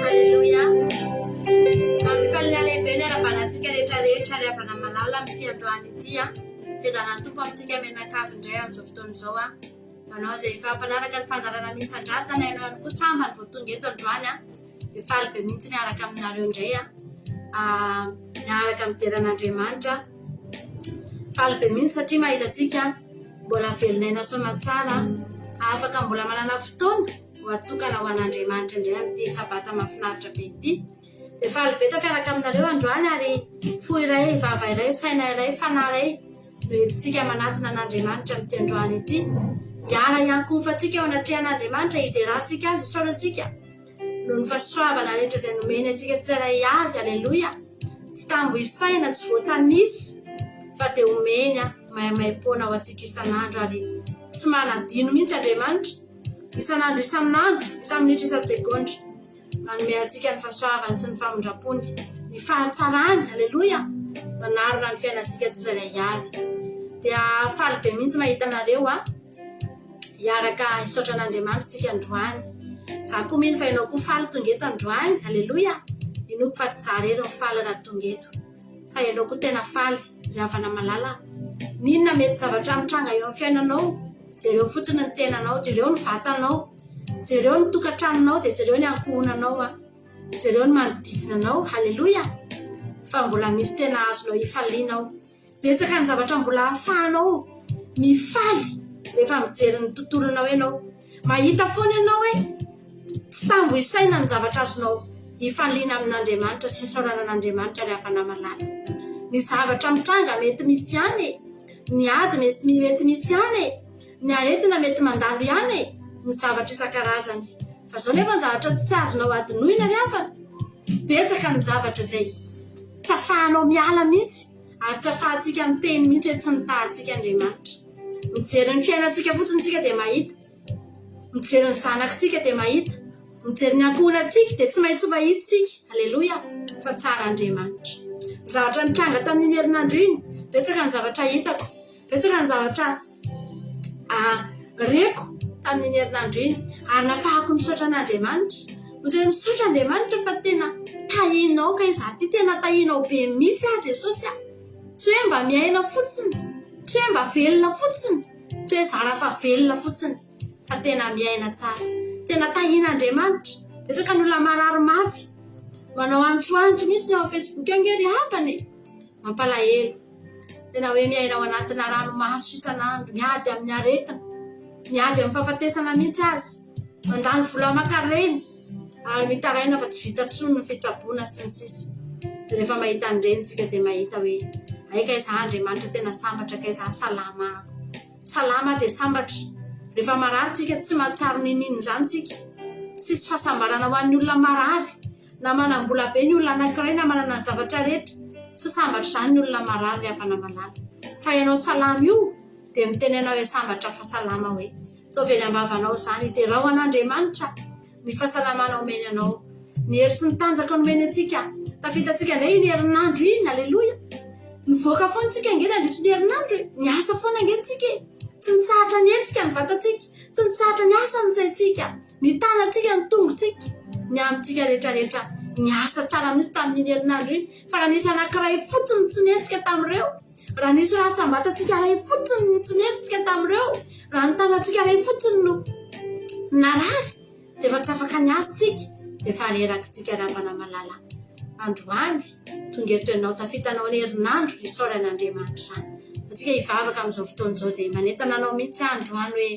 Aleloia. Amin'ny fifaliana lehibe ny arahabana antsika rehetra rehetra ary havana malala amin'ity androany ity. Fiadanan'ny Tompo amintsika mianakavy indray amin'izao fotoana izao. Manao izay efa mpanaraka ny fandaharana misandratana ianao ihany koa sambany vao tonga eto androany. Dia faly be mihitsy miaraka aminareo indray miaraka midera an'Andriamanitra. Faly be mihitsy satria mahita antsika mbola velon'aina soamantsara, afaka mbola manana fotoana ho atokana ho an'Andriamanitra indray amin'ity sabata mahafinaritra be ity. Dia faly be tafiaraka aminareo androany ary fo iray, vava iray, saina iray, fanahy iray no entintsika manatona an'Andriamanitra amin'ity androany ity. Hiara hiankohofantsika eo anatrehan'Andriamanitra, hiderantsika Azy, hisaorantsika noho ny fahasoavana rehetra izay nomeny antsika tsirairay avy. Aleloia! Tsy tambo isaina, tsy voatanisa fa dia omeny maimaimpoana ho antsika isan'andro ary tsy manadino mihitsy Andriamanitra, isan'andro isan'andro, isa-minitra isan-tsegondra. Manome antsika ny fahasoavany sy ny famindrampony, ny fahatsarany, aleloia, manarona ny fiainantsika tsirairay avy. Dia faly be mihitsy mahita anareo a, hiaraka hisaotra an'Andriamanitra isika androany. Za koa mino fa ianao koa faly tonga eto androany, aleloia. Inoako fa tsy za irery no faly raha tonga eto, fa ianao koa tena faly, ry havana malala. N'inona mety zavatra mitranga eo amin'ny fiainanao, jereo fotsiny ny tenanao, jereo ny vatanao. Jereo ny tokantranonao dia jereo ny ankohonanao an. Jereo ny manodidina anao. Haleloia! Fa mbola misy tena azonao ifaliana ao. Betsaka ny zavatra mbola ahafahanao mifaly rehefa mijery ny tontolonao ianao. Mahita foana ianao hoe tsy tambo isaina ny zavatra azonao ifaliana amin'Andriamanitra sy isaorana an'Andriamanitra ry havana malala. Ny zavatra mitranga mety misy ihany e. Ny ady mety misy ihany e. Ny aretina mety mandalo ihany e! Ny zavatra isan-karazany. Fa izao nefa ny zavatra tsy azonao adinoina ry havana, betsaka ny zavatra izay tsy afahanao miala mihitsy ary tsy afahantsika miteny mihitsy hoe tsy nitahantsika Andriamanitra. Mijery ny fiainantsika fotsiny isika dia mahita, mijery ny zanakitsika dia mahita, mijery ny ankohonantsika dia tsy maintsy mahita isika, aleloia, fa tsara Andriamanitra. Ny zavatra nitranga tamin'iny herinandro iny, betsaka ny zavatra hitako, betsaka ny zavatra reko tamin'iny herinandro iny ary nafahako nisaotra an'Andriamanitra. Hoy hoe misaotra Andriamanitra fa tena tahinao kay izaho ity, tena tahinao be mihitsy aho Jesosy a! Tsy hoe mba miaina fotsiny, tsy hoe mba velona fotsiny, tsy hoe zara fa velona fotsiny fa tena miaina tsara. Tena tahin'Andriamanitra. Betsaka ny olona marary mafy, manao antsoantso mihitsy ny ao amin'ny Facebook ange ry havana e! Mampalahelo. Tena hoe miaina ao anatina ranomaso isan'andro, miady amin'ny aretina, miady amin'ny fahafatesana mihitsy aza, mandany vola aman-karena ary mitaraina fa tsy vita intsony ny fitsaboana sy ny sisa. Dia rehefa mahita an'ireny isika dia mahita hoe hay kay izaho Andriamanitra tena sambatra kay izaho salama aho. Salama dia sambatra. Rehefa marary isika tsy mahatsiaro n'inon'inona izany isika. Tsisy fahasambarana ho an'ny olona marary. Na manam-bola be ny olona anankiray na manana ny zavatra rehetra, tsy sambatra izany ny olona marary ry havana malala. Fa ianao salama io dia miteny anao hoe sambatra fa salama hoe. Ataovy eny am-bavanao izany, hiderao an'Andriamanitra ny fahasalamana omeny anao. Ny hery sy ny tanjaka nomeny antsika. Tafitantsika indray iny herinandro iny, aleloia. Nivoaka foana tsika ange nandritry ny herinandro e. Niasa foana ange tsika e. Tsy nitsahatra nihetsika ny vatantsika, tsy nitsahatra niasa ny saintsika. Ny tanantsika, ny tongotsika, ny amintsika rehetra rehetra. Niasa tsara mihitsy tamin'iny herinandro iny. Fa raha nisy anankiray fotsiny tsy nihetsika tamin'ireo, raha nisy rantsambatantsika iray fotsiny tsy nihetsika tamin'ireo, raha ny tanantsika iray fotsiny no narary, dia efa tsy afaka niasa isika, dia efa reraka isika ry havana malala. Androany, tonga eto ianao, tafitanao ny herinandro, isaorana Andriamanitra izany. Antsika hivavaka amin'izao fotoana izao dia manentana anao mihitsy aho androany hoe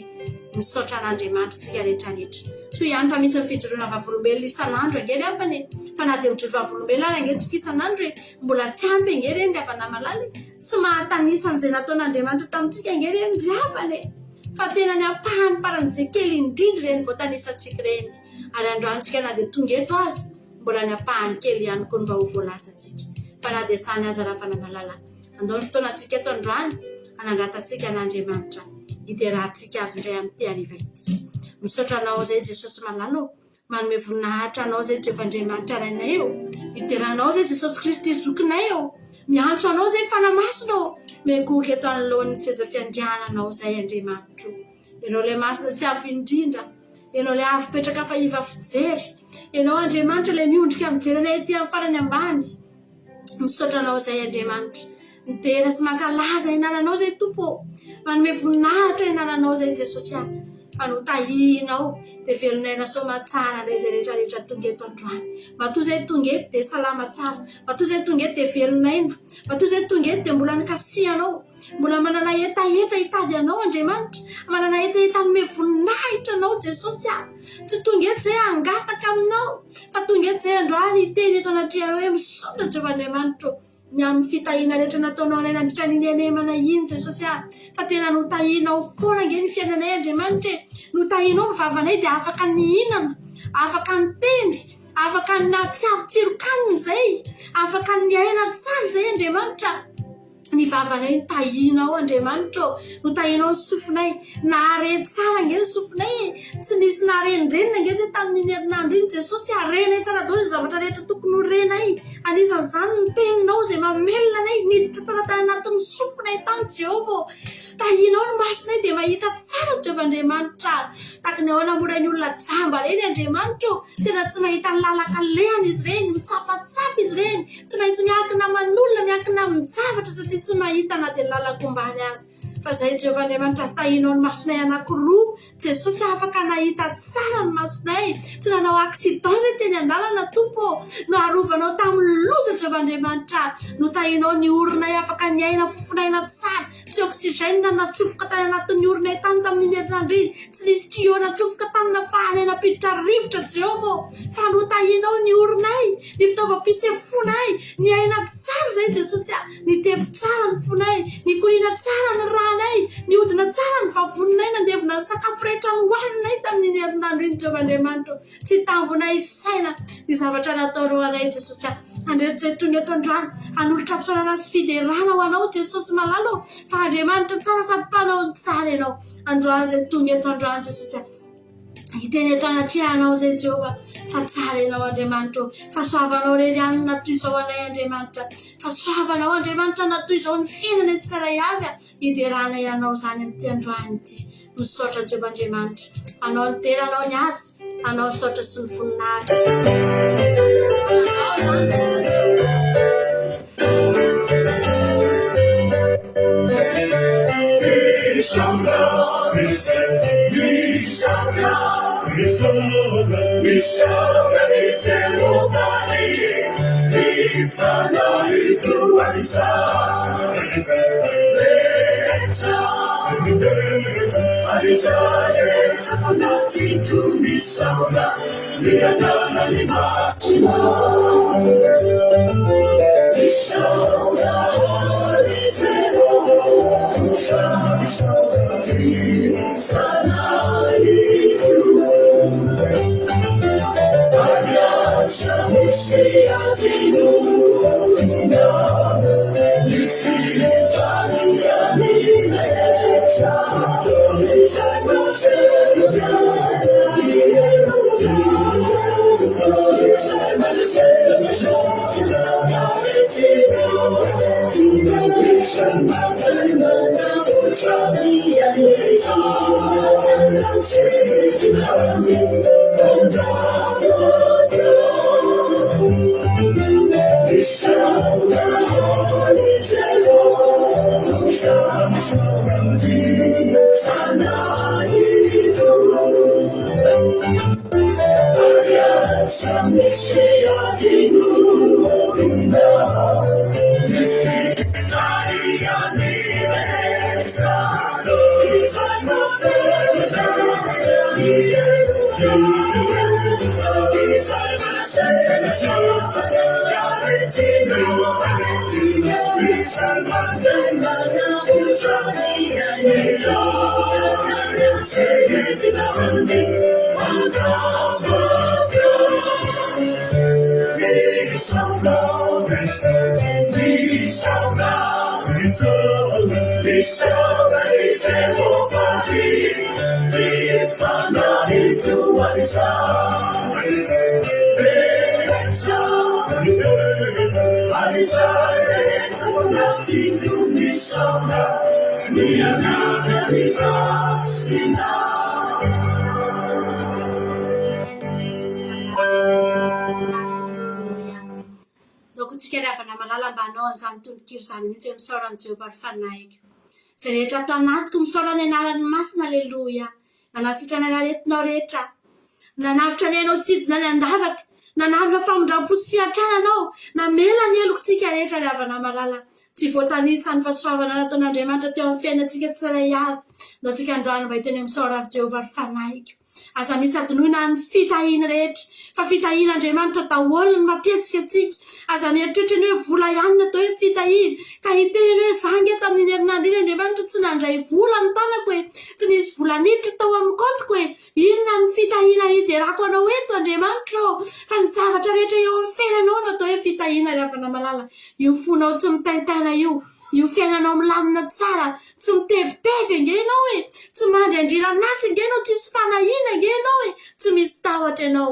misaotra an'Andriamanitra isika rehetra rehetra. Soa ihany fa misy ny fijoroana vavolombelona isan'andro ange ry havana e! Fa na dia mijoro vavolombelona ary ange tsika isan'andro e, mbola tsy ampy ange ireny ry havana malala e! Tsy mahatanisa an'izay nataon'Andriamanitra tamintsika ange ireny ry havana e! Fa tena ny ampahany faran'izay kely indrindra ireny voatanisantsika ireny. Ary androany tsika na dia tonga eto aza, mbola ny ampahany kely ihany koa no mba ho voalazantsika. Fa na dia izany aza ry havana malala, Andao ny fotoanantsika eto androany hanandratantsika an'Andriamanitra, hiderantsika Azy indray amin'ity hariva ity. Misaotra Anao izay Jesosy malala ô, manome voninahitra Anao izay Jehovah Andriamanitra Rainay ô, midera Anao izay Jesosy Kristy Zokinay ô, miantso Anao izay Fanahy Masina ô, miankohoka eto anoloan'ny seza fiandriananao izay Andriamanitro. Ianao ilay Masina sy Avo indrindra, Ianao ilay avo petraka fa iva fijery, Ianao Andriamanitra ilay miondrika mijery anay ety amin'ny farany ambany. Misaotra Anao izay Andriamanitra. Midera sy mankalaza ny anaranao izay Tompo ô. Manome voninahitra ny anaranao izay Jesosy ah. Fa notahianao dia velon'aina soamatsara indray izay rehetra rehetra tonga eto androany. Matoa izay tonga eto dia salama tsara. Matoa izay tonga eto dia velon'aina. Matoa izay tonga eto dia mbola nikasihanao. Mbola manana hetaheta hitady Anao Andriamanitra. Manana hetaheta hanome voninahitra Anao Jesosy ah. Tsy tonga eto izay hangataka Aminao fa tonga eto izay androany hiteny eto anatrehanao hoe misaotra Jehovah Andriamanitro ny amin'ny fitahiana rehetra nataonao anay nandritra an'iny henemana iny Jesosy ah. Fa tena notahianao foana ange ny fiainanay Andriamanitra e. Notahianao ny vavanay dia afaka nihinana, afaka niteny, afaka nahatsiaro tsiron-kanina izay, afaka niaina tsara izay Andriamanitra. Ny vavanay notahianao Andriamanitra ô, notahianao ny sofinay, nahare tsara ange ny sofinay e, tsy nisy naharendrenina ange izay tamin'iny herinandro iny Jesosy, harenay tsara daholo izay zavatra rehetra tokony ho renay, anisan'izany ny teninao izay mamelona anay, niditra tsara tany anatin'ny sofinay tany Jehovah ô, tahianao ny masonay dia mahita tsara Jehovah Andriamanitra, tahaka ny ahoana moa ireny olona jamba ireny Andriamanitra ô, tena tsy mahita ny lalan-kalehany izy ireny, mitsapatsapa izy ireny, Tsy maintsy miankina aman'olona, miankina amin-javatra satria tsy mahita na dia ny lalan-kombany aza. Fa izay Jehovah Andriamanitra tahinao ny masonay anankiroa. Jesosy afaka nahita tsara ny masonay. Tsy nanao accident izay teny an-dalana Tompo ô. Noarovanao tamin'ny loza Jehovah Andriamanitra. Notahinao ny oronay afaka niaina fofon'aina tsara. Tsy oxygène natsofoka tany anatin'ny oronay tany tamin'iny herinandro iny. Tsy nisy tuyau natsofoka tany nafahanay nampiditra rivotra Jehovah ô! Fa notahianao ny oronay, ny fitaovam-pisefoanay, niaina tsara izay Jesosy a! Nitepo tsara ny fonay, nikoriana tsara ny rànay. nitsoahanay, nihodina tsara ny vavoninay, nandevona ny sakafo rehetra nohaninay tamin'iny herinandro iny Jehovah Andriamanitra ô. Tsy tambonay saina ny zavatra nataonao anay Jesosy a. Andriamanitra izay tonga eto androany hanolotra fisaorana sy fiderana ho anao Jesosy malala ô, fa Andriamanitra tsara sady mpanao ny tsara ianao. Androany izay tonga eto androany Jesosy a. Hiteny eto anatrehanao izay Jehovah fa tsara ianao Andriamanitra ô. Fahasoavanao irery ihany no natoy izao anay Andriamanitra. Fahasoavanao Andriamanitra natoy izao ny fiainanay tsirairay avy a. Hideranay anao izany amin'ity androany ity. Misaotra Jehovah Andriamanitra. Anao ny dera, anao ny haja, anao ny saotra sy ny voninahitra. Anao izany Jesosy ô. Ndao tsika ry havana malala mba hanao an'izany tononkira izany mihitsy hoe misaora an'i Jehovah ry fanahiko. Izay rehetra ato anatiko misaora ny anarany masina aleloia. Nanasitrana ny aretinao rehetra. Nanavotra ny ainao tsy hidina any an-davaka. Nanarona famindram-po sy fiantrana anao. Namela ny helokontsika rehetra ry havana malala. Tsy voatanisa ny fahasoavana nataon'Andriamanitra teo amin'ny fiainantsika tsirairay avy. Ndao tsika androany mba hiteny hoe misaora an'i Jehovah ry fanahiko. Aza misy adinoina ny fitahiany rehetra, fa fitahian'Andriamanitra daholo ny mampihetsika antsika. Aza mieritreritra ny hoe vola ihany no atao hoe fitahiana, ka hiteny ianao hoe za ange tamin'iny herinandro iny Andriamanitra tsy nandray vola ny tanako e, tsy nisy vola niditra tao amin'ny kaontiko e, inona no fitahiana hiderako anao eto Andriamanitra ô? Fa ny zavatra rehetra eo amin'ny fiainanao no atao hoe fitahiana ry havana malala. Io fonao tsy mitaintaina io, io fiainanao milamina tsara, Tsy mitebiteby ange ianao e! Tsy mandry andriran'atsy ange ianao, tsisy fanahiana ange ianao e! Tsy misy tahotra ianao.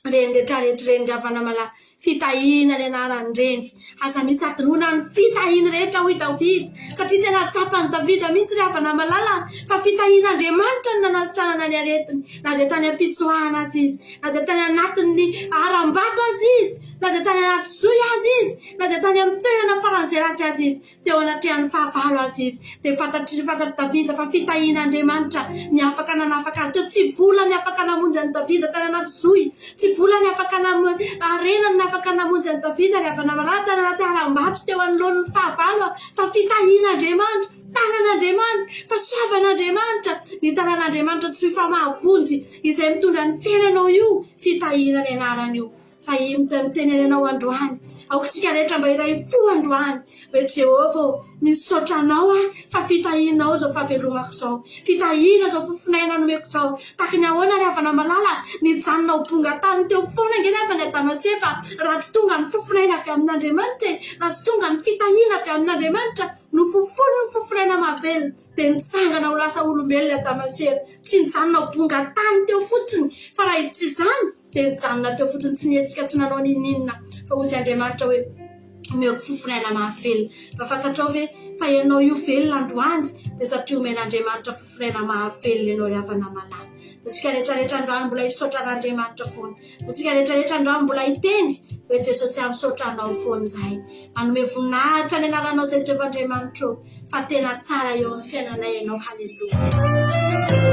Reny retraretra ireny ry havana malala, fitahiana ny anaran'ireny. Aza misy adinoina ny fitahiany rehetra hoy Davida, satria tena tsapan'i Davida mihitsy ry havana malala fa fitahian'Andriamanitra no nanasitranana ny aretiny, na dia tany am-pitsoahana aza izy, na dia tany anatin'ny harambato aza izy, na dia tany anaty zohy aza izy, na dia tany amin'ny toerana faran'izay ratsy aza izy. Teo anatrehan'ny fahavalo aza izy, dia fantatr'i fantatr'i Davida fa fitahian'Andriamanitra ny afaka nanafaka azy teo. Tsy vola ny afaka namonjy an'i Davida tany anaty zohy, tsy vola ny afaka nam harena ny afaka namonjy an'i Davida ry havana malala tany anaty harambato teo anoloan'ny fahavalo fa fitahian'Andriamanitra, tanan'Andriamanitra, fahasoavan'Andriamanitra, ny tanan'Andriamanitra tsy fa mahavonjy izay mitondra ny fiainanao io, fitahiana ny anarany io. Fa inona no tenenanao androany? Aoka isika rehetra mba hiray fo androany hoe Jehovah ô, misaotra anao aho fa fitahianao izao fahavelomako izao. Fitahiana izao fofonaina nomeko izao. Tahaka ny ahoana ry havana malala, nijanona ho bonga tany teo foana ange ny havana Adama sy Eva raha tsy tonga ny fofonaina avy amin'Andriamanitra e, raha tsy tonga ny fitahiana avy amin'Andriamanitra, nofofoniny ny fofonaina mahavelona. Dia nitsangana ho lasa olombelona i Adama sy Eva. Tsy nijanona ho bonga tany teo fotsiny, fa raha tsy izany, dia nijanona teo fotsiny tsy nihetsika tsy nanao n'inon'inona. Fa hoy Andriamanitra hoe, Omeko fofon'aina mahavelona. Mba fantatrao ve fa ianao io velona androany dia satria omen'Andriamanitra fofon'aina mahavelona ianao ry havana malala. Antsika rehetra rehetra androany mbola hisaotra an'Andriamanitra foana. Antsika rehetra rehetra androany mbola hiteny hoe Jesosy aho misaotra anao foana izahay. Manome voninahitra ny anaranao izay Jehovah Andriamanitro fa tena tsara eo amin'ny fiainanay ianao. Haleloia.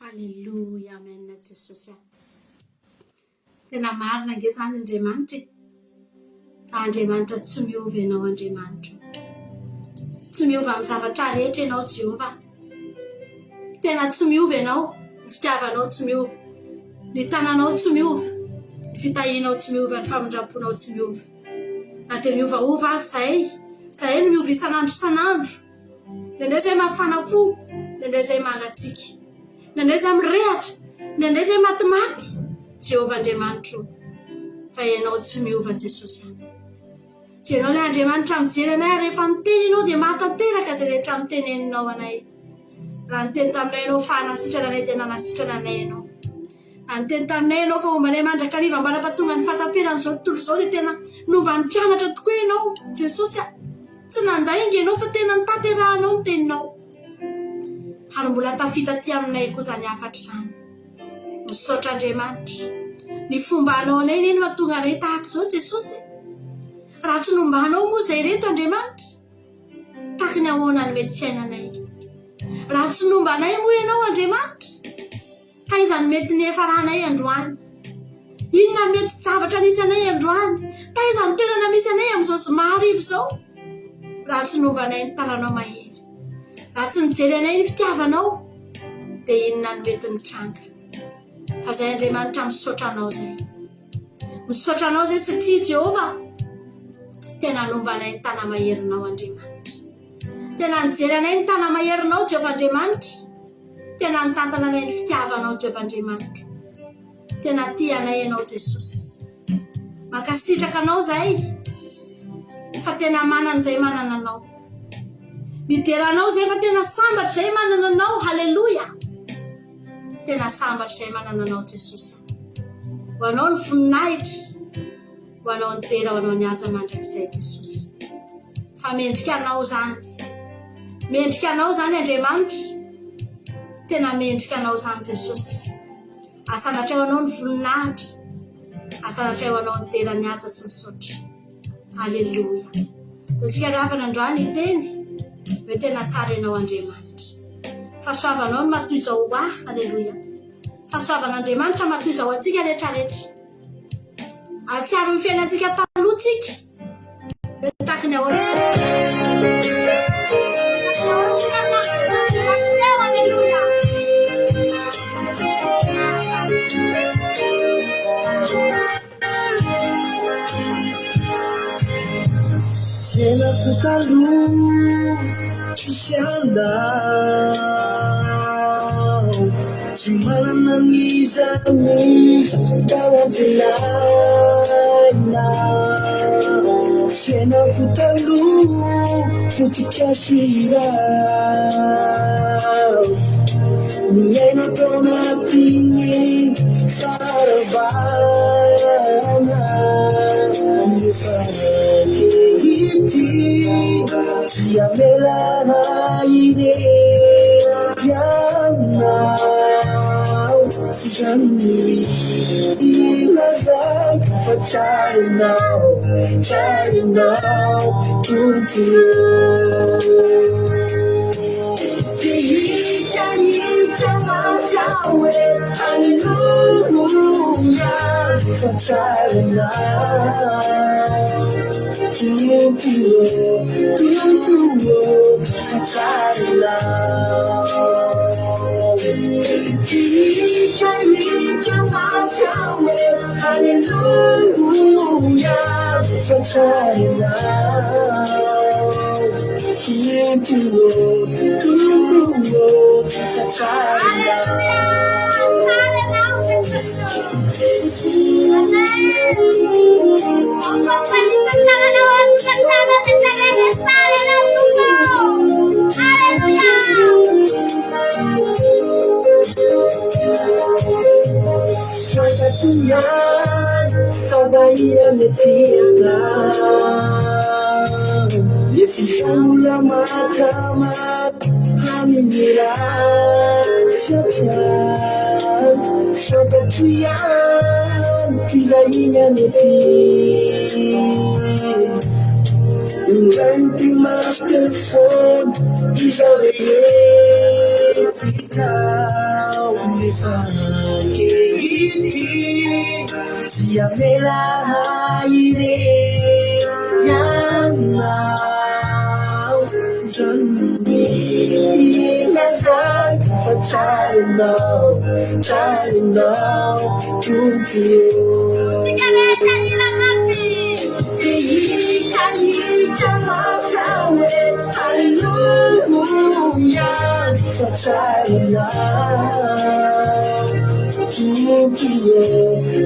Haleloia amen Jesosy a. Tena marina ange izany Andriamanitra e. Fa Andriamanitra tsy miova ianao Andriamanitro. Tsy miova amin'ny zavatra rehetra ianao Jehovah. Tena tsy miova ianao, ny fitiavanao tsy miova. Ny tananao tsy miova, ny fitahianao tsy miova, ny famindram-ponao tsy miova. Na dia miovaova aza izahay, izahay no miova isan'andro isan'andro. Indraindray izahay mafana fo, indraindray izahay mangatsiaka. Indraindray izahay mirehatra, indraindray izahay matimaty. Jehovah Andriamanitro, fa Ianao tsy miova Jesosy a. Ianao ilay Andriamanitra mijery anay ary rehefa miteny Ianao dia mahatanteraka izay rehetra noteneninao anay. Raha niteny taminay Ianao fa hanasitrana anay dia nanasitrana anay Ianao. Raha niteny taminay Ianao fa homba anay mandrakariva ambara-pahatonga ny fahataperan'izao tontolo izao dia tena nomba ny mpianatra tokoa Ianao Jesosy a. Tsy nandainga Ianao fa tena notanterahanao ny teninao. Ary mbola tafita aty aminay koa izany hafatra izany. Misaotra Andriamanitra. Ny fombanao anay anie no mahatonga anay tahaka izao Jesosy e. Raha tsy nombanao moa izay ireto Andriamanitra, tahaka ny ahoana no mety fiainanay? Raha tsy nomba anay moa ianao Andriamanitra, taiza no mety niafaranay androany? Inona mety zavatra nisy anay androany? Taiza ny toerana misy anay amin'izao zoma hariva izao? Raha tsy nomba anay ny tananao mahery, raha tsy nijery anay ny fitiavanao, dia inona no mety nitranga? Fa izay Andriamanitra misaotra anao izay. Misaotra anao izay satria Jehovah tena nomba anay ny tana-maherinao Andriamanitra. Tena nijery anay ny tana-maherinao Jehovah Andriamanitra. Tena nitantana anay ny fitiavanao Jehovah Andriamanitro. Tena tia anay ianao Jesosy. Mankasitraka anao izahay fa tena manana izay manana anao. Midera anao izay fa tena sambatra izay manana anao. Haleloia. Tena sambatra izay manana anao Jesosy. Ho anao ny voninahitra, ho anao ny dera, ho anao ny haja mandrakizay Jesosy. Fa mendrika anao izany. Mendrika anao izany Andriamanitra. Tena mendrika anao izany Jesosy. Asandratra eo anao ny voninahitra. Asandratra eo anao ny dera, ny haja sy ny saotra. Aleloia. Antsika ry havana androany hiteny hoe tena tsara ianao Andriamanitra. Fahasoavanao no matoy izao ho ahy. Aleloia. Fahasoavan'Andriamanitra matoy izao antsika rehetra rehetra. Ahatsiaro ny fiainantsika taloha tsika. Hoe tahaky ny ahoana. Aleloia. Fiainako taloha tsisy anao, tsy manana an'iza n'iza tao antenaina. Fiainako taloha potika sy rava, niaina tao anatin'ny faharavana. Nefa ankehitriny tsy hamela ahy irery ianao. Izany no ilazako fa tsara ianao, tsara ianao Tompo ô. Te hihitahita mafy aho hoe Haleloia fa tsara ianao Tompo ô, Tompo ô, fa tsara ianao. Te hihitahita mafy aho hoe Haleloia fa tsara ianao. Tompo ô, Tompo ô, fa tsara Fantatro ihany fa vahiny ety an-tany. Nefa izaho mbola mahakama amin'ny ratsy hatrany. Fantatro ihany mpivahiny any aty. Indray mipi-maso telefaony izaho rehetra tao. Nefa ankehitriny Tsy hamela ahy irery ianao. Izany no ilazako fa tsara ianao, tsara ianao Tompo ô. Te hihitahita mafy aho hoe Haleloia fa tsara ianao. Tompo ô,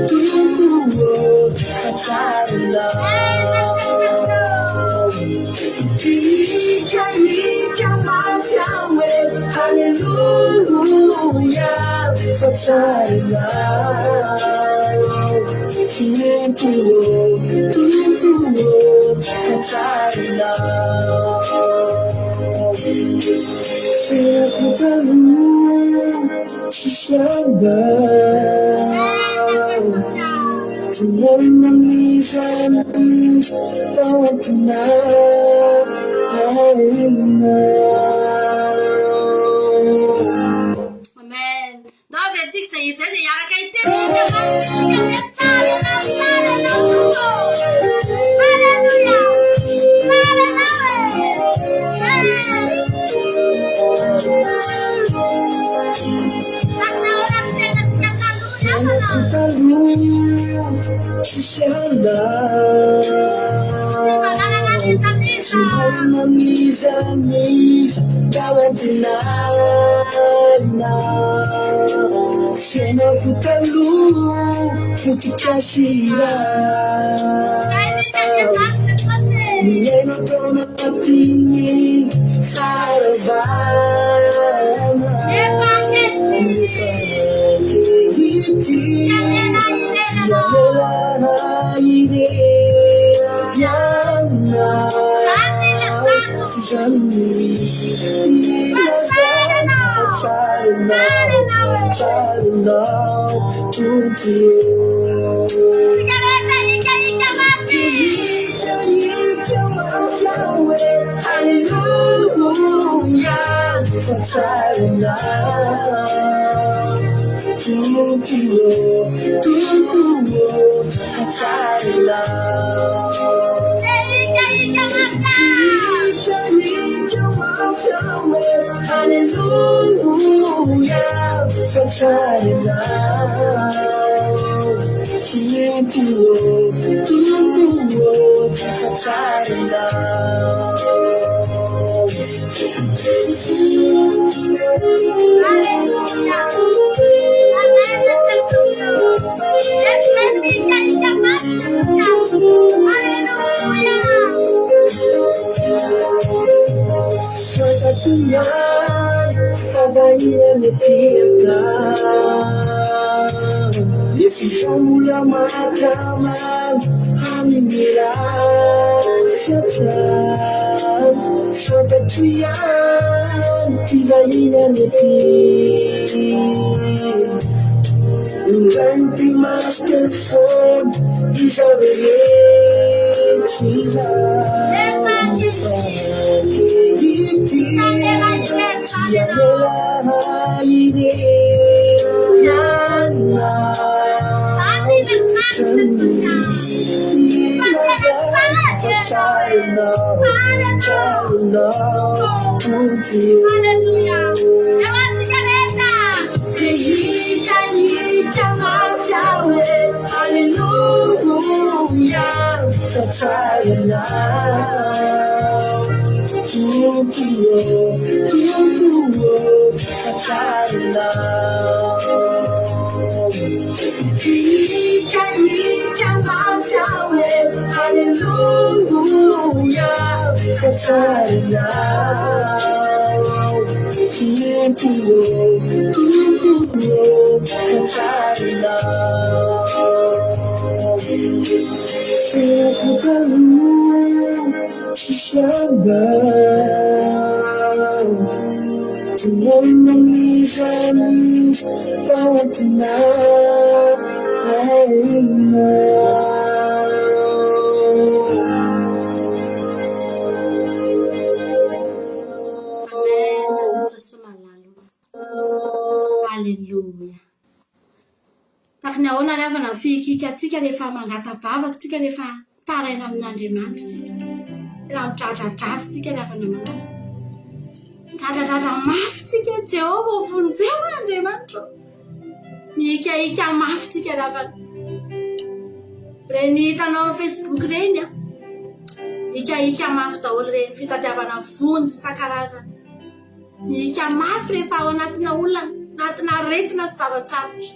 Tompo ô, fa tsara Ianao. Hihikahika mafy aho hoe Haleloia, fa tsara Ianao. Tompo ô, Tompo ô, fa tsara Ianao. Fiainako taloha. Tsisy anao. Eo ve tsika izay hira izay dia hiaraka hiteny isika mafy isika hoe tsara ianao, tsara ianao Tompo ô. Haleloia. Tsara ianao e. Tahaka ahoana ny fiainantsika taloha ry havana? Taloha tsisy anao. Tsy mba nanana n'iza n'iza. Tsy manana n'iza n'iza tao antenaina. Fiainako taloha potika sy Zay mihitsy anie zany Jesosy e. Miaina tao anatin'ny faharavana. Nefa ankehitriny. Nefa ankehitriny Tsy hamela irery tsy anao. hamela irery anao. Zany ny ilazako. Zany ny Fa tsara ilazana fa ianao. tsara Tsara ianao, ianao e. tsara ianao Tompo ô. Tsika rehetra hikaika mafy. Hikaika mafy aho e, Haleloia, fa tsara ianao Tompo ô, Tompo ô, fa tsara ianao. Te hikaika mafy aho. Hikaika mafy aho e, Haleloia, fa tsara ianao Tompo ô, Tompo ô, fa tsara ianao. Aleloia. Amen Jesosy ô. Eto mikaika mafy Jesosy a. Aleloia. Fantatro ihany fa vahiny any aty an-tany. Nefa izao mbola mahatamana amin'ny ratsy hatrany. Fantatro ihany mpivahiny any aty. Indray mipi-maso teo foana izaho rehetra izao. Nefa Fa ankehitriny. Tsy hamela irery ankehitriny zany tsy ianao. hamela irery anao. Zany ny ilazako Jesosy a. Fa tena tsara ianao e. Tsara ianao Tompo ô. Aleloia. Eo antsika rehetra. Hikaika mafy aho e, Haleloia, fa tsara ianao Tompo ô, Tompo ô, fa tsara ianao. Hikaika mafy aho e, Haleloia, fa tsara ianao Tompo ô, Tompo ô, fa tsara ianao. Fiainako taloha tsisy anao. Tononina n'iza n'iza tao antenaina. Amen Jesosy malala o. Aleloia. Tahaka ny ahoana ry havana ny fihikikantsika rehefa mangata-bavaka isika, rehefa mitaraina amin'Andriamanitra isika. Tena midradradradra isika ry havana malala. Midradradradra mafy isika, Jehovah ô vonjeo aho Andriamanitra ô. Mihikahika mafy isika ry havana. Ireny hitanao amin'ny Facebook ireny an, hikahika mafy daholo ireny fitadiavana vonjy isan-karazany. Mihika mafy rehefa ao anatina olana, anatina aretina sy zava-tsarotra.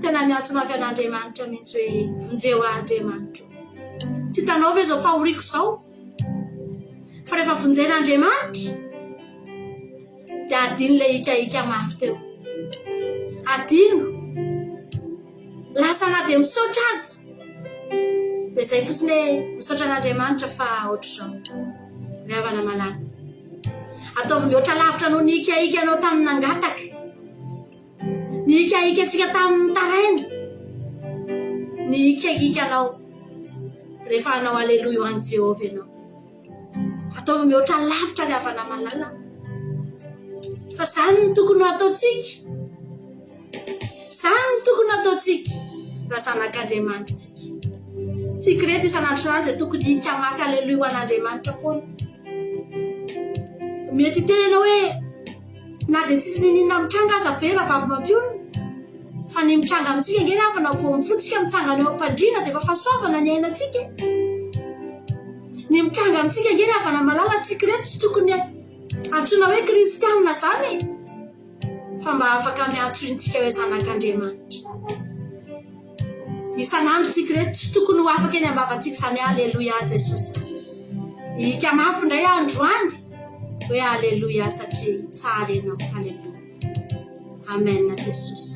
Tena miantso mafy an'Andriamanitra mihitsy hoe vonjeo ahy Andriamanitra o. Tsy hitanao ve izao fahoriako izao? Fa rehefa vonjen'Andriamanitra dia adino ilay hikahika mafy teo. Adino. Lasa na dia misaotra aza dia izay fotsiny hoe misaotra an'Andriamanitra fa ohatr'izao. Ry havana malala. Ataovy mihoatra lavitra noho ny hikahikanao tamin'ny nangataka. Ny hikahikantsika tamin'ny taraina. Ny hikahikanao rehefa hanao aleloia ho an'i Jehovah ianao. Ataovy mihoatra lavitra ry havana malala. Fa izany no tokony ho ataontsika. Raha zanak'Andriamanitra isika. Tsika ireto isan'andro isan'andro dia tokony hika mafy aleloia ho an'Andriamanitra foana. Mety hiteny ianao hoe na dia tsisy niniana mitranga aza ve rahavavy mampionona? Fa ny mitranga amintsika ange ry havana vao mifoha tsika mitsangana eo am-pandriana dia efa fahasoavana ny ainantsika e. Ny mitranga amintsika ange ry havana malala tsika ireto tsy tokony antsoina hoe kristianina zany e. Fa mba afaka miantso intsika hoe zanak'Andriamanitra. Isan'andro isika ireto tsy tokony ho afaka eny am-bavantsika izany hoe Aleloia Jesosy a. Hihika mafy indray aho androany hoe Aleloia satria tsara ianao. Aleloia. Amen Jesosy.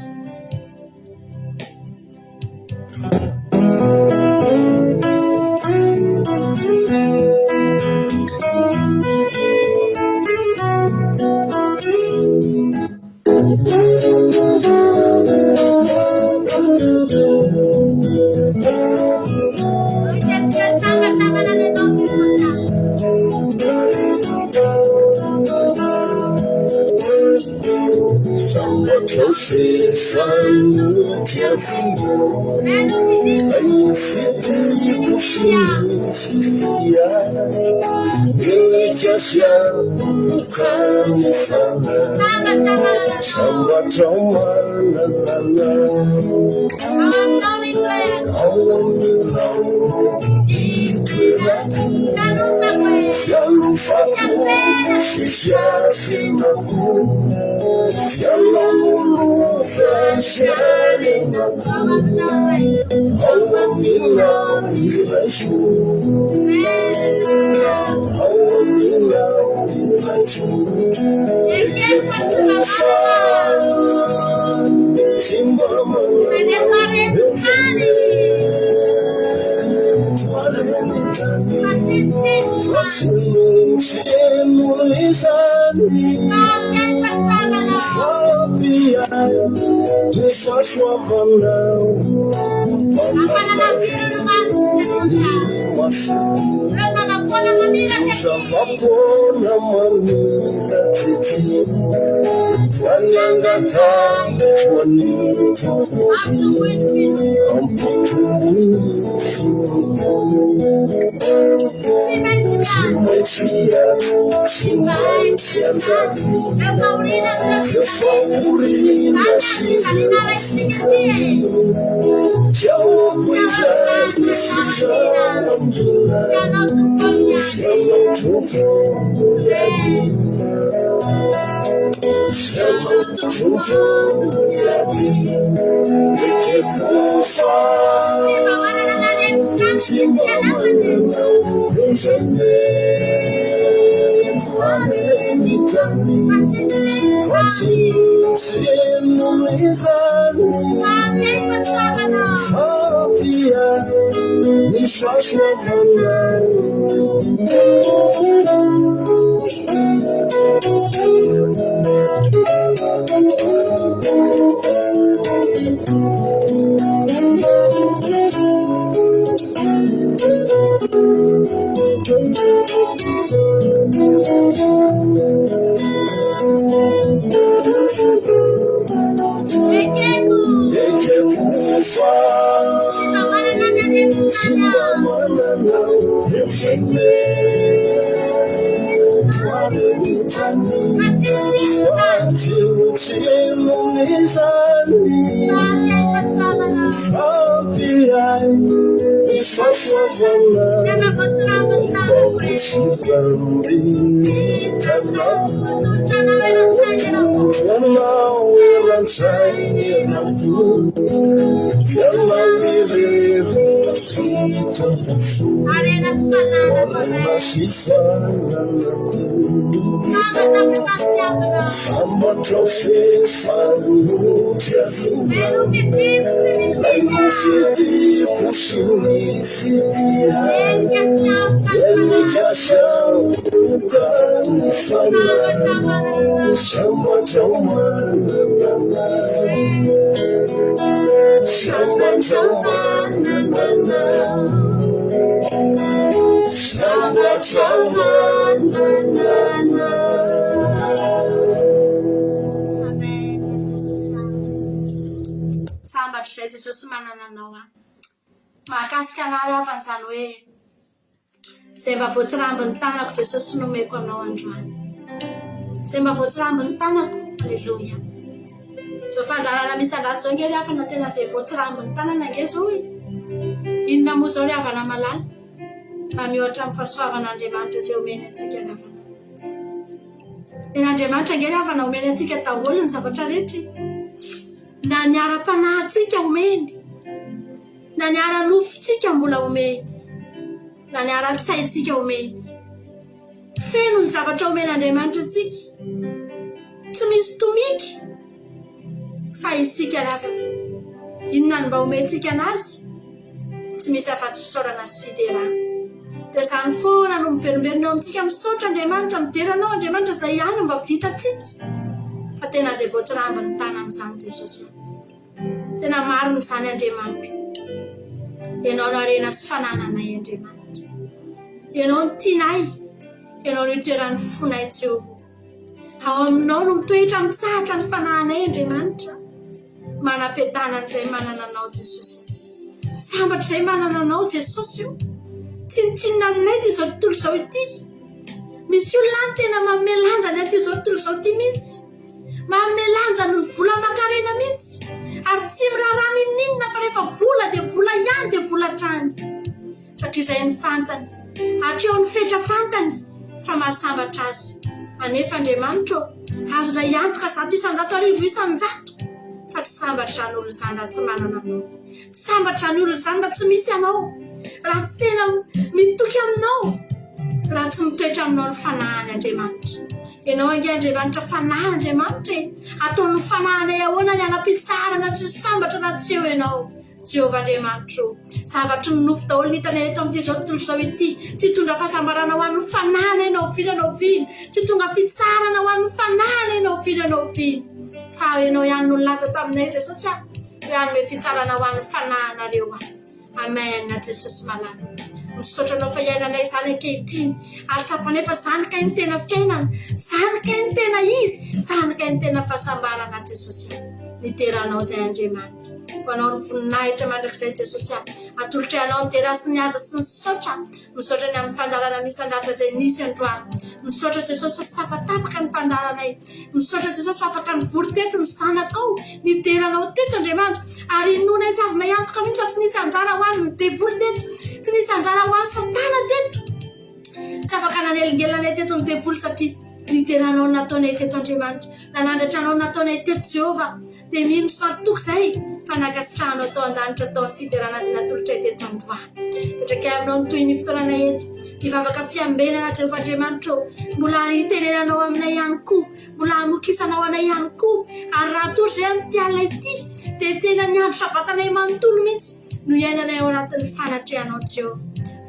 Sambatra izay Jesosy manana anao an. Mahakasika anah ry havana izany hoe izay mba voatsirambin'ny tanako Jesosy nomeko anao androany. Izay mba voatsirambin'ny tanako. Aleloia. Izao fandaharana misy andraso izao nge ry havana tena izay voatsirambin'ny tanana nge izao e. Inona moa izao ry havana malala raha mihoatra amin'ny fahasoavan'Andriamanitra izay omeny antsika ry havana. Omen'Andriamanitra ange ry havana omeny antsika daholo ny zavatra rehetra e. Na ny ara-panahintsika omeny, na ny ara-nofontsika mbola omeny, na ny ara-tsaintsika omeny. Feno ny zavatra omen'Andriamanitra antsika. Tsy misy tomiky fa isika ry havana. Inona no mba omentsika an'Azy? Tsy misy afa-tsy fisaorana sy fiderana. Dia izany foana no miverimberina eo amintsika, misaotra Andriamanitra, midera Anao Andriamanitra, izay ihany no mba vitantsika. Fa tena izay voatsirambin'ny tanany izany Jesosy an. Tena marina izany Andriamanitro. Ianao no harena sy fanananay Andriamanitra. Ianao no tianay, Ianao no itoeran'ny fonay Jehovah. Ao aminao no mitoetra mitsahatra ny fanahinay Andriamanitra. Manam-piadanana izay manana anao Jesosy. Sambatra izay manana anao Jesosy o. Tsinontsinona aminay ity izao tontolo izao ity. Misy olona any tena manome lanja ny an'ity izao tontolo izao ity mihitsy. Manome lanja ny vola aman-karena mihitsy. Ary tsy miraharaha n'inon'inona fa rehefa vola dia vola ihany dia vola hatrany. Satria izay ny fantany. Hatreo ny fetra fantany fa mahasambatra azy. Anefa Andriamanitra ô, azonay antoka 100% 1000% fa tsy sambatra izany olona izany raha tsy manana Anao. Tsy sambatra izany olona izany raha tsy misy Anao. Raha tsy tena mitoky Aminao. Raha tsy mitoetra Aminao ny Fanahiny Andriamanitra. Ianao ange Andriamanitra Fanahy Andriamanitra e! Ataon'ny Fanahinay ahoana ny hanam-pitsaharana sy ho sambatra raha tsy eo Ianao? Jehovah Andriamanitro ô, zavatry ny nofo daholo ny hitanay eto amin'ity izao tontolo izao ity. Tsy hitondra fahasambarana ho an'ny fanahinay na oviana na oviana. Tsy hitondra fitsarana ho an'ny fanahinay na oviana na oviana. Fa Ianao ihany no nilaza taminay, Jesosy a, hoe hanome fitsarana ho an'ny fanahinareo aho. Amen, Jesosy malala. Misaotra Anao fa iainanay izany ankehitriny. Ary tsapanay fa izany kay ny tena fiainana. Izany kay ny tena izy. Izany kay ny tena fahasambarana, Jesosy a. Midera Anao izay Andriamanitra. Ho anao ny voninahitra mandrakizay Jesosy a! Atolotray anao ny dera sy ny haja sy ny saotra. Misaotra ny amin'ny fandaharana misandratra izay nisy androany. Misaotra Jesosy fa tsy tapatapaka ny fandaharanay. Misaotra Jesosy fa afaka nivory teto ny zanakao, nidera anao teto Andriamanitra. Ary inoanay sy azonay antoka mihitsy fa tsy nisy anjara ho an'ny devoly teto. Tsy nisy anjara ho an'i satana teto. Tsy afaka nanelingelina anay teto ny devoly satria nidera anao nataonay teto Andriamanitra. Nanandratra anao nataonay teto Jehovah. Dia mino sy matoky izahay fa nankasitrahanao tao an-danitra tao ny fiderana izay natolotray teto androany. Petrakay aminao ny tohin'ny fotoananay eto. Hivavaka fiambenana Jehovah Andriamanitra ô. Mbola hitenenanao aminay ihany koa. Mbola hamokisanao anay ihany koa. Ary raha toa izay amin'ity alina ity dia tena ny andro sabatanay manontolo mihitsy no iainanay ao anatin'ny fanatrehanao Jehovah.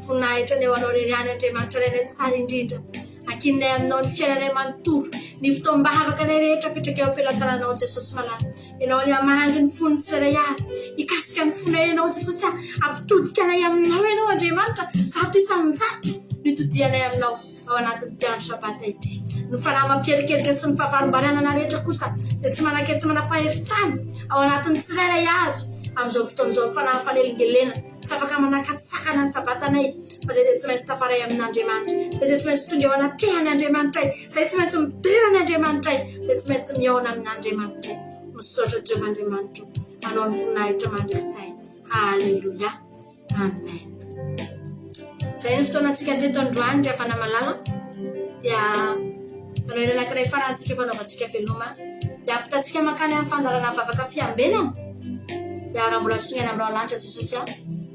Voninahitra ny ho anao irery ihany Andriamanitra Rainay tsara indrindra. Ankininay aminao ny fiainanay manontolo, ny fotoam-bavaka anay rehetra apetraka eo am-pelatananao Jesosy malala. Ianao anie hamangy ny fon'ny tsirairay avy, hikasika ny fonay Ianao Jesosy a, hampitodika anay aminao Ianao Andriamanitra, 100% no itodihanay aminao ao anatin'ity andro sabata ity. Ny fanahy mampierikerika sy ny fahavalom-baranana rehetra kosa dia tsy manan-kery tsy manam-pahefana ao anatin'ny tsirairay avy amin'izao fotoana izao ny fanahy fanelingelenana. Tsy afaka manakatsakana ny sabatanay fa izay dia tsy maintsy tafaray amin'Andriamanitra, izay dia tsy maintsy tonga eo anatrehan' Andriamanitray, izay tsy maintsy midera an' Andriamanitray, izay tsy maintsy mihaona amin'Andriamanitray. Misaotra Jehovah Andriamanitro, anao ny voninahitra mandrakizay. Haleloia. Amen. Izay ny fotoanantsika teto androany ry havana malala. Dia manao hira anankiray farany tsika fanaovantsika veloma. Dia ampitantsika mankany amin'ny fandaharana vavaka fiambenana. Dia raha mbola tsy tonga any amin'ny lanitra Jesosy aho,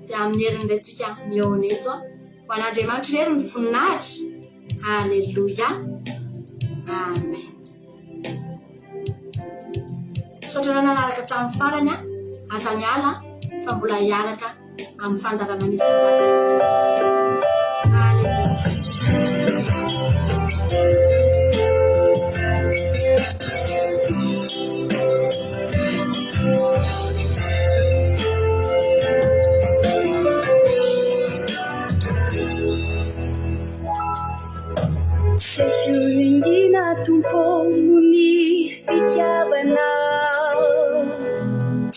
dia amin'ny heriny indray tsika mihaona eto. Ho an'Andriamanitra irery ny voninahitra. Alléluia. Amen. Misaotra anao nanaraka hatramin'ny farany. Aza miala fa mbola hiaraka amin'ny fandaharana misy vavaka isika. Alléluia. Saiko indina Tompo noho ny fitiavanao.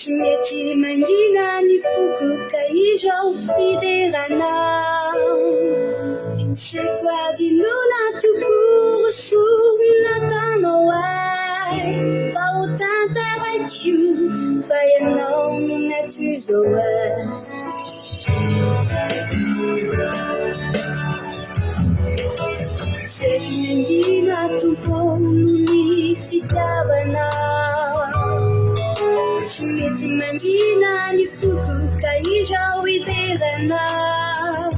Tsy mety mangina ny foko ka indro aho hidera anao. Tsy haiko hadinoina tokoa ry soa nataonao ahy fa ho tantaraiko fa ianao no natozao ahy. Tsy haiko mangina Tompo ô noho ny fitiavanao. Tsy mety mangina ny foko ka indro aho hidera anao.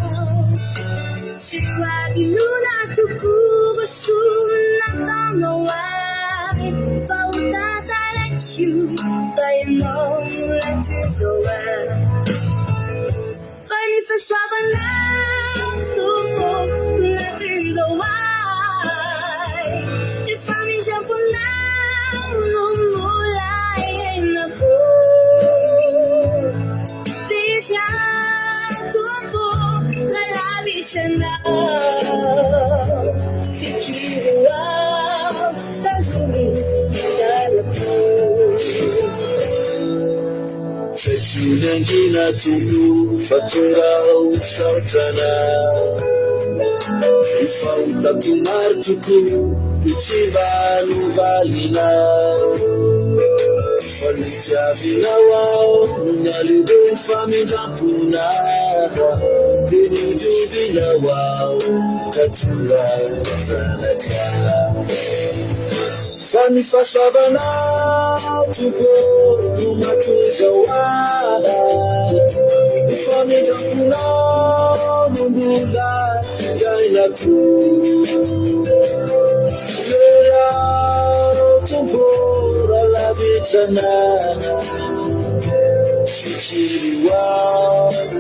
Tsy ko hadinoina tokoa ry soa nataonao ahy fa ho tantaraiko fa ianao no latozao ahy. Fa ny fahasoavanao Tompo no toy ahy. Ny famindram-ponao no mbola iainako. Dia Tompo raha lavitra Anao, fikiro aho, tazony ny lalako. Tsy nangina Tompo fa tonga aho sarotra anah. Ny fahotako maro tokoa no tsy mba novalinao. Fa notiavinao aho no nalehibe ny famindram-ponao. Dia nodiovinao aho ka tonga zanakao. Fa ny fahasoavanao Tompo no mahatonga ahy. Ny famindram-ponao no mbola iainako. Ianao Tompo raha lavitra anah. Fikiro ahy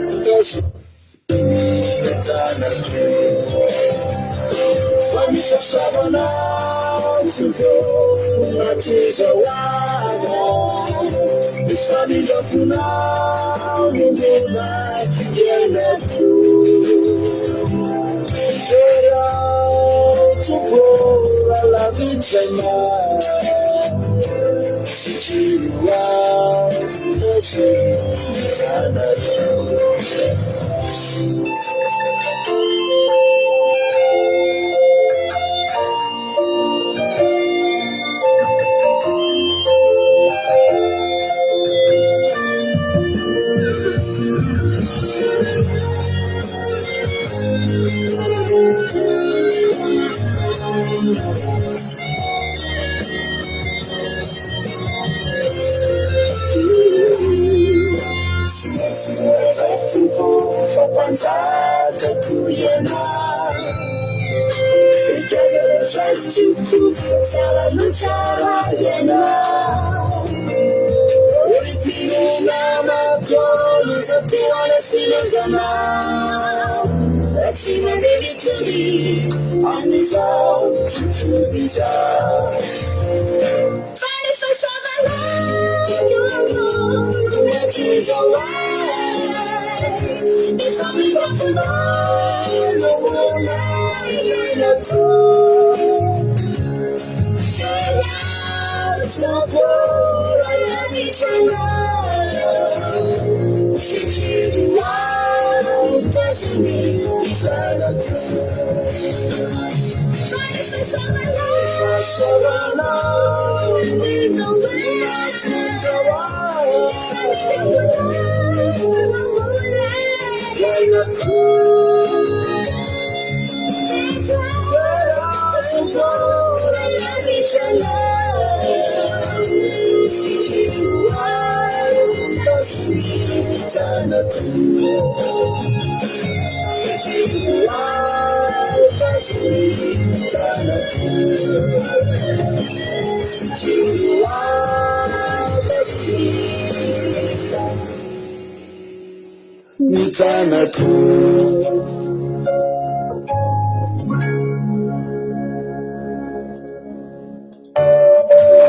tazomy.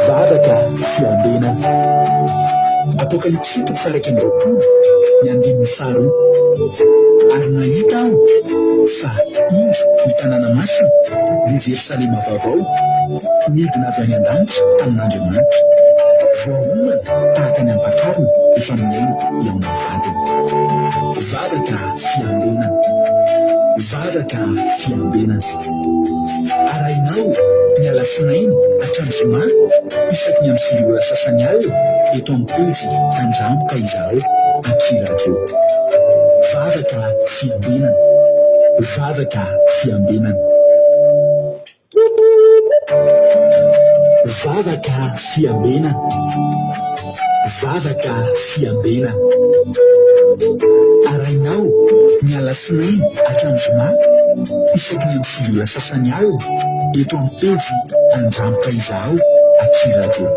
Vavaka fiambenana. Apokalypsy toko faha-21, ny andininy faharoa. Ary nahita aho fa indro ny tanàna masina, dia Jerosalema vaovao, nidina avy any an-danitra tamin'Andriamanitra. Voaomana tahaka ny ampakarina efa mihaino hihaona amin'ny vadiny. Vavaka fiambenana. Vavaka fiambenana. Arahinao ny alatsinainy hatramin'ny zoma isaky ny amin'ny 9 ora sasany alina eto amin'ny pejy Andramo ka izahao Aky Radio. Vavaka fiambenana. Vavaka fiambenana. Vavaka fiambenana. Vavaka fiambenana. Arahinao ny alatsinainy hatramin'ny zoma isaky ny amin'ny 9 ora sasany alina eto amin'ny pejy Andramo ka izahao aty radio.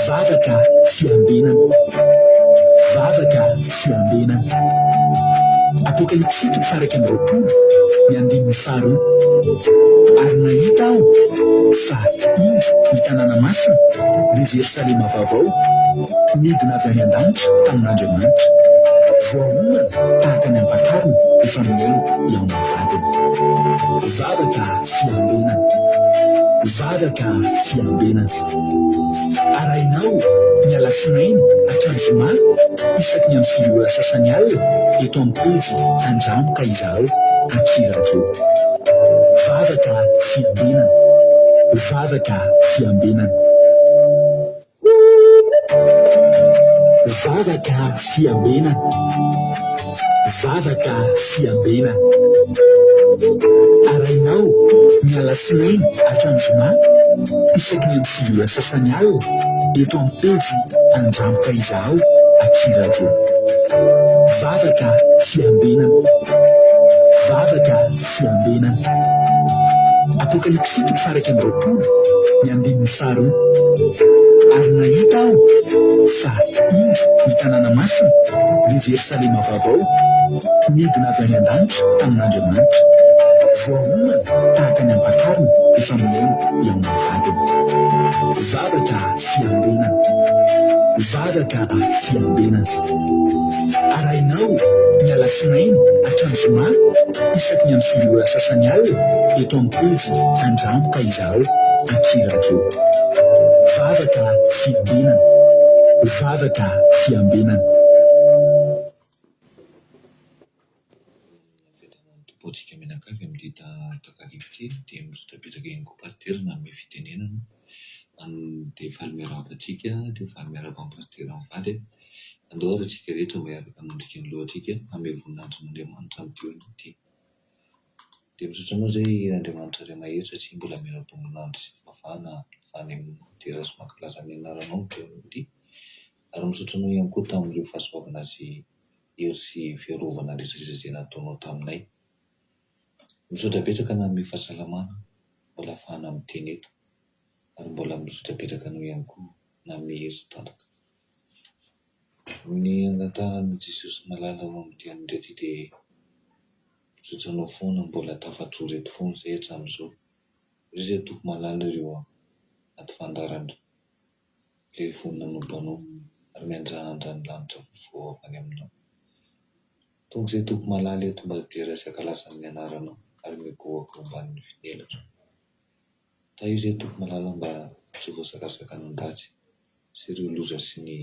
Vavaka fiambenana. Vavaka fiambenana. Apokalypsy toko faha 21 ny andininy faharoa. Ary nahita aho fa indro ny tanàna masina, dia Jerosalema vaovao, nidina avy any an-danitra tamin'Andriamanitra. Voaomana tahaka ny ampakarina efa mihaingo hihaona amin'ny vadiny. Vavaka fiambenana. Vavaka fiambenana. Arahinao ny alatsinainy hatramin'ny zoma isaky ny amin'ny 9 ora sasany alina eto amin'ny pejy Andramo ka izahao Aky Radio. Vavaka fiambenana. Vavaka fiambenana. Vavaka fiambenana. Vavaka fiambenana. Arahinao ny alatsinainy hatramin'ny zoma isaky ny amin'ny 9 ora sasany alina eto amin'ny pejy Andramo ka izahao aty radio. Vavaka fiambenana. Vavaka fiambenana. Apokalypsy toko faha 21 ny andininy faharoa. Ary nahita aho fa indro ny tanàna masina, dia Jerosalema vaovao, nidina avy any an-danitra tamin'Andriamanitra. Voaomana tahaka ny ampakarina efa mihaingo hihaona amin'ny vadiny. Vavaka fiambenana. Vavaka fiambenana. Arahinao ny alatsinainy hatramin'ny zoma isaky ny amin'ny 9 ora sasany alina eto amin'ny pejy Andramo ka izahao aty radio. Vavaka fiambenana. Vavaka fiambenana. Napetraka ny Tompo antsika mianakavy amin'ity takariva ity dia mizotra betsaka ihany koa Pasitera nanome fitenenana dia faly miarahaba antsika dia faly miarahaba an'i Pasitera mivady. Andao ary isika rehetra mba hiaraka hanondrika ny lohantsika hanome voninahitra an'Andriamanitra amin'ity ora ity. Dia misaotra anao izay Andriamanitra Ray Mahery satria mbola mila tombon'andro sy fivavahana ahafahana midera sy mankalaza ny anaranao amin'ity ora ity. Ary misaotra anao ihany koa tamin'ireo fahasoavana sy hery sy fiarovana rehetra rehetra izay nataonao taminay. Misaotra betsaka nanome fahasalamana mbola ahafahana miteny eto ary mbola misaotra betsaka anao ihany koa nanome hery sy tanjaka. Ny angatahana Jesosy malala ao amin'ity andro ity dia misaotra anao foana mbola tafajoro eto foana izay hatramin'izao. Ireo izay Tompo malala ireo anaty fandaharana ilay vonona hanompo anao ary miandrandra ny lanitra vaovao avy any aminao. Tonga izay Tompo malala eto mba hidera sy hankalaza ny anaranao ary migohaka ho ambanin'ny elatra. Tahio izay Tompo malala mba tsy ho voasakasakan'ny-dratsy sy ireo loza sy ny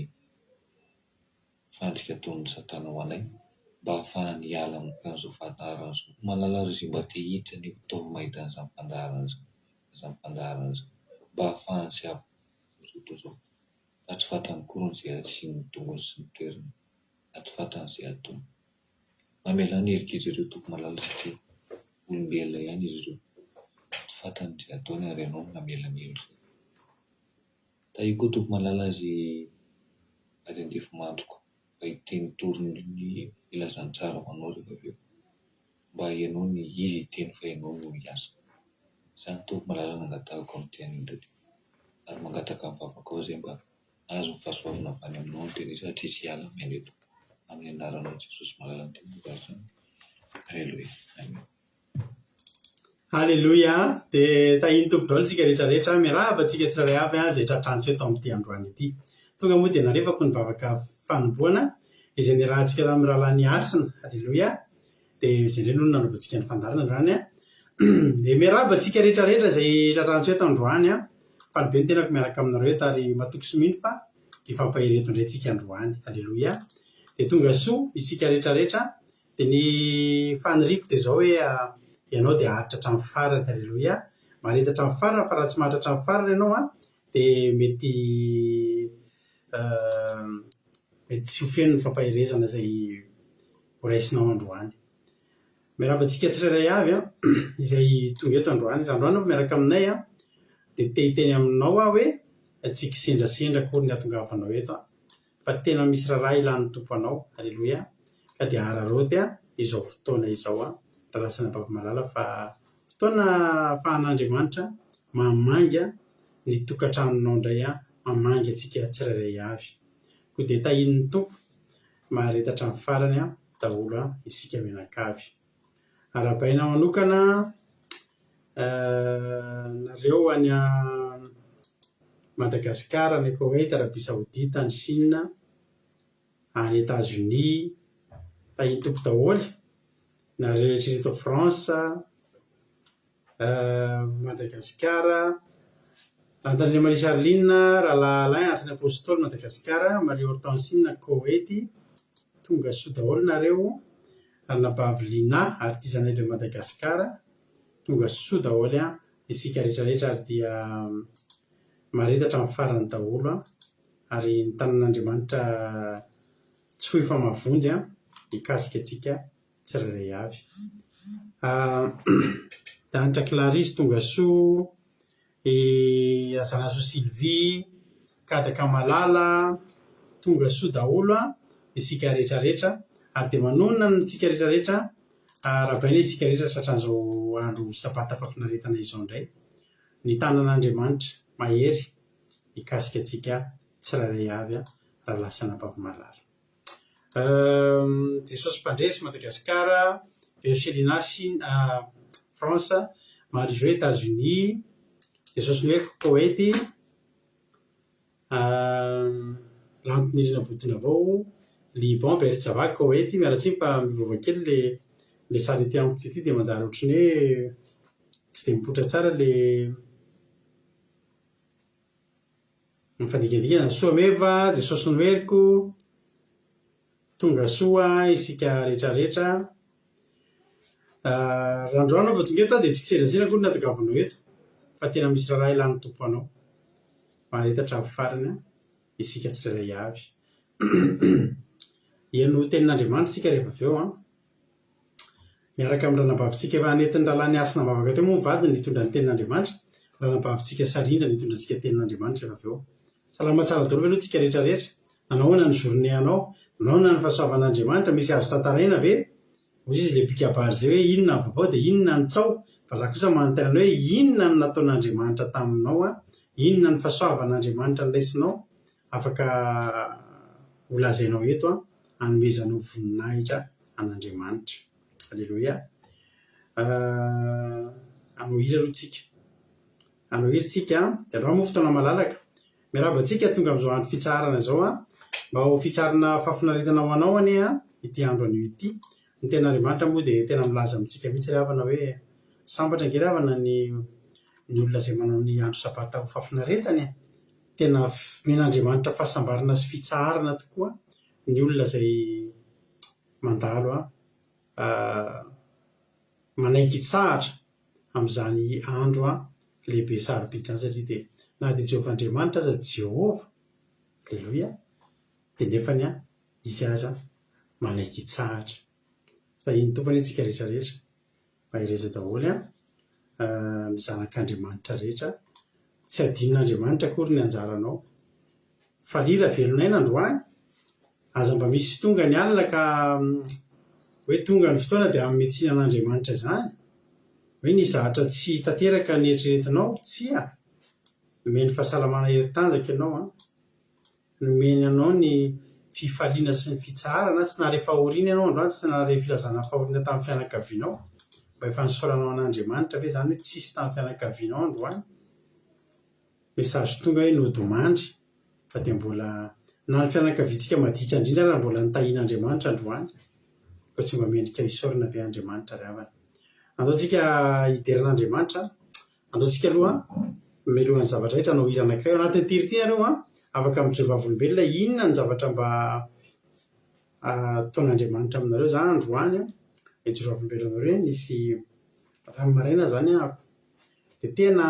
fandrika ataon'i Satana ho anay mba hahafahany hiala amin'izao fandaharana izao. Malala ireo izay mba te hiditra ny taovy mahita an'izany fandaharana izany, izany fandaharana izany mba hahafahany sy hahazoto izao. Fa tsy fantany akory izay hasiany ny tongony sy ny toerany, fa tsy fantany izay hataony. Mamelà ny herijika ireo Tompo malala satria olombelona ihany izy ireo. Tsy fantany izay hataony ary Ianao no namela ny helony. Tahio koa Tompo malala azy ady andefimandriko mba hiteny hitory ny filazantsara ho anao rehefa avy eo. Mba ianao ny izy hiteny fa ianao no hiasa. Izany Tompo malala no angatahako amin'ity anio indray ary mangataka ny vavakao izay mba hahazo ny fahasoavana avy any aminao ny teny satria tsy hiala maina eto. Amin'ny anaranao Jesosy malala ny teny voarazana. Aleloia. Amen. Aleloia! Dia tahian'ny Tompo daholo isika rehetra rehetra. Miarahaba antsika tsirairay avy izay tratran'ny soa eto amin'ity androany ity. Tonga moa dia nalefako ny vavaka fanombohana izay niarahantsika tamin'ny rahalahy Nihasina. Aleloia! Dia izay indray no nanaovantsika ny fandaharana androany. Dia miarahaba antsika rehetra rehetra izay tratran'ny soa eto androany. Faly be ny tenako miaraka aminareo eto ary matoky sy mino fa hifampahery eto indray tsika androany. Aleloia. Dia tonga soa isika rehetra rehetra. Dia ny faniriako dia izao hoe ianao dia haharitra hatramin'ny farany. Aleloia. Mahareta hatramin'ny farany fa raha tsy maharitra hatramin'ny farany ianao an, dia mety mety tsy ho feno ny fampaherezana izay horaisinao androany. Miarahaba antsika tsirairay avy an, izay tonga eto androany. Raha androany ianao miaraka aminay an, dia te hiteny aminao aho hoe tsy kisendrasendra akory ny hahatongavanao eto an, fa tena misy raharaha ilan'ny Tompo anao. Aleloia. Ka dia araraoty an izao fotoana izao an, rahalahy sy anabavy malala fa fotoana ahafahan'Andriamanitra mamangy ny tokantranonao indray an, mamangy antsika tsirairay avy. Koa dia tahian'ny Tompo Mahareta hatramin'ny farany daholo isika mianakavy. Arahabaina manokana nareo any Madagasikara, any Koweït, Arabie Saoudite, any Chine, any Etats Unis, tahin'ny Tompo daholo, nareo rehetra eto France. Madagasikara, Randrianarina Marie Charline, Rahalahy Alain, Asan'ny Apostoly, Madagasikara, Marie Hortensine, Koety, tonga soa daholo nareo, Ranabavy Lina, Artisanat de Madagascar, tonga soa daholo isika rehetra rehetra ary dia mahareta hatramin'ny farany daholo ary ny tanan'Andriamanitra tsy fohy fa mahavonjy hikasika antsika tsirairay avy. Danitra Clarisse tongasoa, i Razanasoa Sylvie, Kadaka Malala, tongasoa daholo isika rehetra rehetra ary dia manonona antsika rehetra rehetra, arahabaina isika rehetra tratran'izao andro sabata fahafinaretana izao indray. Ny tanan'Andriamanitra mahery hikasika antsika tsirairay avy rahalahy sy anabavy malala. Jesosy Mpandresy, Madagasikara, Vercellina, Chine, France, Marie Jo, Etats-Unis, Jesosy Noheriko, Koety, Lantonirina Botonavao, Liban, Beersheba, Koety, miala tsiny fa miova kely le le sary ety amiko ity dia manjary ohatran'ny hoe tsy dia mipoitra tsara le Ny fandikandikana, Soa meva, Jesosy no heriko, Tonga soa isika rehetra rehetra. Raha androany aho vao tonga eto dia tsy kisendrasendra akory ny nahatongavanao eto fa tena misy raharaha ilan'ny Tompo anao. Mahareta hatramin'ny farany isika tsirairay avy. Heno tenin'Andriamanitra isika rehefa avy eo an. Miaraka amin'ny ranabavintsika efa nentin'ny rahalahy Nihasina am-bavaka teo moa ny vadiny nitondra ny tenin'Andriamanitra, ranabavintsika Sarindra nitondra antsika tenin'Andriamanitra rehefa avy eo. Salama tsara daholo ve aloha tsika rehetra rehetra? Nanao ahoana ny journée anao? Nanao ahoana ny fahasoavan'Andriamanitra? Misy azo tantaraina ve? Hoy izy ilay mpikabary izay hoe inona ny vaovao dia inona ny tsao? Fa za kosa manontany anao hoe inona no nataon'Andriamanitra taminao an? Inona ny fahasoavan'Andriamanitra noraisinao? Afaka ho lazainao eto an, hanomezanao voninahitra an'Andriamanitra. Aleloia. Hanao hira aloha tsika. Hanao hira tsika an, dia androany moa fotoana malalaka. Miarahaba antsika tonga amin'izao andro fitsaharana izao an. Mba ho fitsaharana fahafinaretana ho anao anie an, ity andro anio ity. Ny tenin'Andriamanitra moa dia tena milaza amintsika mihitsy ry havana hoe sambatra ange ry havana ny ny olona izay manao ny andro sabata ho fahafinaretana e. Tena omen'Andriamanitra fahasambarana sy fitsaharana tokoa ny olona izay mandalo manaiky hitsahatra amin'izany andro lehibe sarobidy izany satria dia na dia Jehovah Andriamanitra aza Jehovah, Aleloia, dia nefany Izy aza manaiky hitsahatra. Tahian'ny Tompo anie isika rehetra rehetra. Mahereza daholo an, ny zanak'Andriamanitra rehetra. Tsy adinon'Andriamanitra akory ny anjaranao. Falia raha velon'aina androany. Aza mba misy tonga ny alina ka hoe tonga ny fotoana dia hanome tsiny an'Andriamanitra izany. Hoe nisy zavatra tsy tanteraka neritreretinao. Tsia. Nomeny fahasalamana hery tanjaka ianao an. Nomeny anao ny fifaliana sy ny fitsaharana, tsy nahare fahoriana ianao androany, tsy nahare filazana fahoriana tamin'ny fianakavianao. Mba efa nisaoranao an'Andriamanitra ve izany hoe tsisy tamin'ny fianakavianao androany? Message tonga hoe nodimandry fa dia mbola na ny fianakaviantsika maditra indrindra ary mbola nitahian'Andriamanitra androany. Koa tsy mba mendrika hisaorana ve Andriamanitra ry havana? Andao tsika hidera an'Andriamanitra. Andao tsika aloha. Mialohan'ny zavatra rehetra hanao hira anankiray. Ao anatin'ity hira ity nareo an, afaka mijoro vavolombelona inona ny zavatra mba ataon'Andriamanitra aminareo. Za androany an, mijoro vavolombelona aminareo hoe nisy tamin'ny maraina izany ahako dia tena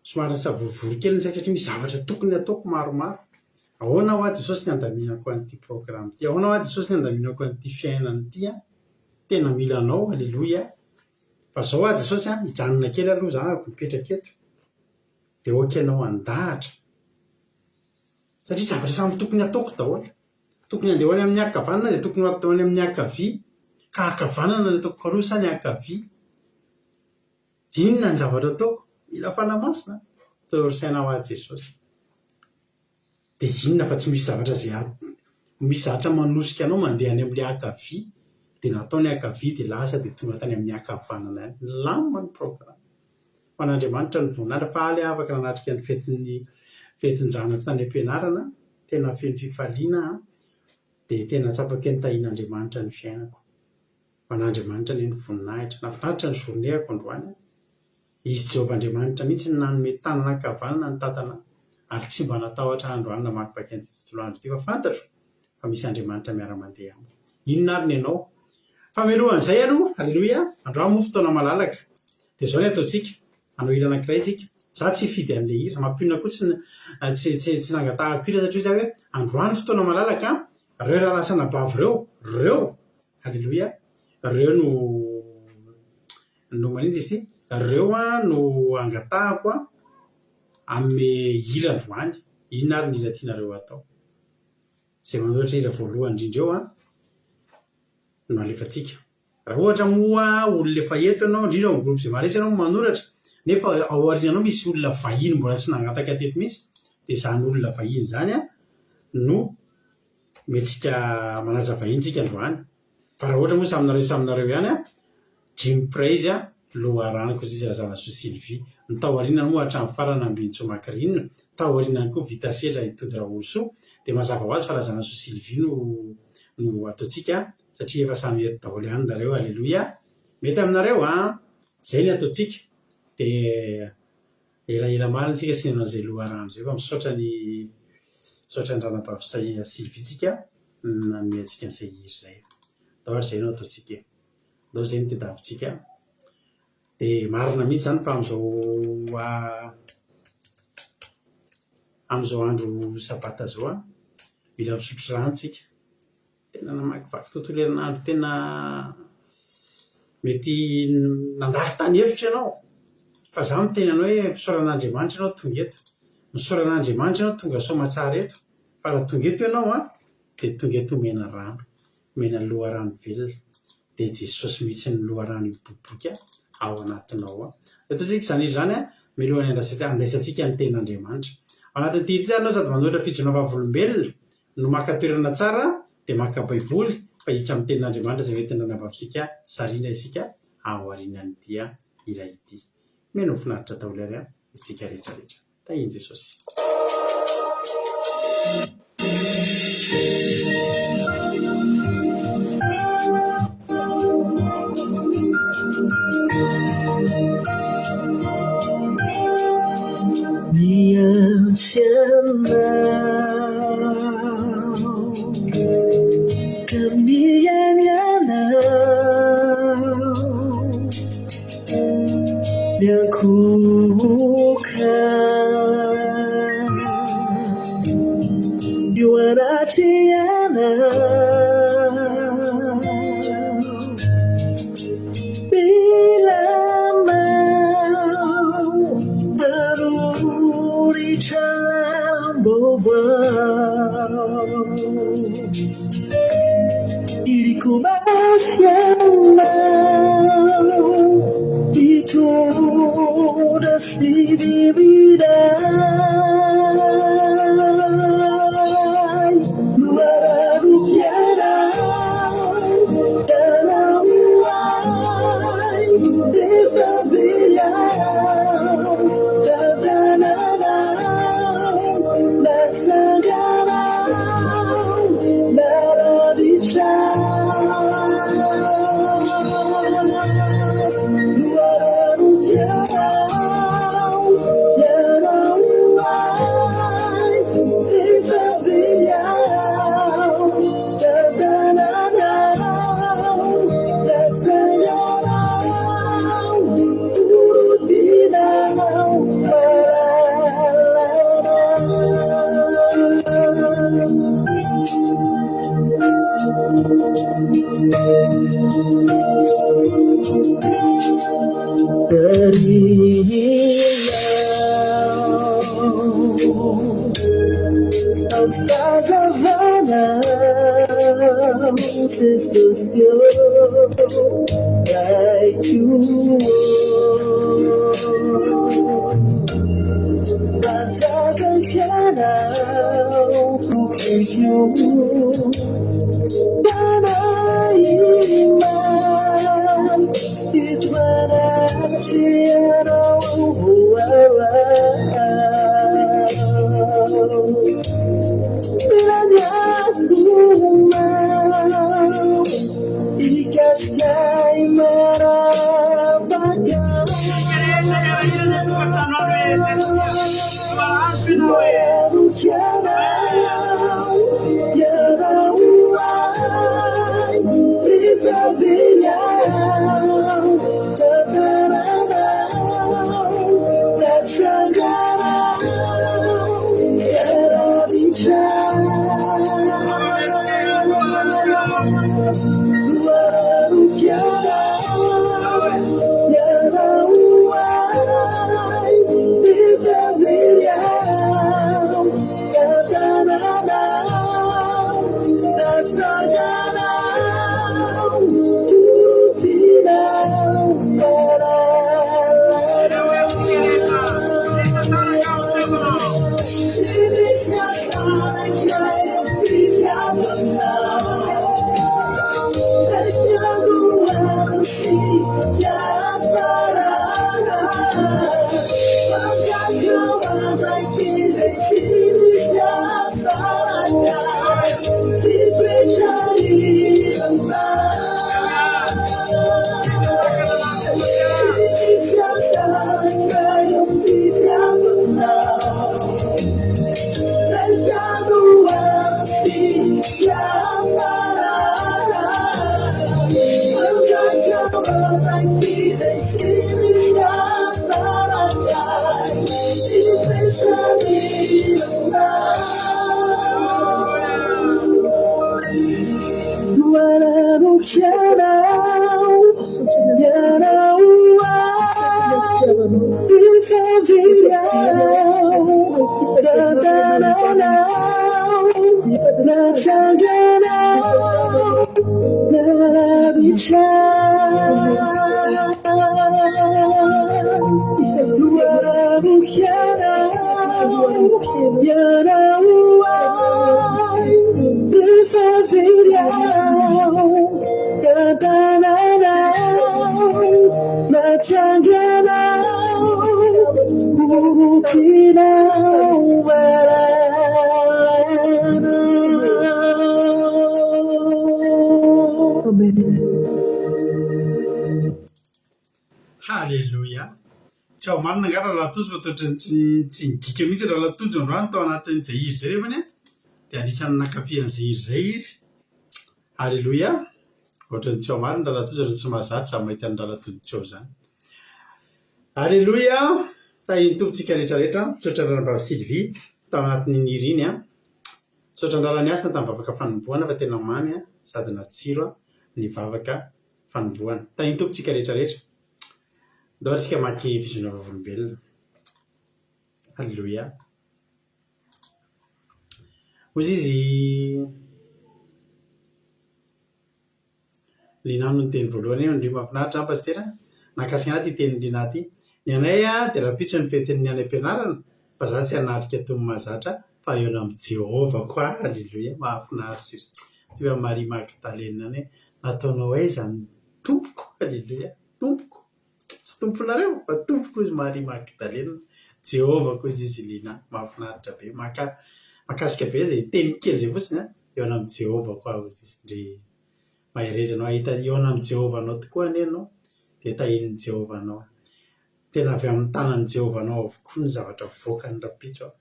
somary nisavorovoro kely ny saiko satria misy zavatra tokony hataoko maromaro. Ahoana hoa Jesosy ny handaminako an'ity programme ity? Ahoana hoa Jesosy ny handaminako an'ity fiainana ity an? Tena mila anao, aleloia. Fa zao hoa Jesosy an, hijanona kely aloha za mipetraka eto, dia ok anao handahatra. Satria zavatra samy tokony hataoko daholo. Tokony handeha ho any amin'ny ankavanana dia tokony ho any amin'ny ankavia. Ka ankavanana no ataoko aloha sa ny ankavia? Inona ny zavatra ataoko? Mila Fanahy Masina an! Toro saina ho ahy Jesosy. Dia inona fa tsy misy zavatra izay misy zavatra manosika anao mandeha any amin'ilay ankavia, dia natao ny ankavia dia lasa dia tonga tany amin'ny ankavanana ihany. Nilamina ny programme. Ho an'Andriamanitra ny voninahitra. Faly aho afaka nanatrika ny fetin'ny fetin-janako tany am-pianarana, tena feno fifaliana aho, dia tena tsapako hoe nitahian'Andriamanitra ny fiainako. Ho an'Andriamanitra anie ny voninahitra. Nahafinaritra ny journée-ko androany. Izy Jehovah Andriamanitra mihitsy no nanome tanana ankavanana ny tantana ary tsy mba natahotra ahy androany namakivaky an'ity tontolo andro ity fa fantatro fa misy Andriamanitra miara-mandeha amiko. Inona ary ny anao? Fa mialohan'izay aloha, Aleloia, androany moa fotoana malalaka. Dia izao ny ataontsika, hanao hira anankiray tsika. Za tsy hifidy an'ilay hira. Mampionona koa tsy tsy tsy tsy nangatahako hira satria za hoe androany fotoana malalaka, reo rahalahy sy anabavy reo, reo, Aleloia, reo no no maninona izy ity? Reo no angatahako hanome hira androany. Inona ary ny hira tianareo hatao? Izay manoratra hira voalohany indrindra eo no alefantsika. Raha ohatra moa olona efa eto ianao, indrindra ao amin'ny groupe izay maharetsy ianao no manoratra, nefa ao aorianao misy olona vahiny mbola tsy nangataka teto mihitsy, dia izany olona vahiny izany no Mety manaja vahiny tsika androany. Fa raha ohatra moa samy nareo samy nareo ihany an, Jim Praise an, loharanoko sisa Razanasoa Sylvie. Ny tao aorianany moa hatramin'ny farany Ambinintsoa Macrine, tao aorianany koa Vita Sedra i Tody Raolosoa, dia mazava ho azy fa Razanasoa Sylvie no no ataontsika satria efa samy eto daholo ihany nareo, Aleloia! Mety aminareo an! Izay ny ataontsika, dia Elaela marina tsika tsy nihaino an'izay loharano izay fa misaotra ny misaotra ny ranabavy Sylvie tsika nanome antsika an'izay hira izay. Ndao ary izay no ataontsika e. Ndao izay no tediavintsika. Dia marina mihitsy izany fa amin'izao amin'izao andro sabata izao an, mila misotro rano tsika. Tena namakivaky tontolo herinandro tena mety nandalo tany efitra ianao fa za miteny anao hoe misaora an'Andriamanitra ianao tonga eto, misaora an'Andriamanitra ianao tonga soamatsara eto fa raha tonga eto ianao an dia tonga eto omena rano, omena loharano velona dia Jesosy mihitsy no loharano hiboiboika ao anatinao ao. Ataontsika izany hira izany an, mialohan'ny handraisantsika ny tenin'Andriamanitra. Ao anatin'ity hira ity izany ianao sady manoratra fijoroana vavolombelona no maka toerana tsara dia maka baiboly fa hiditra amin'ny tenin'Andriamanitra izay hoentin'ny ranabavintsika sarina isika aorianan'ity hira ity. Mino ho finaritra daholo ary isika rehetra rehetra. Tahian'i Jesosy. Miantso anao ka mihaino anao miankohoka eo anatrehanao. Mila anao aroritra lalam-baovao. Iriko mafy anao hitondra fivimbinay. Loharanom-piainana. Fahazavana Jesosy ô Raiko ô Mpanjakanao tokiko Fanahy masina eto anatrehanao Mila ny azonao hikasika ahy manafaka Haleloia! Tsy ao marina angaha Rahalahy Tojo fa toa tsy tsy nigika mihitsy Rahalahy Tojo androany tao anatin'izay hira izay nefany an, dia anisan'ny nankafy an'izay hira izay izy. Haleloia! Ohatran'ny tsy ao marina Rahalahy Tojo raha tsy mahazatra izany mahita an'i Rahalahy Tojo tsy ao izany. Haleloia! Tahin'ny Tompo tsika rehetra rehetra. Misaotra Ranabavy Sylvie tao anatin'iny hira iny an. Misaotra an-dRahalahy Niasina tamin'ny vavaka fanombohana fa tena mamy sady natsiro ny vavaka fanombohana. Tahin'ny Tompo tsika rehetra rehetra. Ndao ary tsika maka fizona vavolombelona. Haleloia. Hoy izy Lina no niteny voalohany hoe ndry mahafinaritra an Pasitera a! Nahakasika anah ity tenin'i Lina ity. Ny anay dia rahampitso ny fetin'ny any am-pianarana fa za tsy hanatrika toy ny mahazatra fa hihaona amin'i Jehovah koa Aleloia! Mahafinaritra ery! Toy an'i Maria Magdalena any hoe nataonao aiza ny Tompoko? Aleloia! Tompoko! Tsy tomponareo fa tompoko hozy Maria Magdalena, Jehovah koa hozy izy Lina, mahafinaritra be, maka mahakasika be izay teny kely izay fotsiny an, hihaona amin'i Jehovah koa aho hozy izy, ndry mahereza anao hahita hihaona amin'i Jehovah anao tokoa anie ianao dia tahian'i Jehovah anao. Tena avy amin'ny tanan'i Jehovah anao avokoa ny zavatra avoakany rahampitso an,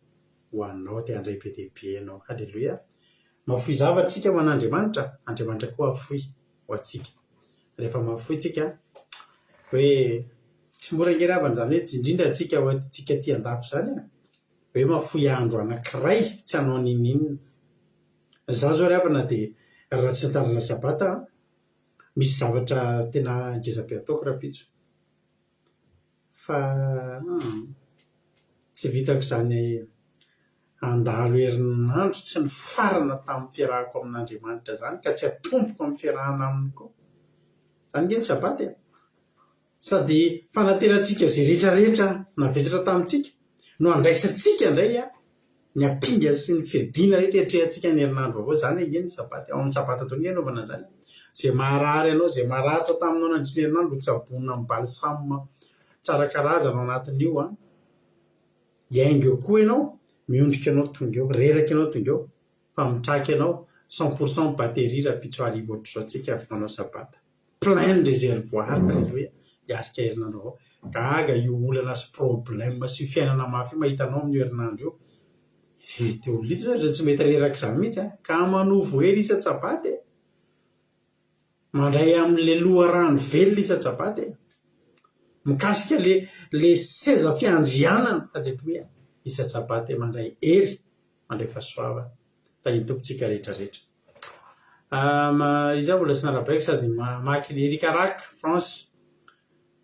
ho anao dia handray be dia be ianao. Haleloia. Mahafoy zavatra isika ho an'Andriamanitra, Andriamanitra koa hahafoy ho antsika. Rehefa mahafoy tsika hoe tsy mora ange ry havana izany hoe indrindra antsika ho antsika aty andafy izany e, hoe mahafoy andro anankiray tsy hanao n'inon'inona. Izaho izao ry havana dia raha tsy nitandrina sabata aho, misy zavatra tena ngeza be ataoko rahampitso. Fa tsy vitako izany. Handalo herinandro tsy nifarana tamin'ny fiarahako amin'Andriamanitra izany ka tsy hatomboko amin'ny fiarahana aminy koa. Izany ange ny Sabata e! Sady fanaterantsika izay rehetra rehetra navesatra tamintsika no andraisantsika indray ny ampinga sy ny fiadiana rehetra iatrehantsika ny herinandro vaovao. Izany ange ny Sabata e! Ao amin'ny Sabata daholo ange anaovana an'izany e! Izay maharary anao, izay maratra taminao nandritra ny herinandro ho tsaboina amin'ny balsam tsara karazana ao anatin'io an! Hiainga eo koa ianao, miondrika ianao tonga eo, reraka ianao tonga eo, fa mitraka ianao, cent pour cent batterie rahampitso hariva ohatr'izao tsika avy manao sabata. Plein ny réservoir, aleloia, hiarika herinandro vaovao. Gaga io olana sy problème sy io fiainana mafy io mahita anao amin'io herinandro io. Ity olona ity zao tsy mety reraka izany mihitsy an! Ka manovo hery isan-tsabata e! Mandray amin'ilay loharano velona isan-tsabata e! Mikasika ilay ilay seza fiandrianana, aleloia, isan-tsabata e! Mandray hery, mandray fahasoavana. Tahin'ny Tompo tsika rehetra rehetra. Izaho mbola tsy narabaiko sady mamaky ny Eric Arak, France.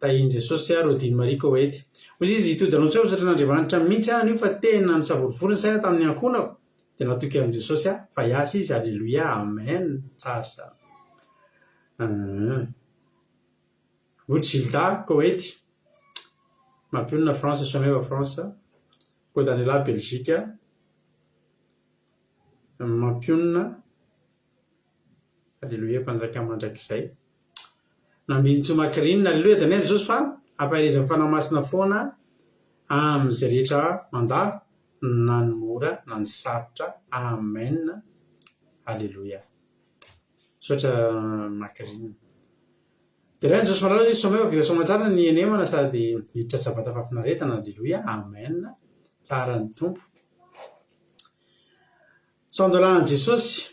Tahin'i Jesosy aho Rodine Marie Koety. Hoy izy, Hitody anao tsy aho misaotra an'Andriamanitra mihitsy aho anio fa tena nisavorovoro ny saina tamin'ny ankohonako dia natoky an'i Jesosy aho fa hiasa izy Aleloia Amen tsara izany. Hoy Gilda, Koety. Mampionona France Someva France. Kodanela Belgique. Mampionona. Aleloia Mpanjaka mandrakizay. Nambinintsoa Macrine, Aleloia Daniel Jesosy fa ampaherezan'ny Fanahy Masina foana amin'izay rehetra mandalo na ny mora na ny sarotra. Amen. Aleloia. Misaotra Macrine. Deraina Jesosy malala izy somay fa vita soamantsara ny henemana sady hiditra sabata fahafinaretana. Aleloia. Amen. Tsara ny Tompo. Sandola an'i Jesosy,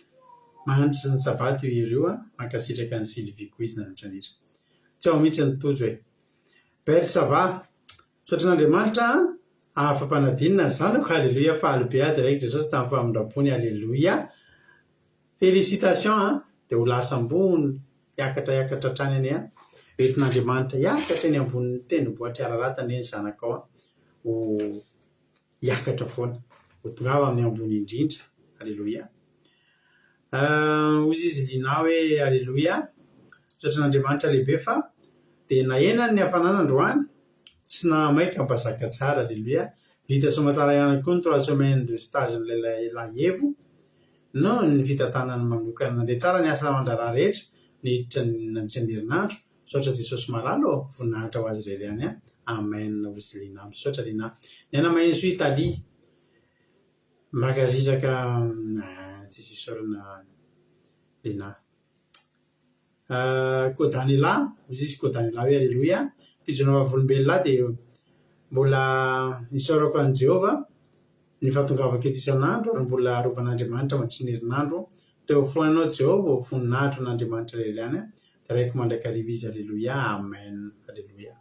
Mahantra ny Sabata io hira io a, mankasitraka an'i Sylvie koa izy nanolotra ny hira. Tsy ao mihitsy ny Tojo e. Belle ça va? Misaotra an'Andriamanitra an, afa-panadinana ny zanako, Aleloia, faly be aho direct Jesosy tamin'ny famindrampony, Aleloia, Félicitations an, dia ho lasa ambony hiakatra hiakatra hatrany anie an, hoentin'Andriamanitra hiakatra eny ambonin'ny tendrombohitr'i Ararata anie ny zanakao an, ho hiakatra foana, ho tongava amin'ny ambony indrindra. Aleloia. Hoy izy Lina hoe Aleloia. Misaotra an'Andriamanitra lehibe fa dia nahena ny hafanana androany, tsy nahamay ka mba zaka tsara. Aleloia. Vita soamatsara ihany koa ny trois semaines de stage n'ilay lahy Evo noho ny fitantanany manokana. Nandeha tsara ny asa aman-draharaha rehetra niditra nandritra ny herinandro. Misaotra Jesosy malala ô, voninahitra ho azy irery ihany an. Amen hozy Lina. Misaotra Lina. Ny Mahensoa Italie. Mankasitraka tsisy isaorana Lina. Kodanila, hozy izy Kodanila hoe Aleloia. Fijoroana vavolombelona dia mbola isaorako an'i Jehovah ny fahatongavako eto isan'andro ary mbola arovan'Andriamanitra mandritry ny herinandro. Teo foana anao Jehovah ô, voninahitra ho an'Andriamanitra irery ihany an. Raiko mandrakariva izy Aleloia Amen Aleloia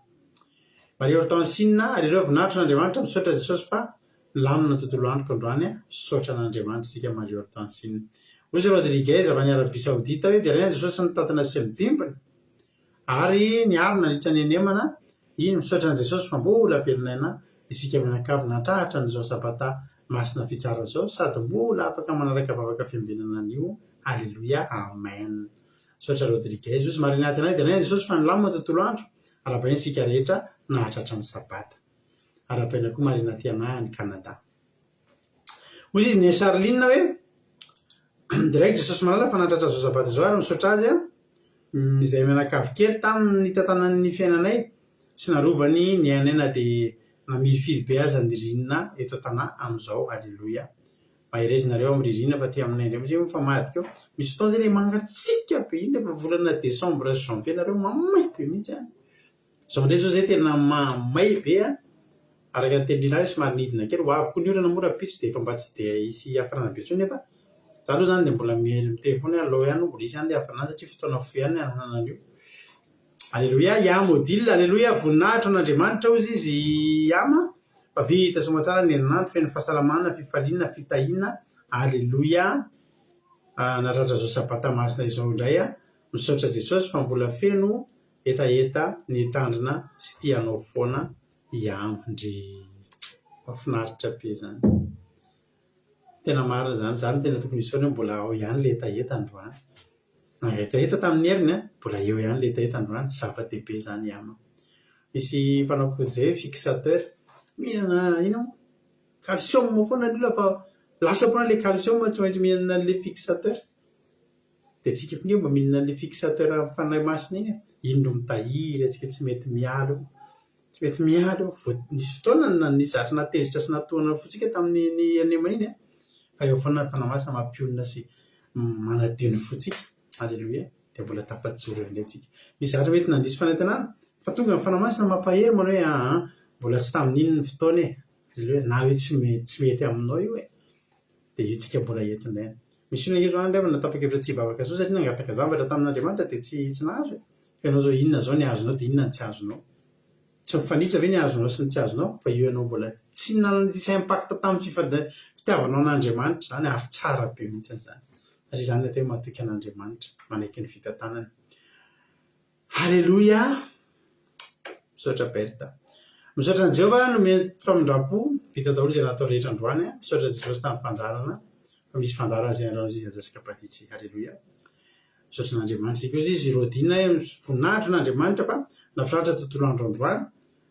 Marie Hortensine Aleloia voninahitra an'Andriamanitra misaotra Jesosy fa milamina ny tontolo androko androany a misaotra an'Andriamanitra isika Marie Hortensine Hoy izy Rodriguez avy any Arabie Saoudite hoe deraina Jesosy nitantana sy nivimbina ary niaro nandritra ny henemana iny misaotra an'i Jesosy fa mbola velon'aina isika mianakavy nahatratra an'izao sabata masina fitsarana izao sady mbola afaka manaraka vavaka fiambenana anio Aleloia Amen Misaotra Rodriguez. Jesosy marina anaty anay dia anay Jesosy fa nilamina tontolo andro. Arahabaina isika rehetra nahatratra ny sabata. Arahabaina koa Marina Tiana any Canada. Hoy izy Neny Charline hoe Direct Jesosy malala fa nahatratra izao sabata izao ary misaotra azy aho izay mianakavy kely tamin'ny nitantanany ny fiainanay sy narovany ny ainay na dia namirifiry be aza ny ririnina eto an-tanà amin'izao. Aleloia. Mahereza nareo am ririna fa aty aminay indray amzay mifamadika eo. Misy fotoana zay le mangatsiaka be iny refa volana décembre sy janvier nareo mamay be mihitsy an. Zao ndray zao zay tena mamay be an. Araka ny tenin-dry hoe somary nidina kely, ho avy koa ny orana moa rahampitso dia efa mba tsy dia hisy hafanana be intsony nefa za aloha zany dia mbola miteny foana hoe aleo ihany mbola hisy ihany le hafanana satria fotoana fohy ihany ny hananana an'io. Aleloia, Yam Odile, Aleloia, voninahitra an'Andriamanitra hozy izy Yam a, fa vita soamatsara ny herinandro feno fahasalamana, fifaliana, fitahiana, Aleloia, nahatratra izao sabata masina izao indray aho, misaotra Jesosy fa mbola feno hetaheta ny hitandrina sy tia anao foana Yam, ndrii, mahafinaritra be izany. Tena marina izany. Izany no tena tokony hisaorana hoe mbola ao ihany ilay hetaheta androany. Nangetaheta tamin'ny heriny an, mbola eo ihany ilay hetaheta androany. Zava-dehibe izany Yama. Misy fanafody izay hoe fixateur. Mihinana inona moa? Calcium foana ny olona fa lasa foana ilay calcium tsy maintsy mihinana an'ilay fixateur. Dia tsika koa nge mba mihinana an'ilay fixateur amin'ny fanahy masina iny e. Iny no mitahiry antsika tsy mety miala eo. Tsy mety miala eo. Vao nisy fotoana na nisy zavatra nahatezitra sy nahatohana ny fontsika tamin'iny anema iny an. Fa eo foana ny fanahy masina mampionona sy manadio ny fontsika. Aleloia. Dia mbola tafajoro eo indray tsika. Misy zavatra mety nandiso fanantenana fa tonga ny fanahy masina mampahery manao hoe aa mbola tsy tamin'iny ny fotoana e. Aleloia. Na hoe tsy tsy mety aminao io e. Dia io tsika mbola eto indray. Misy olona ange zao any ry havana tapa-kevitra tsy hivavaka intsony satria nangataka zavatra tamin'Andriamanitra dia tsy tsy nahazo e. Fa ianao zao inona zao ny azonao dia inona ny tsy azonao? Tsy mifanitsy ve ny azonao sy ny tsy azonao? Fa io ianao mbola tsy nanisy impact tamin'ny fifada- fitiavanao an'Andriamanitra izany ary tsara be mihitsy izany. Satria izany ny atao hoe matoky an'Andriamanitra, manaiky ny fitantanany. Haleloia! Misaotra Bertha. Misaotra an'i Jehovah nomeny famindram-po. Vita daholo izay natao rehetra androany. Misaotra Jesosy tamin'ny fandaharana. Fa misy fandaharana izay androany izy Jessica Patitsy. Haleloia. Misaotra an'Andriamanitra isika. Hoy izy Rodina hoe voninahitra an'Andriamanitra fa nahafinaritra tontolo andro androany.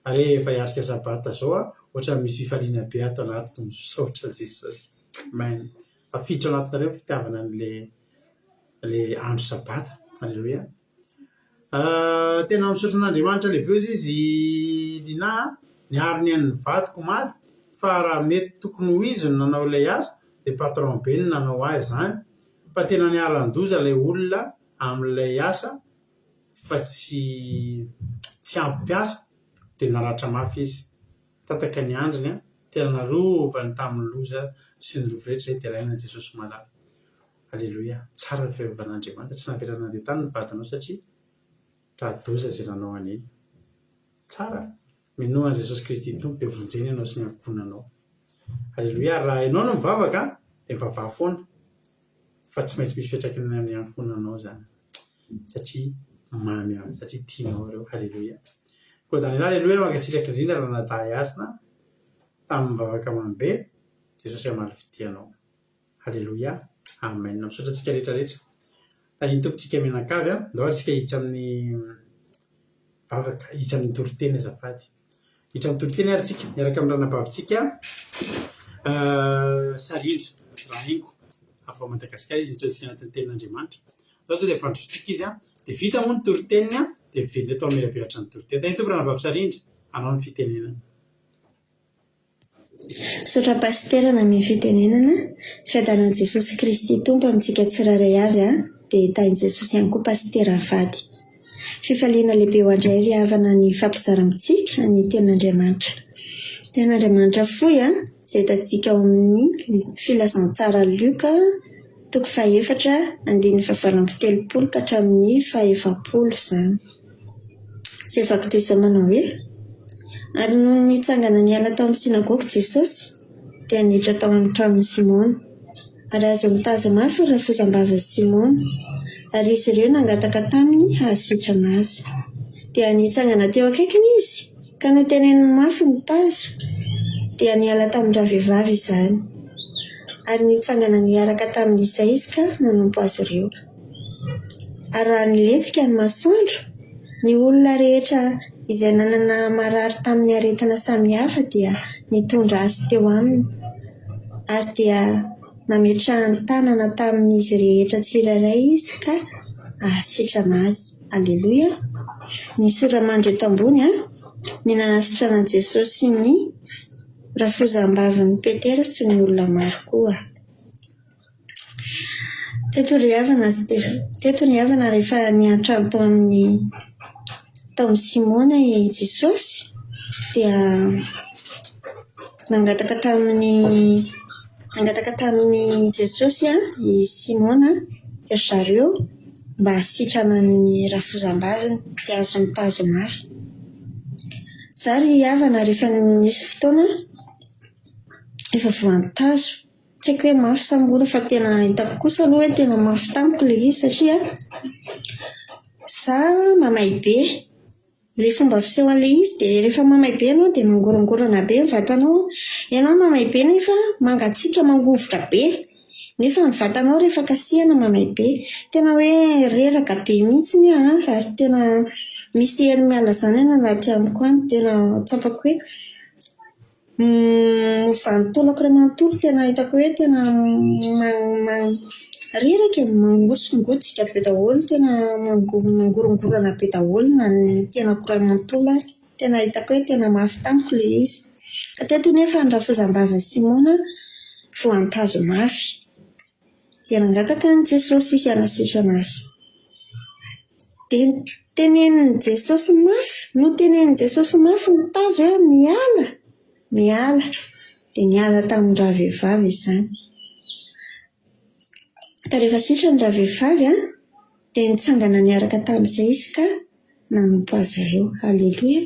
Ary efa hiatrika sabata izao aho. Ohatran'ny misy fifaliana be ato anatiko. Misaotra Jesosy. Amen. Tafiditra ao anatinareo ny fitiavana an'ilay ilay andro sabata. Haleloia. Tena misaotra an'Andriamanitra lehibe hozy izy Lina a, niaro ny ain'ny vadiko omaly fa raha mety tokony ho izy no nanao ilay asa dia patron be no nanao ahy izany fa tena niharan-doza ilay olona amin'ilay asa fa tsy tsy ampy mpiasa dia naratra mafy izy, tataka ny andriny a, tena narovany tamin'ny loza sy ny rofy rehetra izay deraina an'i Jesosy malala. Aleloia! Tsara ny fiarovan'Andriamanitra, tsy navelany nandeha tany ny vadinao satria tra-doza izay nanao an'iny. Tsara! Minoa an'i Jesosy Kristy Tompo dia vonjena ianao sy ny ankohonanao. Aleloia! Ary raha ianao no mivavaka dia mivavaha foana fa tsy maintsy misy fiantraikany amin'ny ankohonanao izany satria mamy satria tianao ireo. Aleloia! Koa Daniela, aleloia, mankasitraka indrindra ranadahy Hasina tamin'ny vavaka mamy be, Jesosy hamaly fitia anao. Haleloia. Amen. Misaotra antsika rehetra rehetra. Tahin'ny Tompo tsika mianakavy a. Ndao ary tsika hiditra amin'ny vavaka, hiditra amin'ny toriteny azafady. Hiditra amin'ny toriteny ary tsika miaraka amin'ny ranabavintsika Sarindra Rahaingo avy ao Madagasikara izy nitsoa antsika anatin'ny tenin'Andriamanitra. Zao tonga dia ampandrosoantsika izy a. Dia vita moa ny toriteniny a, dia miverina eto hamelabelatra ny toriteny. Tahin'ny Tompo ranabavy Sarindra, hanao ny fitenenana. Misaotra Pasitera namehy fitenenana, Fiadanan'i Jesosy Kristy Tompo amintsika tsirairay avy an, dia tahin'i Jesosy ihany koa Pasitera vady. Fifaliana lehibe ho an-dray ry havana ny hifampizara amintsika ny tenin'Andriamanitra. Tenin'Andriamanitra fohy an, izay hitantsika ao amin'ny Filazantsara Lioka toko fahefatra andininy fahavalo amby telopolo ka hatramin'ny fahefapolo izany. Izay vaky toy izao manao hoe, Ary nony nitsangana niala tao amin'ny synagoga Jesosy, dia niditra tao amin'ny tranon'i Simona. Ary azon'ny tazo mafy ny rafozam-bavin'i Simona, ary izy ireo nangataka taminy hahasitrana azy. Dia nitsangana teo akaikiny izy, ka noteneniny mafy ny tazo, dia niala tamin-dravehivavy izany. Ary nitsangana niaraka tamin'izay izy ka nanompo azy ireo. Ary raha nilentika ny masoandro, ny olona rehetra izay nanana marary tamin'ny aretina samihafa dia nitondra azy teo aminy, ary dia nametrahany tanana tamin'izy rehetra tsirairay izy ka hahasitrana azy. Aleloia! Ny sora-mandry eto ambony, ny nanasitranan'i Jesosy ny rafozam-bavin'i Petera sy ny olona maro koa. Teto ry havana, teto ry havana rehefa niantrano tao amin'ny tao amin'i Simona i Jesosy dia nangataka tamin'ny nangataka tamin'i Jesosy i Simona ry zareo mba hasitrana ny rafozam-baviny izay azon'ny tazo mafy. Izaho ry havana rehefa nisy fotoana efa voan'ny tazo. Tsy haiko hoe mafy sa mora fa tena hitako kosa aloha hoe tena mafy tamiko ilay izy satria za mamay be. Ilay fomba fiseho an'ilay izy dia rehefa mamay be ianao dia mangorangorana be ny vatanao. Ianao mamay be nefa mangatsiaka mangovitra be. Nefa ny vatanao rehefa kasihana mamay be. Tena hoe reraka be mihitsy aho an, ary tena misy hery miala izany any anaty amiko any. Tena tsapako hoe Ny taolako iray manontolo tena hitako hoe tena reraka e, mangosongotsika be daholo, tena mangorongorana be daholo na ny tenako iray manontolo ary. Tena hitako hoe tena mafy tamiko ilay izy. Ka teto nefa ny rafozam-bavin'i Simona voan-tazo mafy. Dia nangataka an'i Jesosy izy hanasitrana azy. Dia notenenin'i Jesosy mafy, notenenin'i Jesosy mafy ny tazo hoe miala, miala. Dia niala tamin-dravehivavy izany. Ka rehefa sitrany ravehivavy an, dia nitsangana niaraka tamin'izay izy ka nanompo azy ireo. Aleloia.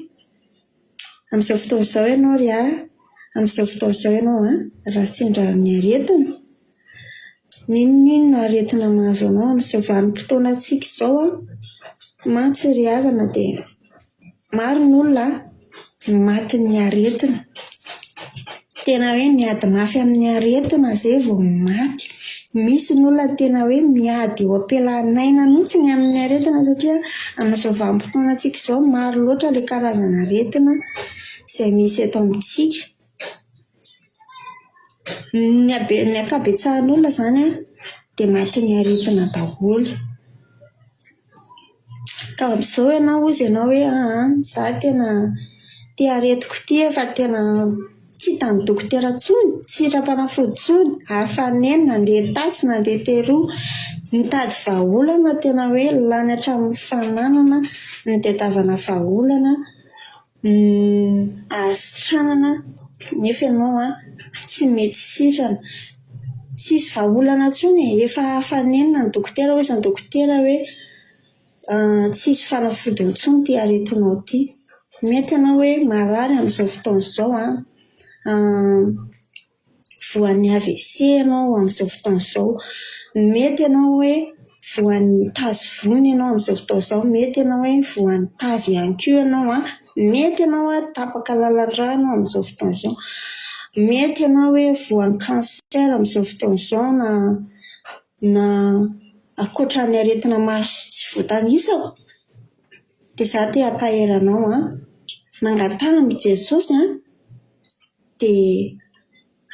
Amin'izao fotoana izao ianao ry ahy, amin'izao fotoana izao ianao an, raha sendra amin'ny aretina, n'inon'inona aretina mahazo anao amin'izao vanim-potoanantsika izao an, mantsy ry havana dia maro ny olona matin'ny aretina. Tena hoe miady mafy amin'ny aretina izay vao maty. Misy ny olona tena hoe miady eo am-pialan'aina mihitsy ny amin'ny aretina satria amin'izao vanim-potoanantsika izao maro loatra ilay karazana aretina izay misy eto amintsika. Ny habe- ny ankabetsahan'olona izany an, dia matin'ny aretina daholo. Ka amin'izao ianao hozy ianao hoe aa izaho tena ity aretiko ity efa tena tsy hitan'ny dokotera intsony, tsy hitam-panafody intsony, afa-nenina, nandeha tatsy nandeha teroa, nitady vahaolana tena hoe lany hatramin'ny fananana, nitadiavana vahaolana. Ahasitranana nefa ianao an, tsy mety sitrana. Tsisy vahaolana intsony e, efa afa-nenina ny dokotera hoy izany dokotera hoe tsisy fanafody intsony ity aretinao ity. Mety ianao hoe marary amin'izao fotoana izao an, voan'ny AVC ianao amin'izao fotoana izao. Mety ianao hoe voan'ny tazo vony ianao amin'izao fotoana izao. Mety ianao hoe voan'ny tazo ihany koa ianao an. Mety ianao hoe tapaka lalan-drà ianao amin'izao fotoana izao. Mety ianao hoe voan'ny cancer amin'izao fotoana izao na na ankoatran'ny aretina maro sy tsy voatanisako. Dia izaho te hampahery anao an, mangataha amin'i Jesosy an. dia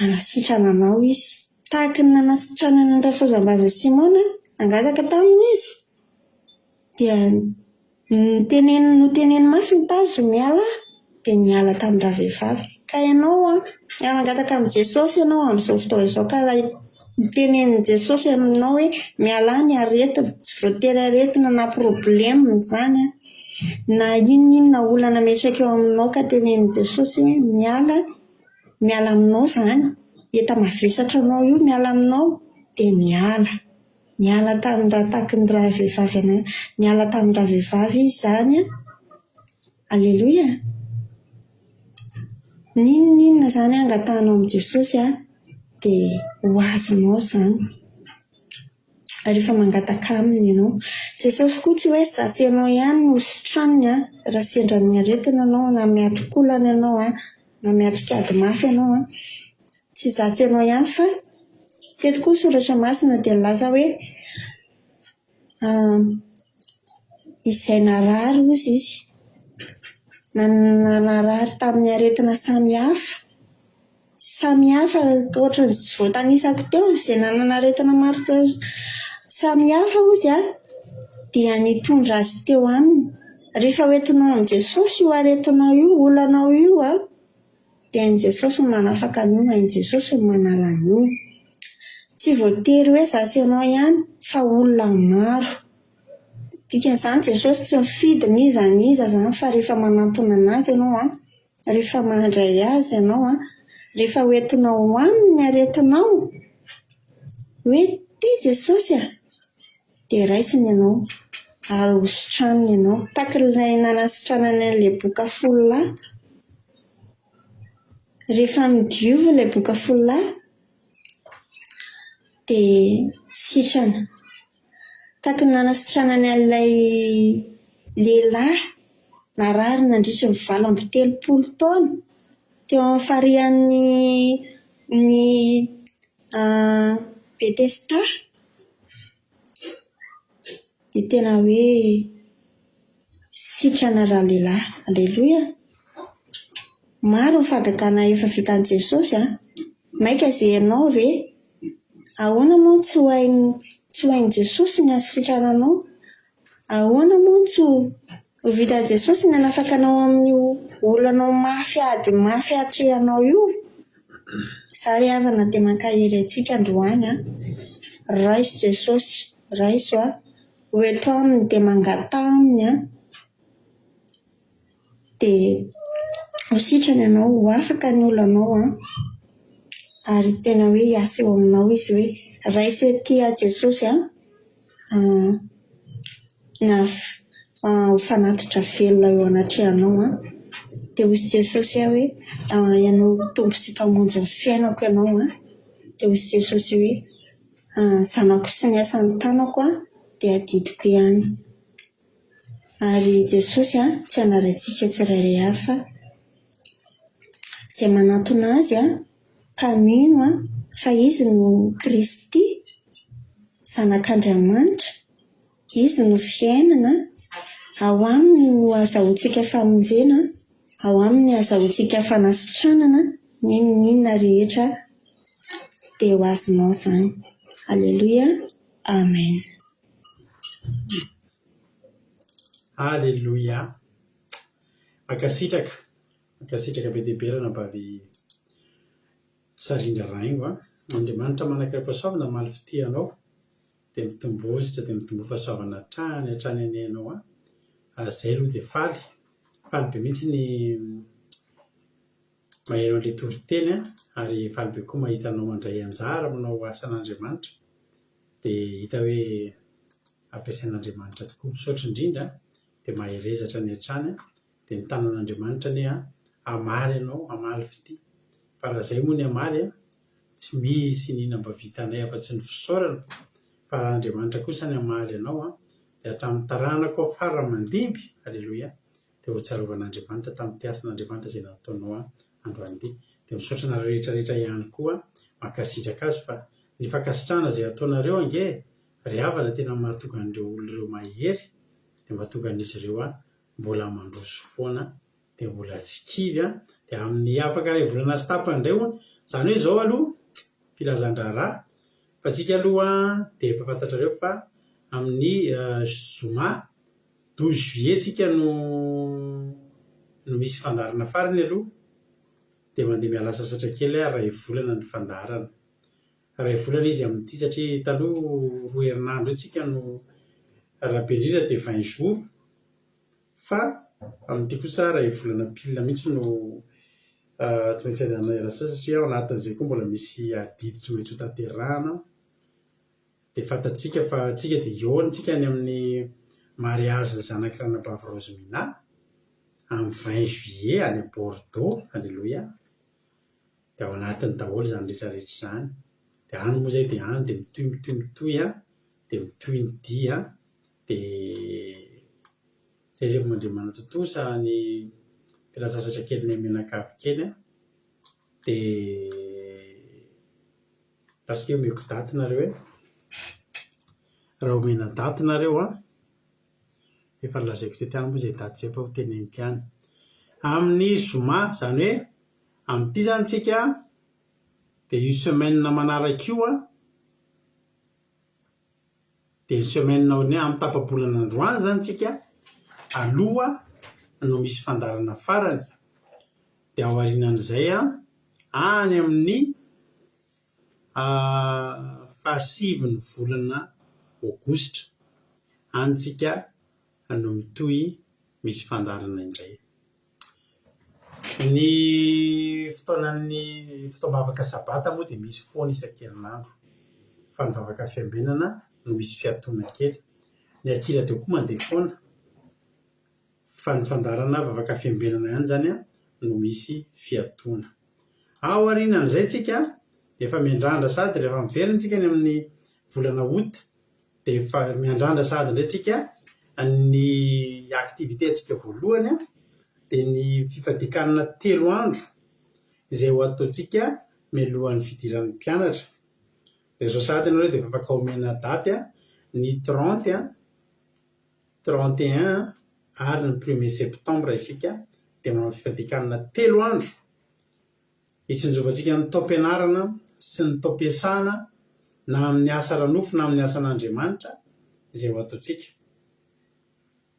hanasitrana anao izy. Tahaka ny nanasitranany ny rafozam-bavin'i Simona, nangataka taminy izy, dia noteneniny noteneniny mafy ny tazo, mialà, dia niala tamin-dravehivavy. Ka ianao an, raha mangataka amin'i Jesosy ianao amin'izao fotoana izao, ka raha tenenin'i Jesosy aminao hoe mialà ny aretina, tsy voatery aretina na problème izany an, Na inona inona olana miantraika eo aminao ka tenenin'i Jesosy hoe miala, miala aminao izany, enta-mavesatra anao io miala aminao, dia miala. Niala tamin-dra-tahaky ny rahavehivavy ana, niala tamin-dravehivavy izy izany an. Aleloia! N'inona inona izany angatahanao amin'i Jesosy an, dia ho azonao izany. rehefa mangataka aminy ianao. Jesosy koa tsy hoe za sy ianao ihany no sitraniny an, raha sendra ny aretina ianao na miatrika olana ianao an, na miatrika ady mafy ianao an, tsy za sy ianao ihany fa teto koa ny soratra masina dia nilaza hoe izay narary hozy izy, na narary tamin'ny aretina samihafa. Samy hafa ohatran'ny tsy voatanisako teo izay nanana aretina maro samy hafa hozy an, dia nitondra azy teo aminy. Rehefa hoentinao amin'i Jesosy io aretinao io, olanao io an, dia hain'i Jesosy ny manafaka an'io, hain'i Jesosy ny manala an'io. Tsy voatery hoe za sy ianao ihany fa olona maro. Dikan'izany Jesosy tsy mifidy n'iza n'iza izany fa rehefa manantona an'Azy ianao an, Rehefa mandray Azy ianao an, rehefa hoentinao ho Aminy ny aretinao, hoe ity Jesosy a, dia raisiny ianao ary hositraniny ianao. Tahaka ilay nanasitranany an'ilay boka fololahy. Rehefa nodioviny ilay boka fololahy dia sitrana. Tahaka ny nanasitranany an'ilay lehilahy. Narary nandritry ny 38 taona teo amin'ny farihan'ny ny Betesda. Dia tena hoe sitrana ralehilahy. Aleloia! Maro ny fahagagana efa vitan'i Jesosy an! Mainka izay ianao ve? Ahoana moa no tsy ho hain'i tsy ho hain'i Jesosy ny hahasitrana anao? Ahoana moa no tsy ho vitan'i Jesosy ny hanafaka anao amin'io olanao mafy ady mafy atrehanao io? Izaho ry havana dia mankahery antsika androany an! Raiso Jesosy, raiso an! Ho eto aminy dia mangataha aminy an! Dia ho sitrana ianao, ho afaka ny olanao an! Ary tena hoe hiasa eo aminao Izy hoe raiso ety aho Jesosy an! Na ho fanatitra velona eo anatrehanao an! Dia hoy Jesosy aho hoe ianao Tompo sy Mpamonjy ny fiainako ianao an! Dia hoy Jesosy hoe zanako sy ny asan'ny tanako an, dia adidiko ihany. Ary Jesosy tsy hanary antsika tsirairay avy fa izay manantona Azy ka mino fa Izy no Kristy, Zanak'Andriamanitra, Izy no fiainana, ao Aminy no ahazahoantsika famonjena, ao Aminy ahazahoantsika fanasitranana, n'inon'inona rehetra dia ho azonao izany. Aleloia. Amen. Aleloia! Mankasitraka, mankasitraka be dia be ranabavy Sarindra Rahaingo a! Andriamanitra manan-karem-pahasoavana hamaly fitia anao, dia mitomboa dia mitomboa fahasoavana hatrany hatrany anie ianao a! Ary izay aloha dia faly, faly be mihitsy ny maheno an'ilay toriteny a, ary faly be koa mahita anao mandray anjara manao asan'Andriamanitra. Dia hita hoe ampiasain'Andriamanitra tokoa. Misaotra indrindra dia mahereza hatrany hatrany dia ny tanan'Andriamanitra anie hamaly anao, hamaly fitia. Fa raha izay moa ny hamaly tsy misy iniana mba vitanay afa-tsy ny fisaorana fa raha Andriamanitra kosa ny hamaly anao dia hatramin'ny taranakao fara aman-dimby, Aleloia, dia ho tsarovan'Andriamanitra tamin'ity asan'Andriamanitra izay nataonao androany ity. Dia misaotra anareo rehetra rehetra ihany koa mankasitraka azy fa ny fankasitrahana izay ataonareo ange ry havana tena mahatonga an'ireo olona ireo mahery dia mahatonga an'izy ireo mbola mandroso foana dia mbola tsy kivy an, dia amin'ny afaka iray volana sy tapany indray hono, izany hoe izao aloha filazan-draharaha fa tsika aloha dia efa fantatrareo fa amin'ny zoma 12 juillet tsika no no misy fandaharana farany aloha dia mandeha miala sasatra kely aho iray volana ny fandaharana. Iray volana izy amin'ity satria taloha roa herinandro eo tsika no raha be indrindra dia vingt jours fa amin'ity kosa iray volana pile mihitsy no tsy maintsy andehanana hiala sasatra satria ao anatin'izay koa mbola misy adidy tsy maintsy hotanterahana. Dia fantatsika fa tsika dia hihaona tsika any amin'ny mariazin'ny zanak'i Ranabavy Rosemina amin'ny 20 juillet any Bordeaux, Alléluia. Dia ao anatiny daholo izany rehetra rehetra izany. Dia any moa izay dia any dia mitohy mitohy mitohy an, dia mitohy ny dia an, dia izay izay vao mandeha manatontosa ny fialan-tsasatra kelinay mianakavy kely an, dia Parce que omeko daty nareo e. Raha omena daty nareo an, efa nolazaiko teto ihany moa izay daty izay fa ho teneniko ihany. Amin'ny zoma, izany hoe amin'ity izany tsika dia io semaine manaraka io an, dia ny semaine aoriana, amin'ny tapa-bolana androany izany tsika aloha no misy fandaharana farany. Dia aorianan'izay an, any amin'ny fahasivin'ny volana aogositra, any tsika no mitohy misy fandaharana indray. Ny fotoanan'ny fotoam-bavaka sabata moa dia misy foana isan-kerinandro, fa ny vavaka fiambenana no misy fiatoana kely. Ny ankila dia koa mandeha foana. Fa ny fandaharana vavaka fiambenana ihany izany no misy fiatoana. Aorianan'izay tsika dia efa miandrandra sahady rehefa miverina tsika any amin'ny volana août dia efa miandrandra sahady indray tsika. Ny activité antsika voalohany dia ny fifadian-kanina telo andro izay ho ataontsika mialohan'ny fidiran'ny mpianatra. Dia izao sahady ianareo dia efa afaka omena daty ny trente, 31 ary ny premier septembre isika dia manao fifadian-kanina telo andro hitsinjovantsika ny taom-pianarana sy ny taom-piasana na amin'ny asa ara-nofo na amin'ny asan'Andriamanitra izay ho ataontsika.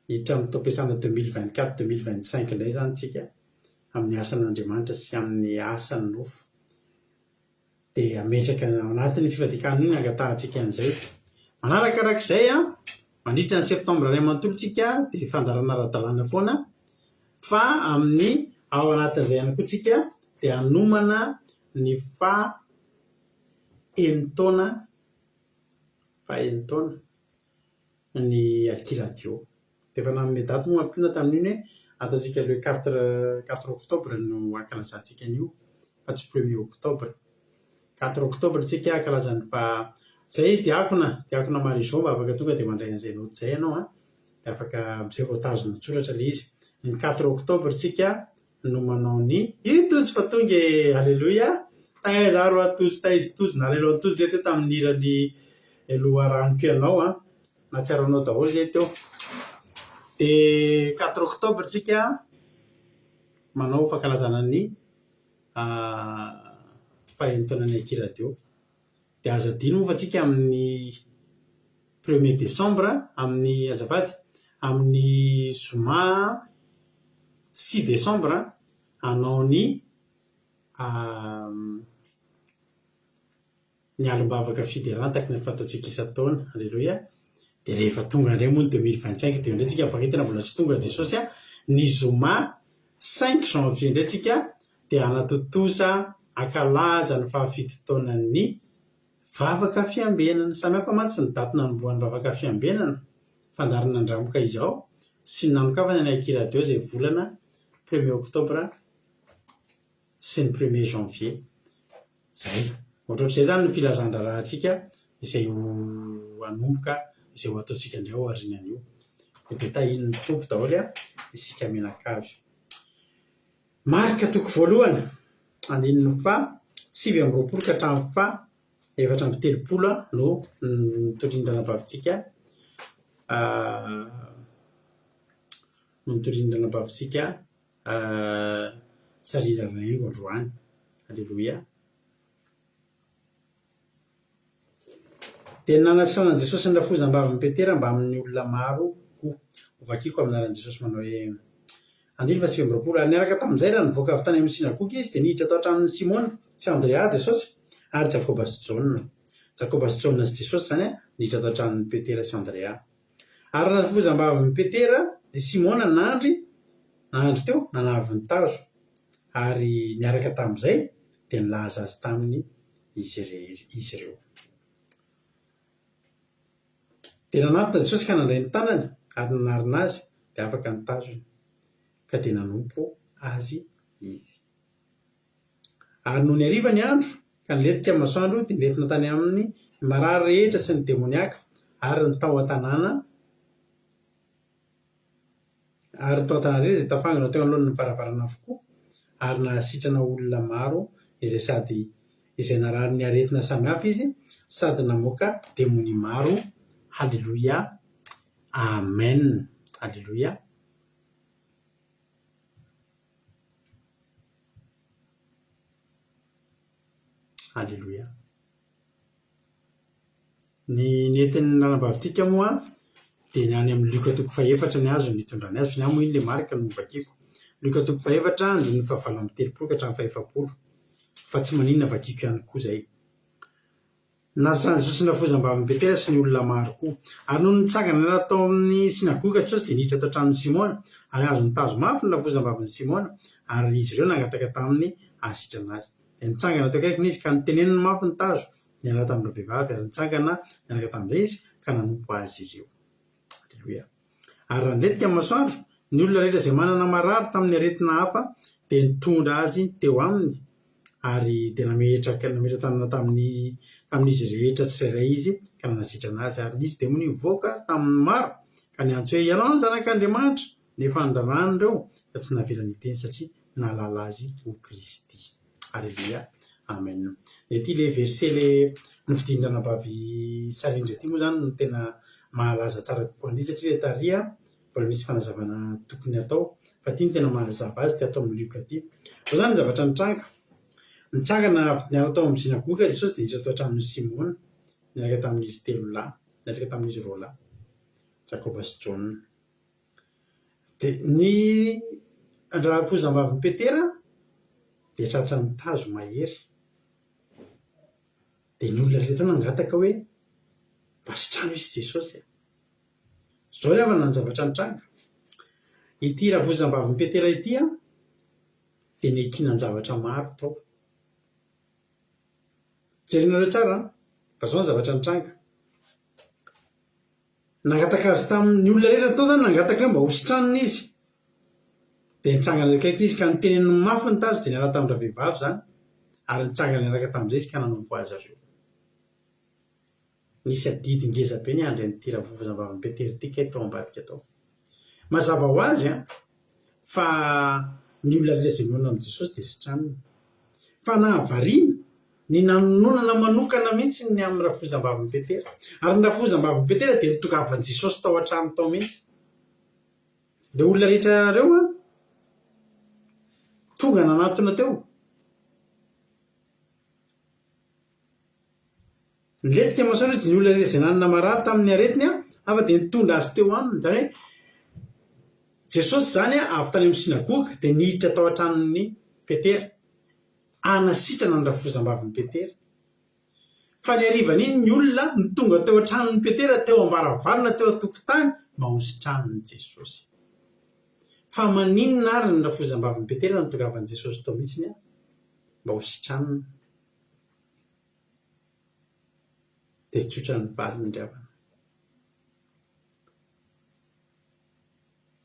Hiditra amin'ny taom-piasana 2024, 2025 indray izany isika amin'ny asan'Andriamanitra sy amin'ny asan'ny nofo. Dia hametraka ao anatin'ny fifadian-kanina io ny hangatahantsika an'izay. Manarakarak'izay, mandritra ny septembre iray manontolo isika dia fandaharana ara-dalàna foana fa amin'ny ao anatin'izay ihany koa isika dia hanomana ny faha enin-taona faha enin-taona ny Aky Radio. Dia efa nanome daty moa ampiana tamin'iny hoe ataontsika le quatre quatre octobre no hankalazantsika an'io fa tsy premier octobre. Quatre octobre tsika hankalaza ny faha zay diakona, diakona Marie Jo mba afaka tonga dia mandray an'izay naoty izay ianao an, dia afaka amin'izay voatazona an-tsoratra ilay izy. Ny quatre octobre tsika no manao ny i Tojo fa tonga e! Aleloia! Taiza ary hoa Tojo, taiza i Tojo, nalahelo an'i Tojo zay teo tamin'ny hiran'i Loharanoko ianao an! Nahatsiaro anao daholo zay teo. Dia quatre octobre tsika manao fankalazana ny faha-enin-taonan'ny Aky Radio. Dia aza adino moa fa tsika amin'ny premier décembre, amin'ny azafady, amin'ny zoma six décembre hanao ny ny alim-bavaka fiderana tahaka ny fataontsika isan-taona. Aleloia. Dia rehefa tonga indray moa ny 2025 dia eo indray tsika mifankahita na mbola tsy tonga Jesosy a. Ny zoma cinq janvier indray tsika dia hanatontosa hankalaza ny fahafito taonan'ny vavaka fiambenana. Samy hafa mantsy ny daty nanombohan'ny vavaka fiambenana, fandaharana Andramoka izao, sy ny nanokafana ny Aky Radio izay volana premier octobre sy ny premier janvier. Izay. Ohatrohatr'izay izany ny filazan-draharahantsika izay ho hanomboka, izay ho ataontsika indray ao aorianan'io. Koa dia tahian'ny Tompo daholo isika mianakavy. Marka toko voalohany, andininy faha 29 ka hatramin'ny faha 34 no nitorian'ny ranabavintsika no nitorian'ny ranabavintsika Sarira Rahaingo androany. Aleloia. Dia nanasana an'i Jesosy ny rafozam-bavin'i Petera mbamin'ny olona maro koa. Hovakiko amin'ny anaran'i Jesosy manao hoe, Andininy faha 29. Ary niaraka tamin'izay, raha nivoaka avy tany amin'ny synagoga izy, dia niditra tao an-tranon'i Simona sy Andrea Jesosy, ary Jakoba sy Jaona. Jakoba sy Jaona sy Jesosy izany niditra tao an-tranon'i Petera sy Andrea. Ary rafozam-bavin'i Petera, i Simona nandry, nandry teo, nanavy ny tazo. Ary niaraka tamin'izay, dia nilaza azy taminy izy ireo. Dia nanatona Jesosy ka nandray ny tanany ary nanarina azy, dia afaka ny tazony, ka dia nanompo azy izy. Ary nony hariva ny andro, ka nilentika ny masoandro, dia nentina tany aminy ny marary rehetra sy ny demoniaka ary ny tao an-tanàna, Ary ny tao an-tanàna rehetra dia tafangona teo anoloan'ny varavarana avokoa, ary nahasitrana olona maro izay sady izay nararin'ny aretina samihafa izy, sady namoaka demonia maro. Haleloia! Amen! Haleloia! Haleloia! Ny nentin'ny ranabavintsika moa dia ny any amin'ny Lioka toko fahefatra ny azo nitondrany azy, fa ny ahy moa iny ilay marika no novakiako. Lioka toko fahefatra andininy fahavalo amby telopolo ka hatramin'ny fahefapolo. Fa tsy maninona vakiako ihany koa izay. Nasitran'i Jesosy ny rafozam-bavin'i Petera sy ny olona maro koa. Ary nony nitsangana niala tao amin'ny synagoga Jesosy dia niditra tao an-tranon'i Simona, ary azony tazo mafy ny rafozam-bavin'i Simona, ary izy ireo nangataka taminy hahasitrana azy. Dia nitsangana teo akaikiny izy ka noteneniny mafy ny tazo, niala tamin'ireo vehivavy, ary nitsangana niaraka tamin'izay izy ka nanompo azy ireo. Aleloia. Ary raha nilentika ny masoandro, ny olona rehetra izay manana marary tamin'ny aretina hafa dia nitondra azy teo aminy, ary dia nametraka nametra-tanana tamin'ny tamin'izy rehetra tsirairay izy ka nanasitrana azy. Ary nisy demonia nivoaka tamin'ny maro. Ka niantso hoe, Ianao no Zanak'Andriamanitra! Nefa nirarahany ireo, ka tsy navelany hiteny satria nahalala Azy ho Kristy. Aleloia! Amen. Dia ity ilay verset ilay nofidin-dRanabavy Sarindra ity moa izany no tena mahalaza tsara kokoa an'ilay izy satria ilay tary mbola misy fanazavana tokony hatao fa ity no tena mahazava azy ity ato amin'ny Lioka ity. Izao izany ny zavatra nitranga. Nitsangana avy niala tao amin'ny synagoga Jesosy dia niditra tao an-tranon'i Simona niaraka tamin'izy telo lahy, niaraka tamin'izy roa lahy, Jakoba sy Jaona. Dia ny rafozambavin'i Petera dia tratran'ny tazo mahery. Dia ny olona rehetra nangataka hoe mba sitrano izy Jesosy a. Izao ry havana ny zavatra nitranga. Ity rafozambavin'i Petera ity an, dia niankinan-javatra maro tao. Jerenareo tsara an, fa izao ny zavatra nitranga. Nangataka azy tamin'ny olona rehetra tao izany nangataka hoe mba hositranina izy. Dia nitsangana teo akaikiny izy ka niteneniny mafy ny tazo dia niala tamin-dravehivavy izany ary nitsangana niaraka tamin'izay izy ka nanompo azy ireo. Nisy adidy ngeza be niandry an'ity ravovozambavin'i Petera ity kay tao ambadika tao. Mazava ho azy an, fa ny olona rehetra izay mihaona amin'i Jesosy dia sitranina. Fa nahavariana ny nanononana manokana mihitsy ny amin'ny rafozambavin'i Petera. Ary ny rafozambavin'i Petera dia nitongavan'i Jesosy tao an-trano tao mihitsy. Ireo olona rehetra ireo an, tonga nanatona teo. Nilentika masoandro izy, ny olona rehetra izay nanana marary tamin'ny aretiny hafa dia nitondra azy teo aminy. Izany hoe Jesosy izany avy tany amin'ny synagoga dia niditra tao an-tranon'i Petera hanasitrana ny rafozambavin'i Petera. Fa ny harivan'iny ny olona no tonga teo an-tranon'i Petera teo am-baravarana teo an-tokotany mba hositranin'i Jesosy. Fa maninona ary ny rafozambavin'i Petera no tongavan'i Jesosy tao mihitsiny mba hositranina? Dia tsotra ny valiny ry havana.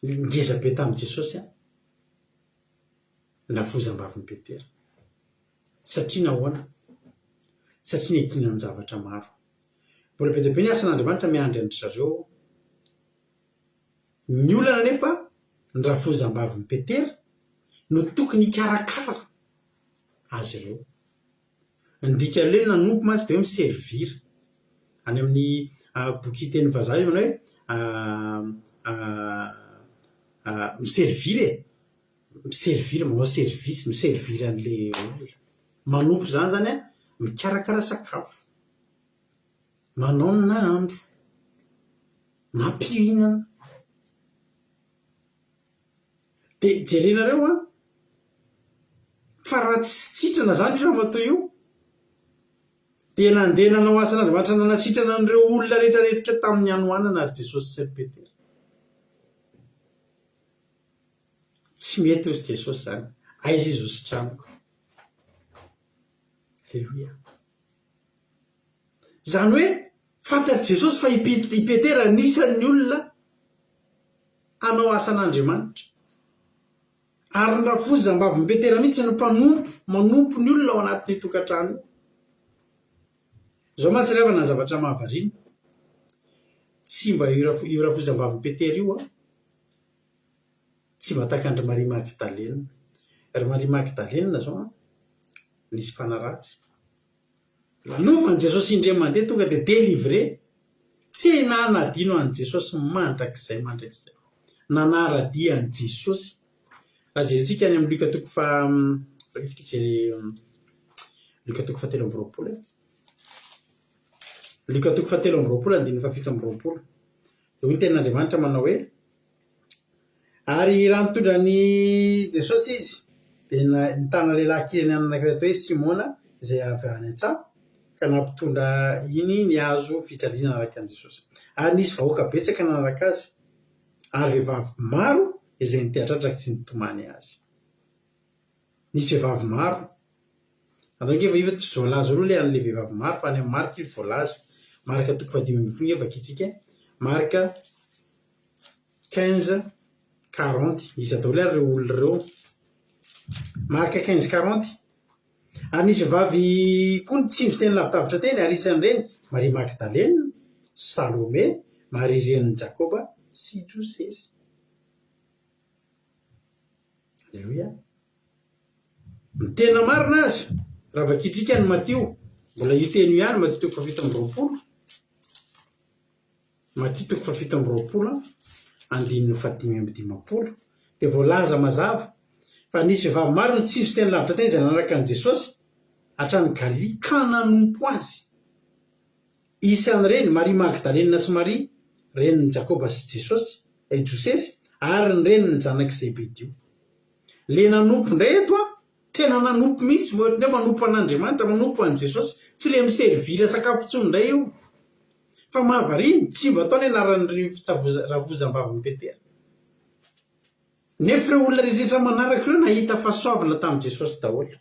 Ngeza be tamin'i Jesosy an, ny rafozam-bavin'i Petera. Satria nahoana? Satria niankinan-javatra maro. Mbola be dia be ny asan'Andriamanitra miandry an-dry zareo. Ny olana anefa, ny rafozam-bavin'i Petera no tokony hikarakara azy ireo. Ny dikan'ilay hoe nanompo mantsy dia hoe mi-servir. Any amin'ny boky teny vazaha io manao hoe mi-servir e! Mi-servir, manao service, mi-servir an'ilay olona. Manompo izany izany an, mikarakara sakafo, manao ny nahandro, mampihinana. Dia jerenareo an, fa raha tsy sitrana izany io ramatoa io, dia nandeha nanao asan'Andriamanitra nanasitrana an'ireo olona rehetra rehetra tamin'ny hanoanana ry Jesosy sy ry Petera. Tsy mety hozy Jesosy izany, aiza izy ho sitraniko. Aleloia. Izany hoe fantatr'i Jesosy fa i Petera anisan'ny olona hanao asan'Andriamanitra. Ary ny rafozam-bavin'i Petera mihitsy no mpanompo, manompo ny olona ao anatin'io tokantrano io. Izao mantsy ry havana ny zavatra mahavariana. Tsy mba io io rafozam-bavin'i Petera io an, tsy mba tahaka an-dry Maria Magdalena. Ry Maria Magdalena izao an, nisy fanahy ratsy. Lalovan'i Jesosy indray mandeha tonga dia délivré. Tsy nanadino an'i Jesosy mandrakizay mandrakizay. Nanara-dia an'i Jesosy. Raha jerentsika any amin'ny Lioka toko faha hijery Lioka toko fahatelo amby roapolo e. Lioka toko fahatelo amby roapolo andininy fahafito amby roapolo. Dia hoy ny tenin'Andriamanitra manao hoe Ary raha nitondra an'i Jesosy izy, dia nitana lehilahy Kyreniana anankiray atao hoe Simona, izay avy any an-tsaha, ka nampitondra iny ny hazo fijaliana nanaraka an'i Jesosy. Ary nisy vahoaka betsaka nanaraka azy, ary vehivavy maro izay niteha-tratraka sy nitomany azy. Nisy vehivavy maro. Andao ange fa tsy voalaza aloha ilay an'ilay vehivavy maro fa any amin'ny Marka io voalaza. Marka toko fahadimy ambin'ny folo ange vakintsika. Marka 15 40. Iza daholo ary ireo olona ireo? Marka 15 40. Ary nisy vehivavy koa nitsindro teny lavidavitra teny, ary isan'ireny Maria Magdalena, Salome, Maria renin'i Jakoba sy Josesy. Aleloia. Ny tena marina aza, raha vakintsika ny Matio, mbola io teny io ihany, Matio toko fahafito amby 20, Matio toko fahafito amby 20, andininy fahadimy amby 50, dia voalaza mazava fa nisy vehivavy maro nitsinjo teny lavitra teny izay nanaraka an'i Jesosy hatrany Galilia ka nanompo azy. Isan'ireny, Maria Magdalena sy Maria, renin'i Jakoba sy Jesosy, eh, Josesy, ary ny renin'ny zanak'i Zebedio. Le nanompo indray eto an, tena nanompo mihitsy, ohatran'ny hoe manompo an'Andriamanitra, manompo an'i Jesosy, tsy le mi-servir sakafo intsony indray io. Fa mahavariana, tsy mba atao ny anaran'ny ravozam-bavin'i Petera. Nefa ireo olona rehetra manaraka ireo nahita fahasoavana tamin'i Jesosy daholo.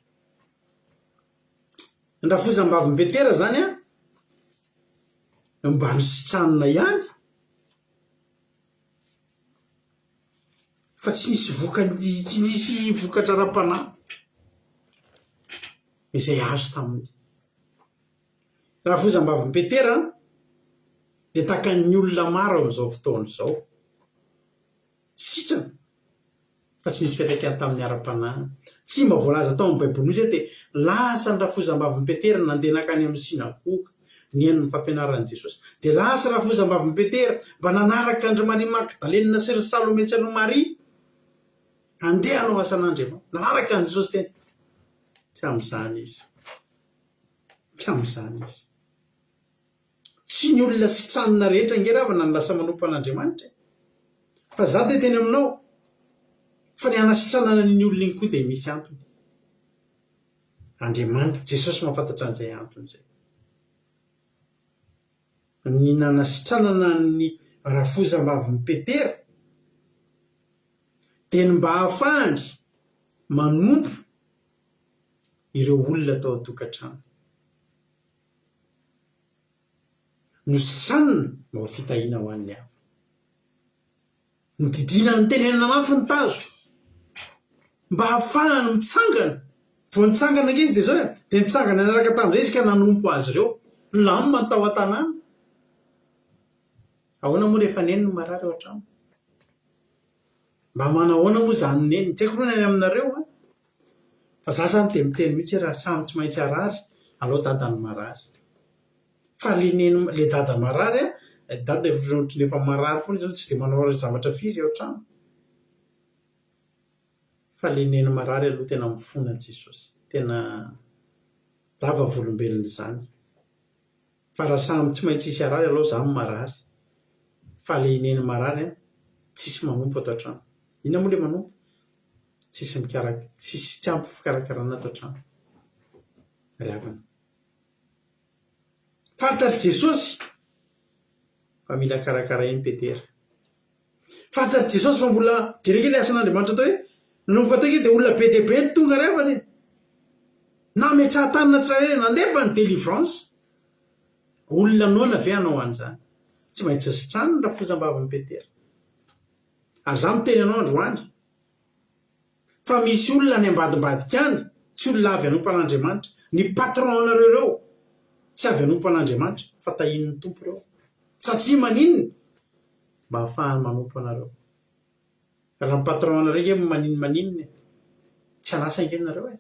Ny rafozam-bavin'i Petera izany an, mba nositranina ihany, fa tsy nisy vokany, tsy nisy vokatra ara-panahy izay azo taminy. Rafozam-bavin'i Petera dia takan'ny olona maro amin'izao fotoana izao. Sitrana, fa tsy nisy fiantraikany tamin'ny ara-panahiny. Tsy mba voalaza tao amin'ny Baiboly mihitsy hoe dia lasa ny rafozam-bavin'i Petera nandeha nankany amin'ny synagoga nihaino ny fampianaran'i Jesosy. Dia lasa rafozam-bavin'i Petera mba nanaraka an-dry Maria Magdalena sy ry Salome sy ry Maria handeha hanao asan'Andriamanitra. Nanaraka an'i Jesosy teny. Tsy amin'izany izy. Tsy amin'izany izy. Tsy ny olona sitranina rehetra ange ravana no lasa manompo an'Andriamanitra e! Fa za dia teny aminao fa ny hanasitranana an'iny olona iny koa dia misy antony. Andriamanitra, Jesosy mahafantatra an'izay antony izay. Ny nanasitranana ny rafozam-bavin'i Petera dia ny mba hahafahany manompo ireo olona tao an-tokantrano. Nositranina mba ho fitahiana ho an'ny hafa. Nodidiana notenenina mafy ny tazo mba hahafahany mitsangana. Vao nitsangana ange izy dia izao e, dia nitsangana niaraka tamin'izay izy ka nanompo azy ireo. Nilamina ny tao an-tanàna. Ahoana moa rehefa neny no marary ao an-trano? Mba manahoana moa izany neny? Tsy haiko aloha ny any aminareo an! Fa za zany dia miteny mihitsy hoe raha samy tsy maintsy harary, aleo dada no marary. Fa le neny, le dada marary an, dada efa ohatran'ny efa marary foana izy zany tsy dia manao zavatra firy ao an-trano. Fa le neny marary aloha tena mifona Jesosy. Tena za vavolombelon'izany. Fa raha samy tsy maintsy hisy harary aleo za no marary. Fa le i neny marary an, tsisy manompo ato an-trano. Inona moa le manompo? Tsisy mikarak- tsisy tsy ampy fikarakarana ato an-trano. Ry havana. Fantatr'i Jesosy fa mila karakarain'i Petera. Fantatr'i Jesosy fa mbola, jereo kely asan'Andriamanitra atao hoe, nanomboka teo ange dia olona be dia be no tonga ry havana e. Nametrahan-tanana tsirairay, nalefa ny délivrance. Olona noana ve hanao an'izany? Tsy maintsy sitraniny rafozam-bavin'i Petera. Ary izaho miteny anao androany, fa misy olona any ambadimbadika any, tsy olona avy hanompo an'Andriamanitra. Ny patron-nareo ireo, tsy avy hanompo an'Andriamanitra, fa tahian'ny Tompo ireo. Satria maninona? Mba hahafahany manompo anareo. Raha ny patron anareo ange maninona e? Tsy an'asa ange nareo e.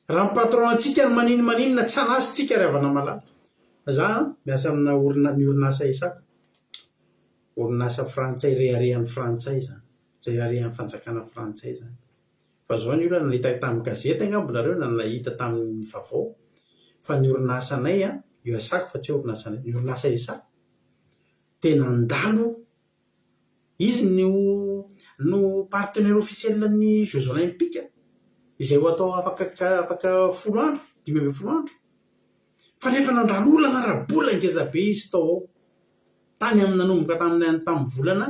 Raha ny patron antsika no maninona maninona tsy an'asa tsika ry havana malala. Za miasa amina orina ny orinasa Esako. Orinasa frantsay reharehan'ny frantsay izany. Reharehan'ny fanjakana frantsay izany. Fa zao ny olana nahita tamin'ny gazety angamba nareo na nahita tamin'ny vaovao fa ny orinasanay an, io asako fa tsy hoe orinasanay, ny orinasa Esako dia nandalo Izy no no partenaire officiel ny jeux olympiques izay ho atao afaka afaka folo andro, 15 andro. Fa rehefa nandalo olana ara-bola ngeza be izy tao ao. Tany amin'ny nanomboka tamin'ny tamin'ny volana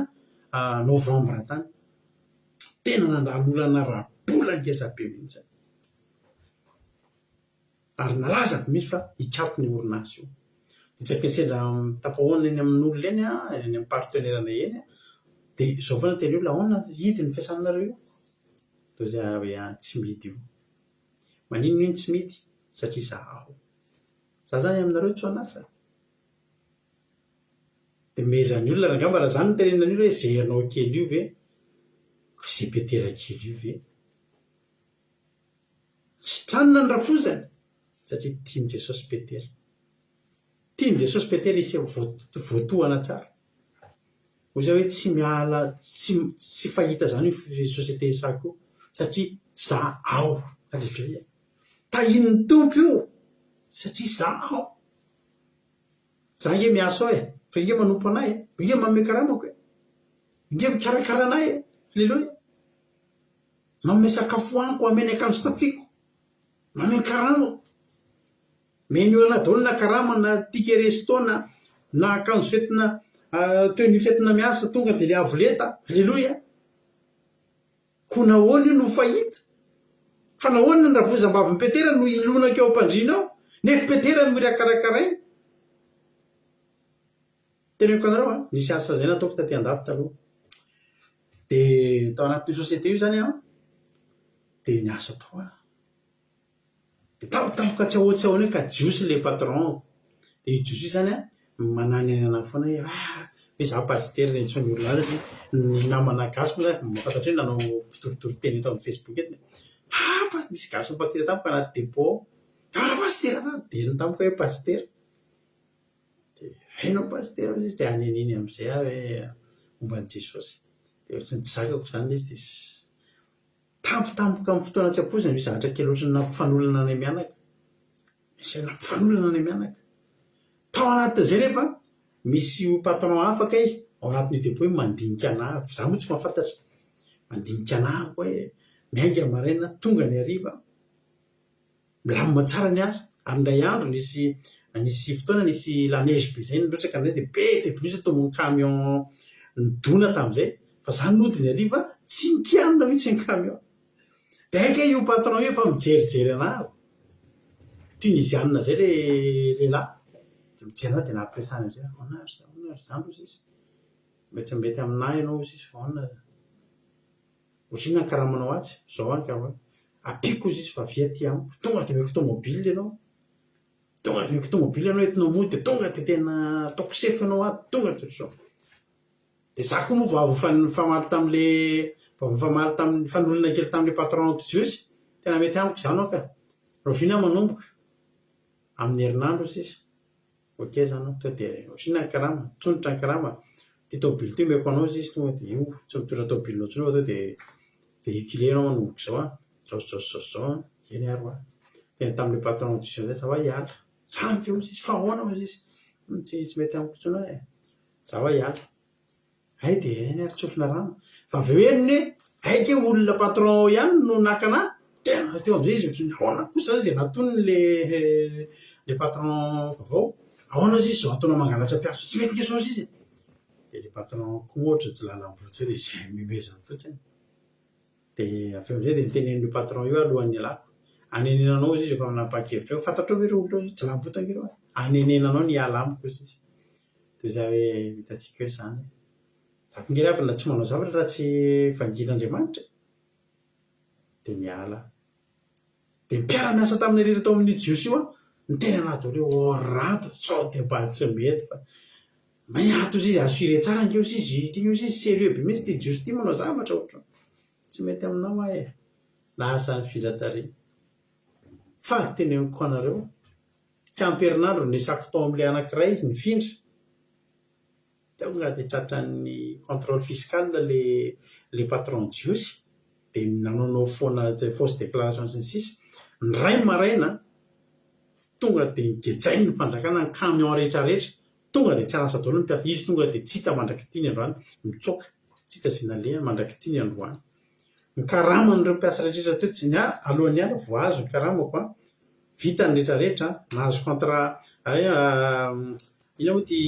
novembre tany. Tena nandalo olana ara-bola ngeza be mihitsy. Ary nalaza mihitsy fa hikatona io orinasa io. Dia tsy haiko sendra tafahoana eny amin'olona eny aho, eny amin'ny partenaire-nay eny aho, dia izao foana teny olona, ahoana hidy ny fiasanareo io? Dia hoy izahay hoe ah tsy mihidy io. Maninona io no tsy mihidy? Satria izaho. Izaho izany aminareo tsy ho an'asa. Dia. Dia mehezan'ny olona, angamba raha izany no tenenina an'io hoe izay ianao kely io ve? Ko izay Petera kely io ve? Sitranina ny rafozany satria tian'i Jesosy Petera. Tian'i Jesosy Petera izy voatohana tsara. Hoy izy hoe tsy miala, tsy tsy fahita izany io société ESAC io satria za ao. Aleloia. Tahian'ny Tompo io satria za ao. Za ange miasa ao e, fa inge manompo anay e, inge manome karamako e, inge mikarakara anay e. Aleloia. Manome sakafo hohaniko, manome ny akanjo tafiako, manome ny karamako. Menu anah daholo na karama na ticket resto na na akanjo fetina tenue fetina miasa tonga dia le avo lenta. Aleloia. Koa nahoana io no fahita? Fa nahoana ny ravozam-bavin'i Petera no hilonaka eo am-pandriana eo, nefa Petera no irakarakaraina? Teneniko anareo an, nisy asa izay nataoko taty andafy taloha. Dia tao anatin'io société io izany aho, dia niasa tao aho. Dia tampotampoka tsy ahoa tsy ahoana eo ka jiosy ilay patron-ko. Dia io jiosy io izany an, mananihany anahy foana hoe ah, hoe izaho pasitera niantsoan'ny olona ahy satria ny namana gasy moa izany efa mahafantatra hoe nanao mpitoritory teny eto amin'ny facebook eto. Ah pas- misy gasy nipankira tamiko anaty depot ao. Ah pasitera anah! Dia tampoka hoe pasitera. Dia hainao pasitera hozy izy dia haneneny amin'izay aho hoe momba an'i Jesosy. Dia ohatran'ny tsy zakako izany ilay izy dia tampotampoka amin'ny fotoana tsy ampoizina misy zavatra kely ohatran'ny nampifanolana anay mianaka. Misy nampifanolana anay mianaka. Tao anatin'izay nefa misy patron hafa kay ao anatin'io depot io mandinika anah, izaho moa tsy mahafantatra. Mandinika anah hoe miainga maraina tonga ny hariva. Milamina tsara ny asa. Ary indray andro nisy nisy fotoana nisy la neige be izay nirotsaka indray dia be dia be mihitsy tao amin'ny camion nidona tamin'izay. Fa za nody ny hariva tsy nikianina mihitsy ny camion. Dia hay kay io patron io efa mijerijery anah. Tunisiana izay ilay lehilahy. Dia mijery anah dia nampiresahany amin'izay. Ahoana ry ahoana ry zandry hozy izy. Mety mety aminah ianao hozy izy fa ahoana. Ohatrinona ny karamanao atsy? Zao any karamako. Ampiako hozy izy fa avia aty amiko. Tonga dia omeko tomobile ianao. Tonga dia omeko tomobile ianao entinao mody dia tonga dia tena ataoko sefo ianao ato, tonga dia ohatr'izao. Dia za koa moa vao avy nifamaly tamin'le vao avy nifamaly tamin'ny nifanolona kely tamin'le patron-ko jiosy, tena mety amiko izany aho ka. Rahoviana aho manomboka? Amin'ny herinandro hozy izy. Ok zany an, tonga dia ohatrinona ny karama? Tsonitra ny karama, ity tômôbily ity omeko anao izy tonga dia io, tsy mitondra tômôbilinao intsony fa tonga dia véhiculé ianao manomboka izao an, izao sy izao sy izao sy izao an, eny ary hoa. Niteny tamin'ilay patron jiosy amin'izay za hoe hiala. Zany ve hozy izy, fa ahoana hozy izy? Tsy tsy mety amiko intsony hoa e, za hoa hiala. Hay dia eny ary tsofina rano. Fa avy eo henony hoe hay kay olona patron ao ihany no naka anah, tena teo amin'izay izy ohatran'ny ahoana kosa zany dia natoniny le le patron vaovao, ahoana hozy izy izao ataonao mangalatra mpiasa tsy mety nge zao hozy izy e! Dia le patron koa ohatran'ny tsy lalam-boa tsy hoe izay mihomehezany fotsiny. Dia avy eo amin'izay dia notenenin'io patron io alohan'ny hialako, anenenanao hozy izy efa manapa-kevitra eo, fantatrao ve ireo olona ireo? Tsy lamboto ange ireo e! Anenenanao ny hiala amiko hozy izy. Toy izay hoe hitantsika eo izany. Za koa nge ry havana tsy manao zavatra raha tsy vangian'Andriamanitra e! Dia miala aho. Dia ny mpiara-miasa taminay rehetra tao amin'io Jiosy io an, niteny an'ahy daholo hoe oh Rado, sao dia mba tsy mety fa miato hozy izy, assuré tsara ange hozy izy, ity hozy izy sérieux be mihitsy ity Jiosy ity manao zavatra ohatran'ny tsy mety aminao aho e! Lasa nifindra tary. Fa teneniko anareo, Tsy ampy herinandro ny nisako tao amin'ilay anankiray nifindra, tonga dia tratran'ny contrôle fiscal ilay ilay patron jiosy, dia nanaonao foana fausse déclaration sy ny sisa. Ny iray maraina tonga dia nogejainy ny fanjakana ny camion rehetra rehetra, tonga dia tsy an'asa daholo ny mpiasa, izy tonga dia tsy hita mandrak'ity ny androany, mitsoaka, tsy hita izay nalehany mandrak'ity ny androany. Ny karaman'ireo mpiasa rehetra teo tsy, ny ahy alohan'ny hiala vao azo ny karamako an, vita ny rehetra rehetra an, nahazo contrat hay inona moa ity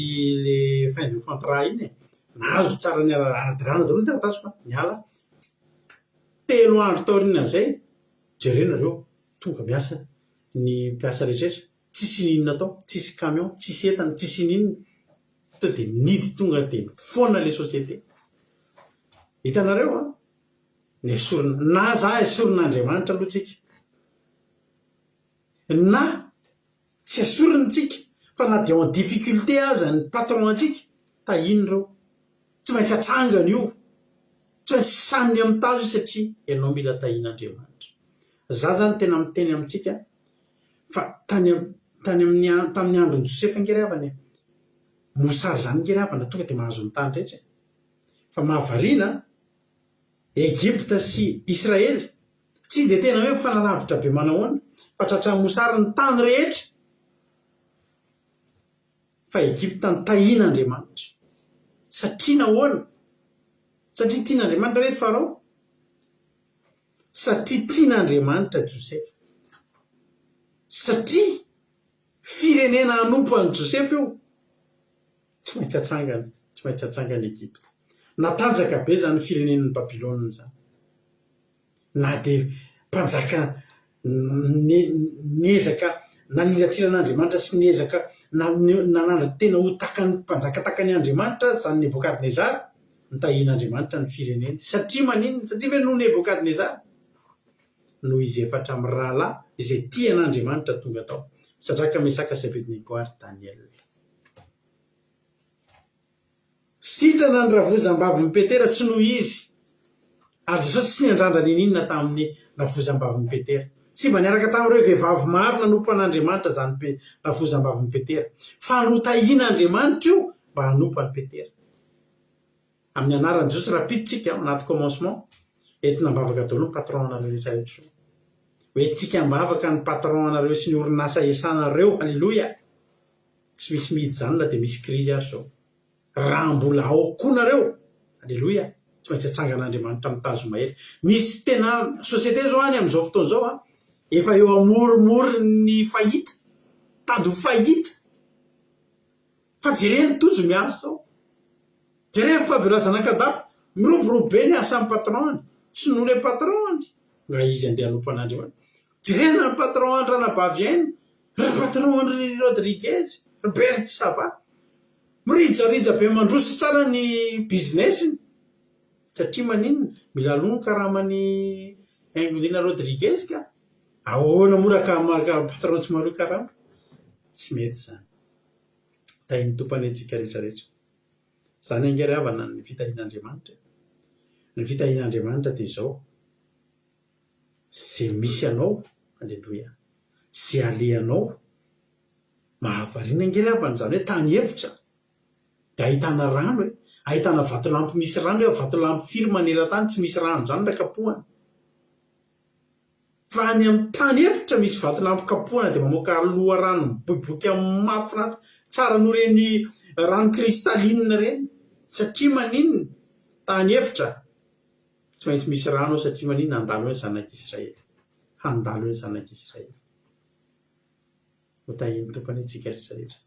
le fin de contrat iny e, nahazo tsara ny ara-dalàna daholo ny taratasiko an, niala aho. Telo andro taorianan'izay, jereo nareo, tonga miasa ny mpiasa rehetra rehetra, tsisy n'inona atao, tsisy camion, tsisy entana, tsisy n'inona. Tonga dia nidy tonga dia foana ilay société. Hitanareo an? Nesorina, na za esorin'Andriamanitra aloha tsika, na tsy esoriny tsika, fa na dia en difficulté aza ny patron antsika. Tahiny ireo. Tsy maintsy atsangana io. Tsy maintsy saniny amin'ny tazo io satria ianao mila tahian'Andriamanitra. Za zany tena miteny amintsika fa tany tany amin'ny tamin'ny andron'i Josefa ange ry havana e, mosary zany ange ry havana tonga dia mahazo ny tany rehetra e. Fa mahavariana, Egypta sy Israely tsy dia tena hoe mifanalavitra be manahoana fa tratran'ny mosary ny tany rehetra. Fa Egypta notahian'Andriamanitra. Satria nahoana? Satria tian'Andriamanitra ve Farao? Satria tian'Andriamanitra Josefa. Satria firenena hanompo an'i Josefa io. Tsy maintsy atsangana, tsy maintsy atsangana Egypta. Natanjaka be izany firenen'i Babylona izany. Na dia mpanjaka niezaka naniratsira an'Andriamanitra sy niezaka nanandra-tena ho tahaka ny mpanjaka tahaka an' Andriamanitra aza izany Nebokadnezara, nitahian'Andriamanitra ny fireneny. Satria maninona? Satria ve noho Nebokadnezara? Noho izy efatra mirahalahy izay tia an'Andriamanitra tonga tao, Sadraka, Mesaka sy Abednego ary Daniela. Sitrana ny ravozam-bavin'i Petera tsy noho izy, ary Jesosy tsy niandrandra n'inon'inona tamin'ny ravozam-bavin'i Petera. Tsy mba niaraka tamin'ireo vehivavy maro nanompo an'Andriamanitra izany ravozam-bavin'i Petera, fa notahian'Andriamanitra io mba hanompo an'i Petera. Amin'ny anaran'i Jesosy rahampitso tsika ao anaty commencement, entina am-bavaka daholo ny patron anareo rehetra rehetra ireo. Ho entintsika am-bavaka ny patron anareo sy ny orinasa iasanareo, haleloia! Tsy misy mihidy izany na dia misy krizy ary izao. Raha mbola ao koa nareo, aleloia, tsy maintsy atsangan'Andriamanitra amin'ny tazo mahery. Misy tena société izao any amin'izao fotoana izao an, efa eo amoromoron'ny faillite, tady ho faillite. Fa jereo ny Tojo miasa ao. Jereo ny Fabiola zanak'Adama, miroborobo be ny asan'ny patron-ny, tsy noho ilay patron-ny, nga izy andeha hanompo an'Andriamanitra. Jerena ny patron an Ranabavy Aina, ry patron an ry Rodriguez, ry Berthe ça va. Mirijarija be mandroso tsara ny business-ny. Satria maninona? Mila aloha ny karaman'i Haingonirina Rodriguez ka. Ahoana moa raha ka patron tsy mahaloa karama? Tsy mety izany. Tahin'ny Tompo anie antsika rehetra rehetra. Izany ange ry havana ny fitahian'Andriamanitra e. Ny fitahian'Andriamanitra dia izao. Ze misy anao, aleloia, ze alehanao, mahavariana ange ry havana izany hoe tany efitra dia ahitana rano e, ahitana vatolampy misy rano hoe vatolampy firy maneran-tany tsy misy rano izany raha kapohana. Fa any amin'ny tany efitra misy vatolampy kapohana dia mamoaka loharano miboiboika mahafinaritra, tsara noho ireny rano cristalline ireny, satria maninona? Tany efitra. Tsy maintsy misy rano ao satria maninona handalo eo ny zanak'Israely. Handalo eo ny zanak'Israely. Ho tahian'ny Tompo anie tsika rehetra rehetra.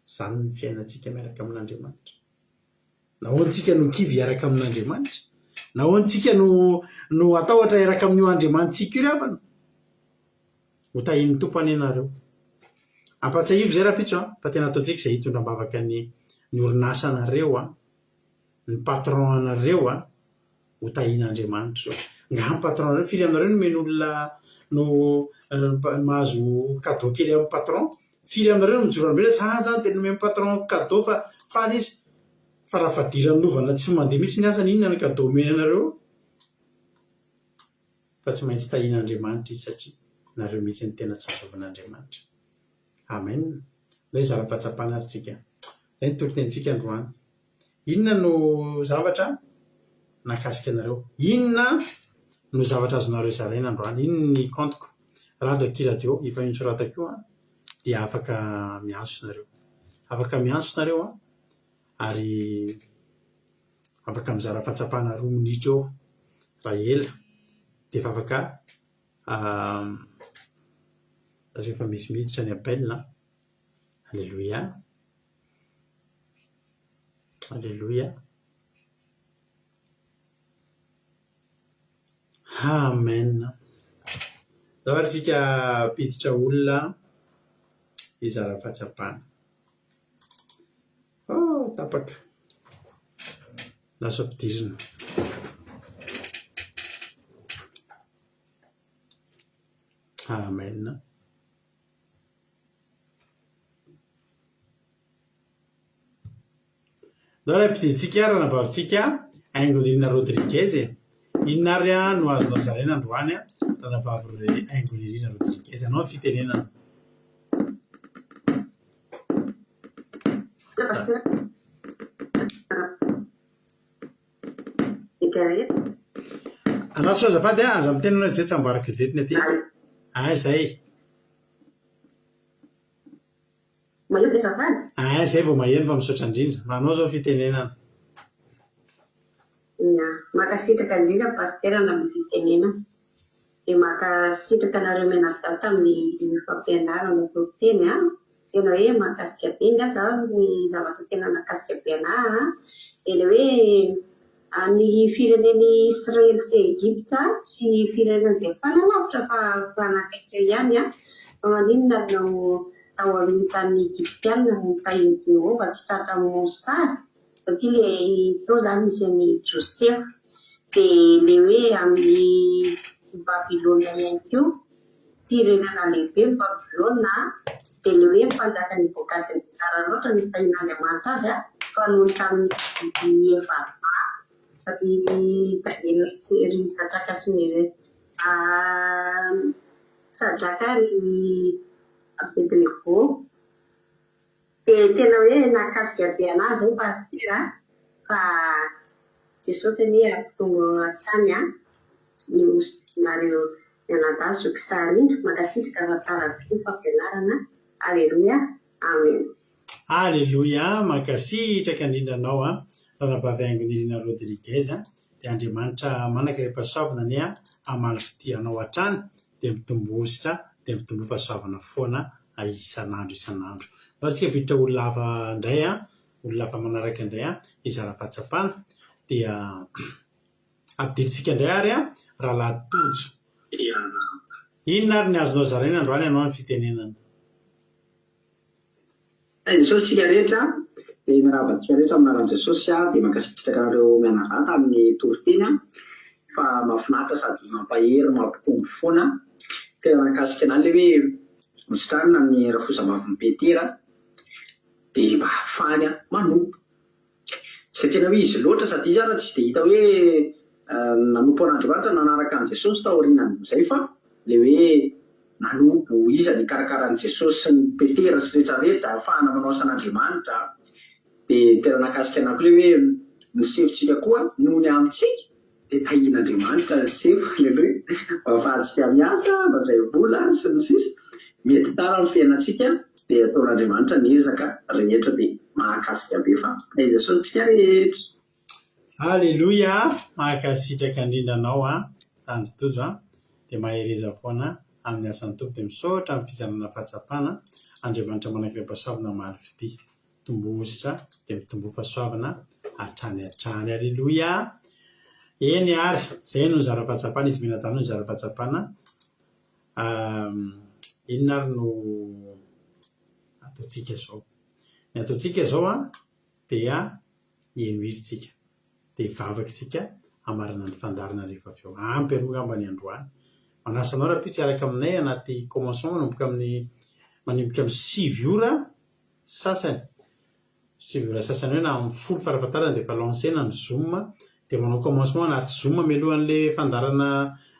Izany ny fiainantsika miaraka amin'Andriamanitra. Nahoana tsika no kivy hiaraka amin'Andriamanitra? Nahoana tsika no no hatahotra hiaraka amin'io Andriamanitsika io ry havana? Ho tahian'ny Tompo anie nareo. Ampatsiahivo izay rahampitso an, fa tena ataontsika izay hitondra am-bavaka ny ny orinasanareo an. ny patron anareo a, ho tahian'Andriamanitra eo. Nga ny patron nareo, firy aminareo no omen'olona no mahazo cadeau kely amin'ny patron? Firy aminareo no mijoro ambela za zany dia nomen'ny patron cadeau fa faly izy. Fa raha fadiranovana tsy mandeha mihitsy ny asany inona ny cadeau omeny anareo? Fa tsy maintsy tahian'Andriamanitra izy satria nareo mihitsy no tena tsinjovin'Andriamanitra. Amen. Ndao hizara fahatsapana ary tsika. Izay ny toritenintsika androany. Inona no zavatra nahakasika anareo? Inona no zavatra azonareo zaraina androany? Inona ny compte-ko? Rado akia radio, efa io nosoratako io an, dia afaka miantso nareo. Afaka miantso nareo an, ary afaka mizara fahatsapana roa minitra eo raha ela, dia efa afaka rehefa misy miditra ny appel an. Aleloia. Aleloia. Amen. Zao ary tsika hampiditra olona hizara fahatsapana. Oh, tapaka. Lasa ampidirina. Amen. Ndao ary ampidintsika ranabavintsika Haingonirina Rodriguez e. Inona ary no azonao zaraina androany ranabavy Haingonirina Rodriguez? Anao ny fitenenana. Anao sao azafady a, aza miteny anao izay tsy amboariko vetivety ny aty. Ah zay. Maheno ve azafady? Ah zay vao maheno fa misaotra indrindra. Anao zao fitenenana. Ya, mankasitraka indrindra Pasitera amin'ny fitenenana. Dia mankasitraka anareo mianadahy tamin'ny fampianarana toriteny an. Tena hoe mahakasika be nga za ny zavatra tena nahakasika be anah an, dia ilay hoe any firenen'i Israely sy Egypta tsy firenena dia mifanalavitra fa mifanakaiky eo ihany an, fa maninona no tao amin'ny tany Egyptiana no notahian'i Jehovah tsy tratran'ny mosary? Satria ilay tao izany nisy an'i Josefa. Dia ilay hoe amin'ny Babylona ihany koa, firenena lehibe ny Babylona, tsy dia ilay hoe mpanjaka Nebokadnezara loatra no nitahian'Andriamanitra azy fa noho ny tamin'ny biby efa-dahy, ry Daniela sy ry Sadraka sy Sadraka ary Abednego. Dia tena hoe nahakasika be anah zay Pasitera a! Fa Jesosy anie hampitombo hatrany an ny hosotroinareo mianadahy zoky sary iny. Mankasitraka fa tsara be ny fampianarana. Aleloia. Amen. Aleloia, mankasitraka indrindra anao an, Ranabavy Haingonirina Rodriguez an, dia Andriamanitra manankarem-pahasoavana anie hamaly fitia anao hatrany dia mitomboa dia mitomboa fahasoavana foana isan'andro isan'andro. Ndao isika hampiditra olona hafa indray an, olona hafa manaraka indray an, hizara fahatsapana. Dia ampidirintsika indray ary an, Rahalahy Tojo. Inona ary ny azonao zaraina androany ianao ny fitenenana? Hay Jesosy tsika rehetra dia miarahaba antsika rehetra amin'ny anaran'i Jesosy aho dia mankasitraka anareo mianadahy tamin'ny toriteny fa mahafinaritra sady mampahery mampitombo foana tena nahakasika anah ilay hoe nositranina ny rafozambavin'i Petera dia mba ahafahany manompo Tsy dia tena hoe izy loatra sady izy ara tsy dia hita hoe nanompo an'Andriamanitra nanaraka an'i Jesosy taorianan'izay fa ilay hoe nanompo iza nikarakara an'i Jesosy sy ny Petera sy rehetra rehetra ahafahana manao asan'Andriamanitra dia tena nahakasika anah koa ilay hoe ny sefontsika koa noho ny amintsika Dia tahian'Andriamanitra ny sefo, aleloia, mba ahafahantsika miasa, mandray vola, sy ny sisa Mety tara ny fiainantsika dia ataon'Andriamanitra ny ezaka rehetra dia mahakasika be fa tahin'i Jesosy tsika rehetra. Aleloia! Mankasitraka indrindra anao an, Tandry Tojo an, dia mahereza foana amin'ny asan'ny Tompo dia misaotra amin'ny fizarana fahatsapana, Andriamanitra manankiray-pahasoavana hamaly fitia. Tombohosotra dia mitomboa fahasoavana hatrany hatrany. Aleloia! Eny ary, izay no nizara fahatsapana, izy mianadahy no nizara fahatsapana. Inona ary no ataontsika izao? Ny ataontsika izao an, dia heno hira isika, dia hivavaka isika hamarana ny fandaharana rehefa avy eo. Ampy aloha angamba ny androany. Manasa anao rahampitso hiaraka aminay anaty commencement manomboka amin'ny manomboka amin'ny 9 ora sasany, 9 ora sasany eo na amin'ny folo farafahatarany dia efa lancer-na ny zoom dia manao commencement anaty zoom mialohan'ilay fandaharana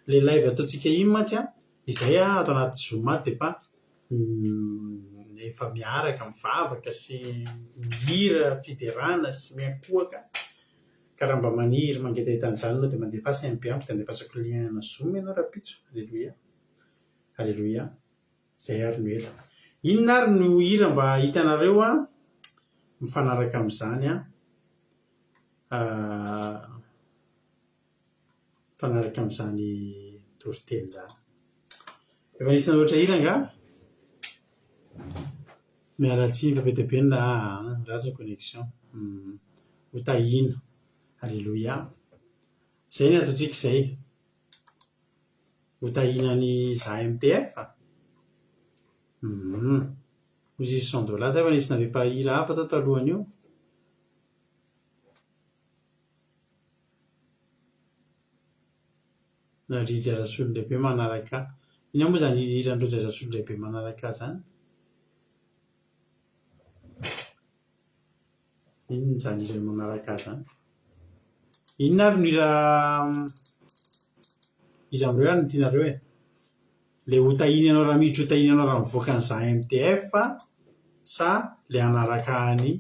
ilay live ataontsika iny mantsy an, izay an ato anaty zoom ato dia efa efa miaraka mivavaka sy mihira fiderana sy miankohoka ka raha mba maniry mangetaheta an'izany ianao dia mandefasa MP amiko dia andefasako lien ana zoom ianao rahampitso, aleloia, aleloia. Izay ary no ela. Inona ary no hira mba hitanareo an, mifanaraka amin'izany an, mifanaraka amin'izany toriteny izany. Efa nisy nanoratra hira angaha? Miala tsiny fa be dia be ny raha ratsy ny connexion. Ho tahiana. Alléluia. Izay ny ataontsika izay. Ho tahiana ny za MTF? Humm. Hoy izy 100 dollars, sa efa nisy nandefa hira hafa tao talohan'io? Na Rija Rasolondraibe manaraka ahy. Inona moa izany hiran'i Rija Rasolondraibe manaraka ahy izany? Inona izany hira manaraka ahy izany? Inona ary no hira iza amin'ireo ary no tianareo e? Ilay ho tahiana ianao raha miditra ho tahiana ianao raha mivoaka ny za MTF sa ilay hanaraka an'i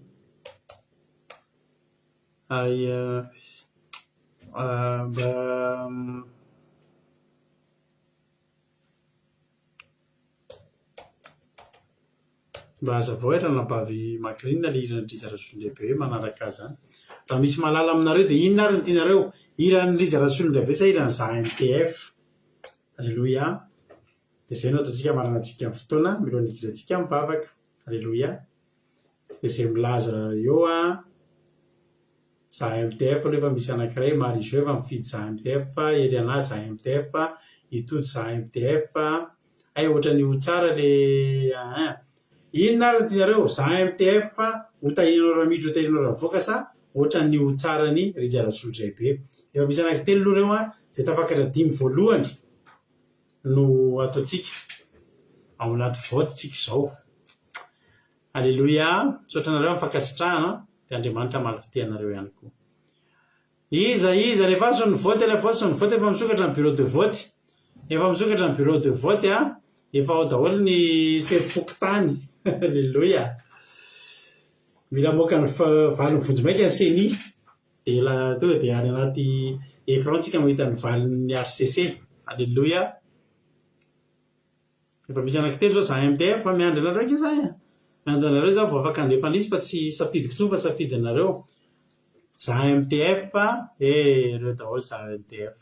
mba Mba hazavao hoe ranabavy Macrine ilay hiran'i Rija Rasolondraibe hoe manaraka ahy izany. Raha misy mahalala aminareo dia inona ary no tianareo? Hiran'i Rija Rasolondraibe sa hiran'i Za MTF? Aleloia. Dia izay no ataontsika hamaranantsika ny fotoana mialohan'ny hidirantsika amin'ny vavaka. Aleloia. Dia izay milaza eo an, Za MTF aloha efa misy anankiray, Marie Jo efa mifidy Za MTF, Eliana Za MTF, i Tojo Za MTF, hay ohatran'ny ho tsara le ein. Inona ary no tianareo? Za MTF ho tahianao Ramidro ho tahianao Ravoaka sa ohatran'ny ho tsara ny Rija Rasolodraibe? Efa misy anankitelo aloha ireo an, izay tafakatra dimy voalohany no ataontsika ao anaty vote tsika izao. Aleloia, misaotra anareo amin'ny fankasitrahana, dia Andriamanitra hamaly fitia anareo ihany koa. Iza, iza, alefaso ny vote, alefaso ny vote, efa misokatra ny bureau de vote, efa misokatra ny bureau de vote a, efa ao daholo ny sefo fokontany, aleloia. Mila mamoaka ny valiny vonjimaika ny ceni, dia la tonga dia any anaty écran tsika mahita ny valin'ny HCC, aleloia. Efa misy anankitelo zao za MTF fa miandry anareo ange za e! Miandry anareo za vao afaka handefa an'izy fa tsy safidiko intsony fa safidinareo. Za MTF eh! Ireo daholo za MTF.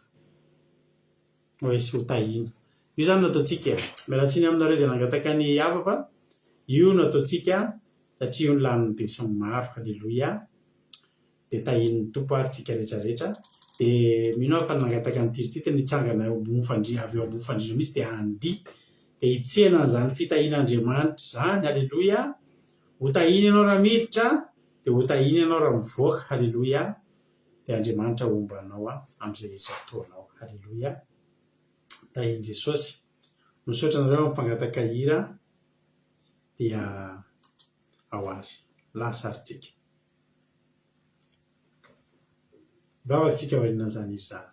Hoe sy ho tahiana. Io zany no ataontsika e! Miala tsiny aminareo izay nangataka ny hafa fa io no ataontsika satria io no lanin'ny besinimaro. Aleloia. Dia tahian'ny Tompo ary tsika rehetra rehetra. Dia mino aho fa nangataka an'i Tirtity ny hitsangana eo ambony fandriana, avy eo ambony fandriana mihitsy dia handihy. Dia hitsena an'izany fitahian'Andriamanitra izany. Aleloia. Ho tahiana ianao raha miditra, dia ho tahiana ianao raha mivoaka. Aleloia. Dia Andriamanitra homba anao amin'izay rehetra ataonao. Aleloia. Tahian'i Jesosy. Misaotra anareo amin'ny fangataka hira. Dia ao ary. Lasa ary tsika. Vavaka tsika aorianan'izany hira izany.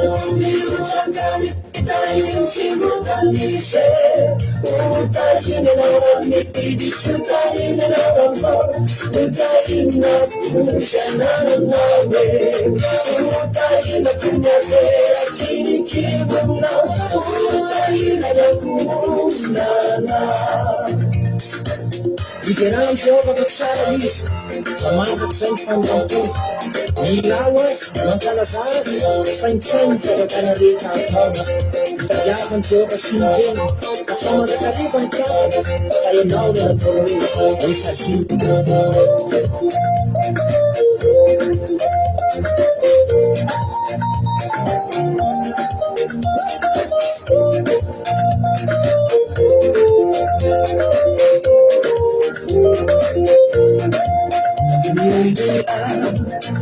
Mirotsaka ny fitahiany tsy voatanisa e. Ho tahiana ianao raha miditra, ho tahiana ianao raha mivoaka, ho tahiana avokoa izay anananao e. Ho tahiana koa ny ateraky ny kibonao, ho tahiana ny ankohonanao. Miderà an'i Jehovah fa tsara izy, fa mandrakizay ny famindram-pony. Mihirà ho azy, mankalazà azy, saintsaino ny fahagagana rehetra ataony. Mitadiava an'i Jehovah sy ny heriny, asao mandrakariva ny tratrany, fa ianao no nataony hoe hotahiny.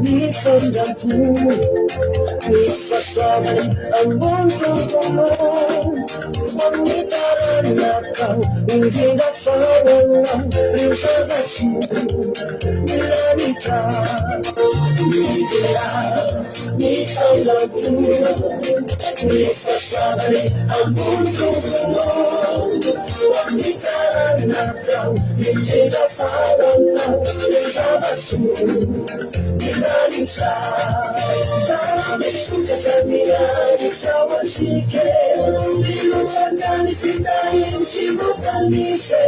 Ny famindram-po, ny fahasoavany ambony tontolo Amin'ny taranakao, indrindra fa ho anao Ireo zava-tsoa ny lanitra Midera ny famindram-po, ny fahasoavany ambony tontolo Amin'ny taranakao, indrindra fa ho anao Ireo zava-tsoa ny lanitra Fa misokatra ny lanitra ho antsika e Mirotsaka ny fitahiany tsy voatanisa e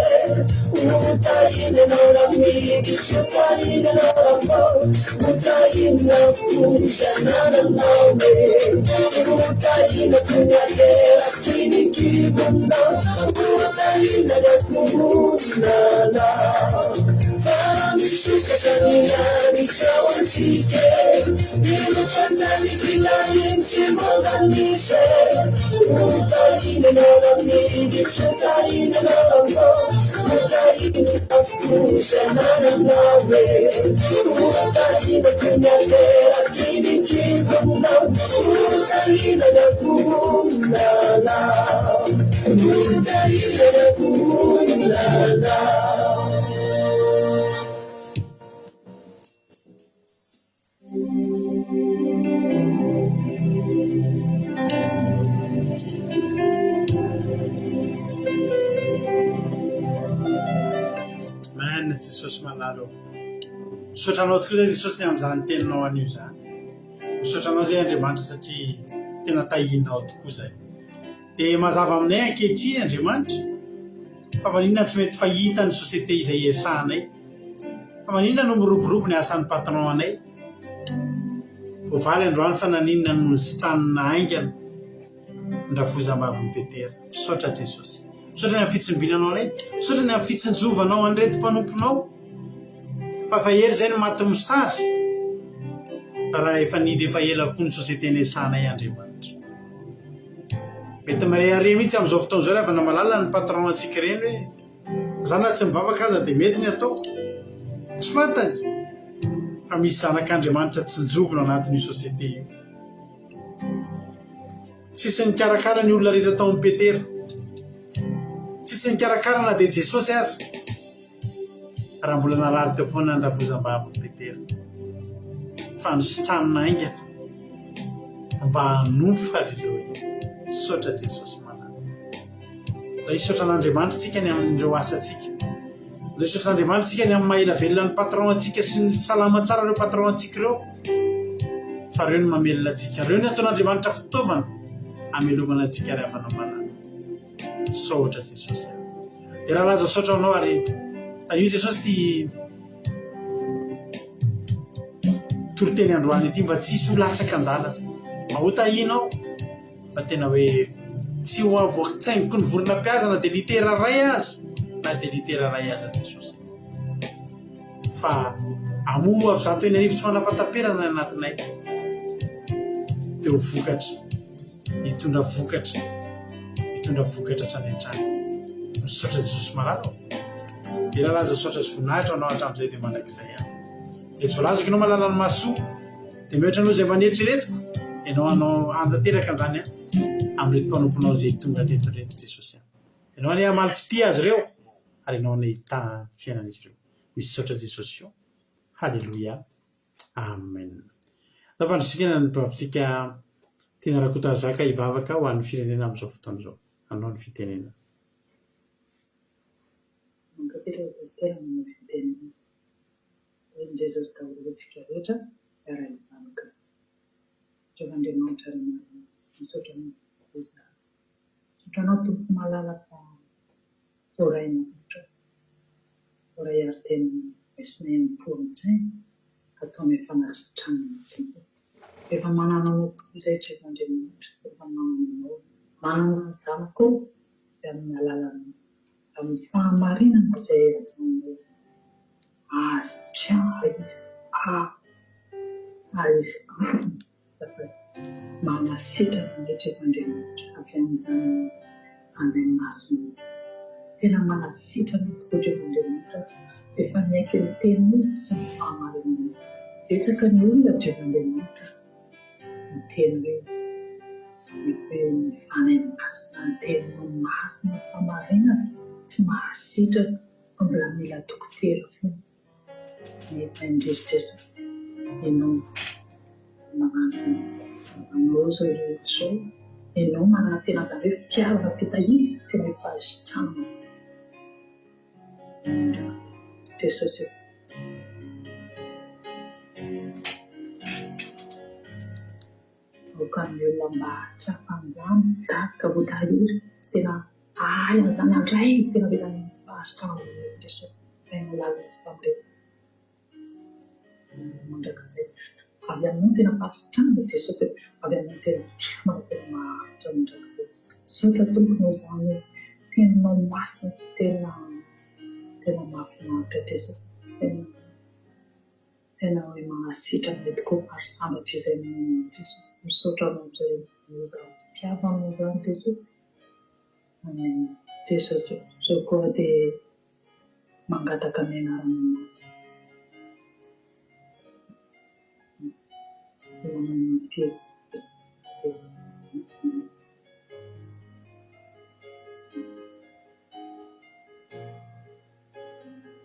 Ho tahiana ianao raha miditra, ho tahiana ianao raha mivoaka Ho tahiana avokoa izay anananao e Ho tahiana toy ny ateraky ny kibonao Ho tahiana ny ankohonanao Fa misokatra ny lanitra ho antsika e Mirotsaka ny fitahiany tsy voatanisa e Ho tahiana ianao raha miditra Ho tahiana ianao raha mivoaka Ho tahiana avokoa izay anananao e Ho tahiana toy ny ateraky ny kibonao Ho tahiana ny ankohonanao Ho tahiana ny ankohonanao. Amen Jesosy malala ô. Misaotra anao tokoa zay Jesosy ny amin'izany teninao anio izany. Misaotra anao zay Andriamanitra satria tena tahianao tokoa zay. Dia mazava aminay ankehitriny Andriamanitra fa maninona tsy mety fahita ny société izay iasanay. Fa maninona no miroborobo ny asan'ny patron anay? Voavaly androany fa naninona no nositranina haingana ny rafozambavin'i Petera. Misaotra Jesosy. Misaotra ny amin'ny fitsimbinanao anay. Misaotra ny amin'ny fitsinjovanao an'ireto mpanomponao. Fa efa ela izay no maty mosary. Fa raha efa nidy efa ela koa ny société niasanay Andriamanitra. Mety mirehareha mihitsy amin'izao fotoana izao ry havana malala ny patron antsika ireny hoe za na tsy mivavaka aza dia mety ny ataoko. Tsy fantany fa misy zanak'Andriamanitra tsinjovina ao anatin'io société io. Tsisy nikarakara ny olona rehetra tao amin'i Petera. Tsisy nikarakara na dia Jesosy aza. Raha mbola narary teo foana ny rafozam-bavin'i Petera. Fa nositranina haingana mba hanompo Haleloia. Misaotra Jesosy malala. Ndao hisaotra an'Andriamanitra isika ny amin'ireo asantsika. Ndao hisaotra an'Andriamanitra isika ny amin'ny maha ela velona ny patron antsika sy ny salama tsara ireo patron antsika ireo. Fa ireo no mamelona antsika. Ireo no ataon'Andriamanitra fitaovana hamelomana antsika ry havana malala. Misaotra Jesosy. Dia raha laza saotra anao ary tahio Jesosy ty toriteny androany ity mba tsy hisy ho latsaka an-dalana. Mba ho tahianao fa tena hoe tsy ho avoakitsaingoky ny vorona mpihaza na dia litera iray aza na dia litera iray aza Jesosy. Fa amoha avy 1100 tsy manam-pahataperana ny anatinay dia ho vokatra. Hitondra vokatra, hitondra vokatra hatrany hatrany. Misaotra Jesosy malala ô. Dia lalaza saotra sy voninahitra ho anao hatramin'izay dia mandrakizay ihany. Dia tsy voalazako ianao malala ny mahasoa, dia mihoatra noho izay mba neritreretiko, ianao hanao hanatanteraka an'izany amin'ireto mpanomponao izay tonga teto ireto Jesosy. Ianao anie hamaly fitia azy ireo ary ianao anie hitaha ny fiainan'izy ireo. Misaotra Jesosy ô. Haleloia. Amen. Nampandrisihina ny mpivavitsika. Tiana Rakotoarizaka hivavaka ho an'ny firenena amin'izao fotoana izao. Anao ny fitenenana. Mankasitraka Pasitera manao fitenenana. Tahin'i Jesosy daholo isika rehetra hiara-hivavaka Azy. Jehovah Andriamanitra ry marina, misaotra Anao izahay. Misaotra Anao Tompo malala fa voaray mahantra, voaray ary tena raisinay am-po aman-tsaina, ataonay fanasitranana Tompo. Rehefa manana Anao tokoa izahay Jehovah Andriamanitra, rehefa manana Anao, manana ny Zanakao avy amin'ny alalan'ny amin'ny fahamarinana izay hajanonao azy tsara izy a aiza azafady manasitrana ny hetref'Andriamanitra avy amin'izany Fanahy Masina izany tena manasitrana tokoa Jehovah-Andriamanitra rehefa miaiky ny teninao sy ny fahamarinanao betsaka ny olona Jehovah-Andriamanitra miteny hoe ny hoe ny Fanahy Masina ny teninao masina ny fahamarinana tsy mahasitrana fa mbola mila dokotera foana nefa indrisy Jesosy ianao manana anao izao rehetra izao ianao manana tena izany hoe fitiavana fitahiana tena hoe fahasitranana mandrakizay Jesosy ô. Aoka ny olona mba hahatsapa an'izany daroka voatahiry sy tena hahay an'izany handray tena hoe izany fahasitranana nomen'i Jesosy Rainao lalina sy famoretana mandrakizay. Avy aminao ny tena fahasitranana Jesosy ô, avy aminao ny tena fitiavana tena maharitra mandrakizay. Misaotra Tompo noho izany teninao masina tena tena mahafinaritra Jesosy tena Tena hoe manasitrana ny tokoa ary sambatra izay mino an'i Jesosy. Misaotra anao amin'izay noho izany fitiavanao izany Jesosy. Amen. Jesosy ô, zao koa dia mangataka ny anaranao.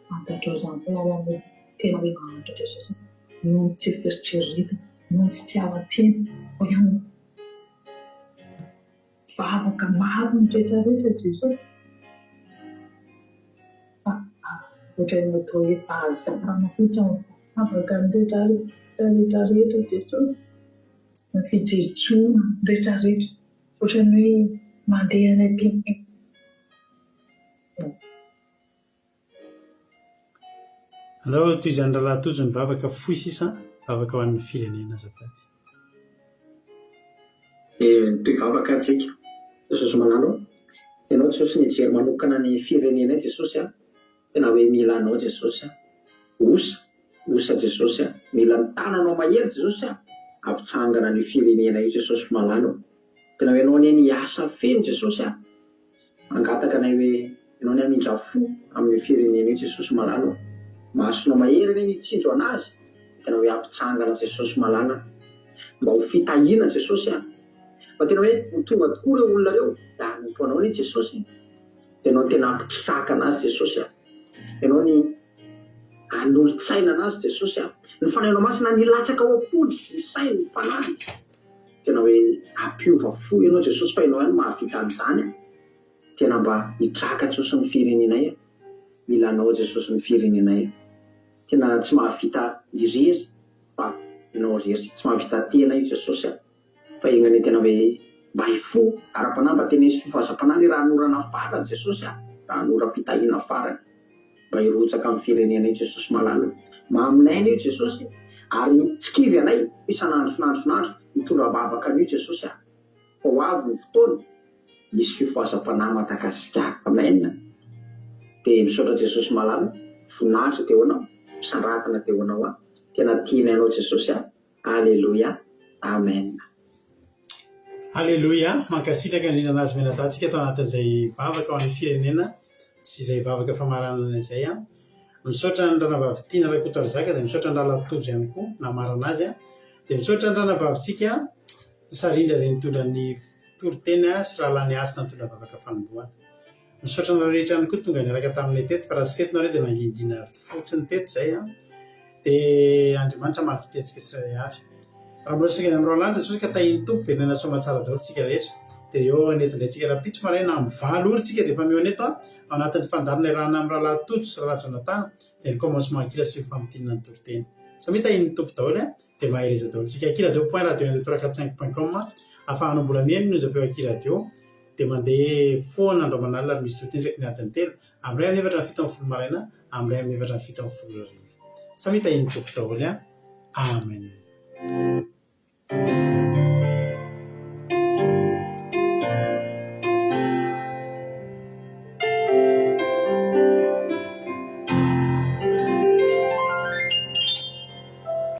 Fantatrao izany lalana izany, tena hoe mahantra Jesosy noho ny tsy fieritreretana, noho ny fitiavan-tena, hoy ihany vavaka maro ny rehetra rehetra Jesosy fa ohatran'ny atao hoe fahazarana fotsiny ny vavaka ny rehetra rehetra rehetra Jesosy, ny fijejoana ny rehetra rehetra, ohatran'ny hoe mandeha any am-piangonana. Alao tohizan'ny rahalahy Tojo ny vavaka fohy sisa, vavaka ho an'ny firenena azafady. Dia mitohy vavaka ary tsika. Jesosy malala ô. Ianao Jesosy nijery manokana ny firenenay Jesosy a. Tena hoe mila anao Jesosy a. Osa, osa Jesosy a. Mila ny tananao mahery Jesosy a. Ampitsangana an'io firenena io Jesosy malala ô. Tena hoe ianao anie ny hiasa feno Jesosy a. Mangataka anay hoe ianao ny hamindra fo amin'io firenena io Jesosy malala ô. Masonao mahery anie ny hitsinjo anazy tena hoe hampitsangana Jesosy malala mba ho fitahiana Jesosy a. Fa tena hoe ho tonga tokoa ireo olona ireo dia hanompo anao anie Jesosy e. Dia ianao no tena hampitraka anazy Jesosy a. Ianao ny hanolo-tsaina anazy Jesosy a. Ny Fanahinao Masina ny hilatsaka ao am-pony, ny sainy, ny fanahiny. Tena hoe hampiova fo ianao Jesosy fa ianao ihany no mahavita an'izany a! Tena mba hitraka Jesosy ny firenenay a! Mila anao Jesosy ny firenenay a! Tena tsy mahavita irery fa ianao irery, tsy mahavita tena io Jesosy a! Fa enga anie tena hoe mba hifoha ara-panahy mba tena hisy fifohazam-panahy ny ranonorana farany Jesosy a! Ranonoram-pitahiana farany. Mba hirotsaka amin'ny firenena io Jesosy malala o. Maminay an'io Jesosy ary tsy kivy anay isan'andro isan'andro isan'andro mitondra am-bavaka an'io Jesosy a. Fa ho avy ny fotoana hisy fifohazam-panahy Madagasikara. Amen. Dia misaotra Jesosy malala, voninahitra dia ho anao, fisandratana dia ho anao a. Tena tianay anao Jesosy a. Aleloia. Amen. Aleloia! Mankasitraka indrindra an'Azy mianadahy tsika tao anatin'izay vavaka ho an'ny firenena sy izay vavaka famaranana izay an. Misaotra an'i Ranabavy Tiana Rakotoarizaka dia misaotra an'i Rahalahy Tojo ihany koa namarana azy an. Dia misaotra an'i Ranabavintsika Sarindra izay nitondra ny toriteny sy Rahalahy Nihasina nitondra vavaka fanombohana. Misaotra anareo rehetra ihany koa tonga niaraka taminay teto fa raha tsy teto nareo dia nangingina fotsiny teto izay an. Dia Andriamanitra hamaly fitia antsika tsirairay avy. Raha mbola tsy tonga any amin'ny Roalanitra Jesosy ka tahian'ny Tompo velona soamatsara daholo tsika rehetra. Dia eo eto indray tsika rahampitso maraina amin'ny valo ora tsika dia efa mihaona eto ao anatin'ny fandaharana iarahana amin'ny rahalahy Tojo sy rahalahy Jonatana dia ny commencement ankila sy ny famintinana ny toriteny. Samia tahian'ny Tompo daholo a! Dia mahereza daholo tsika. Akiradio point radio un deux trois quatre cinq point com ahafahanao mbola mihaino ny onjam-peo Akiradio dia mandeha foana andro aman'alina ary misy toriteny isaky ny adiny telo amin'ny iray amin'ny efatra amin'ny 17 maraina amin'ny iray amin'ny efatra amin'ny 17 hariva. Samia tahian'ny Tompo daholo a! Amen.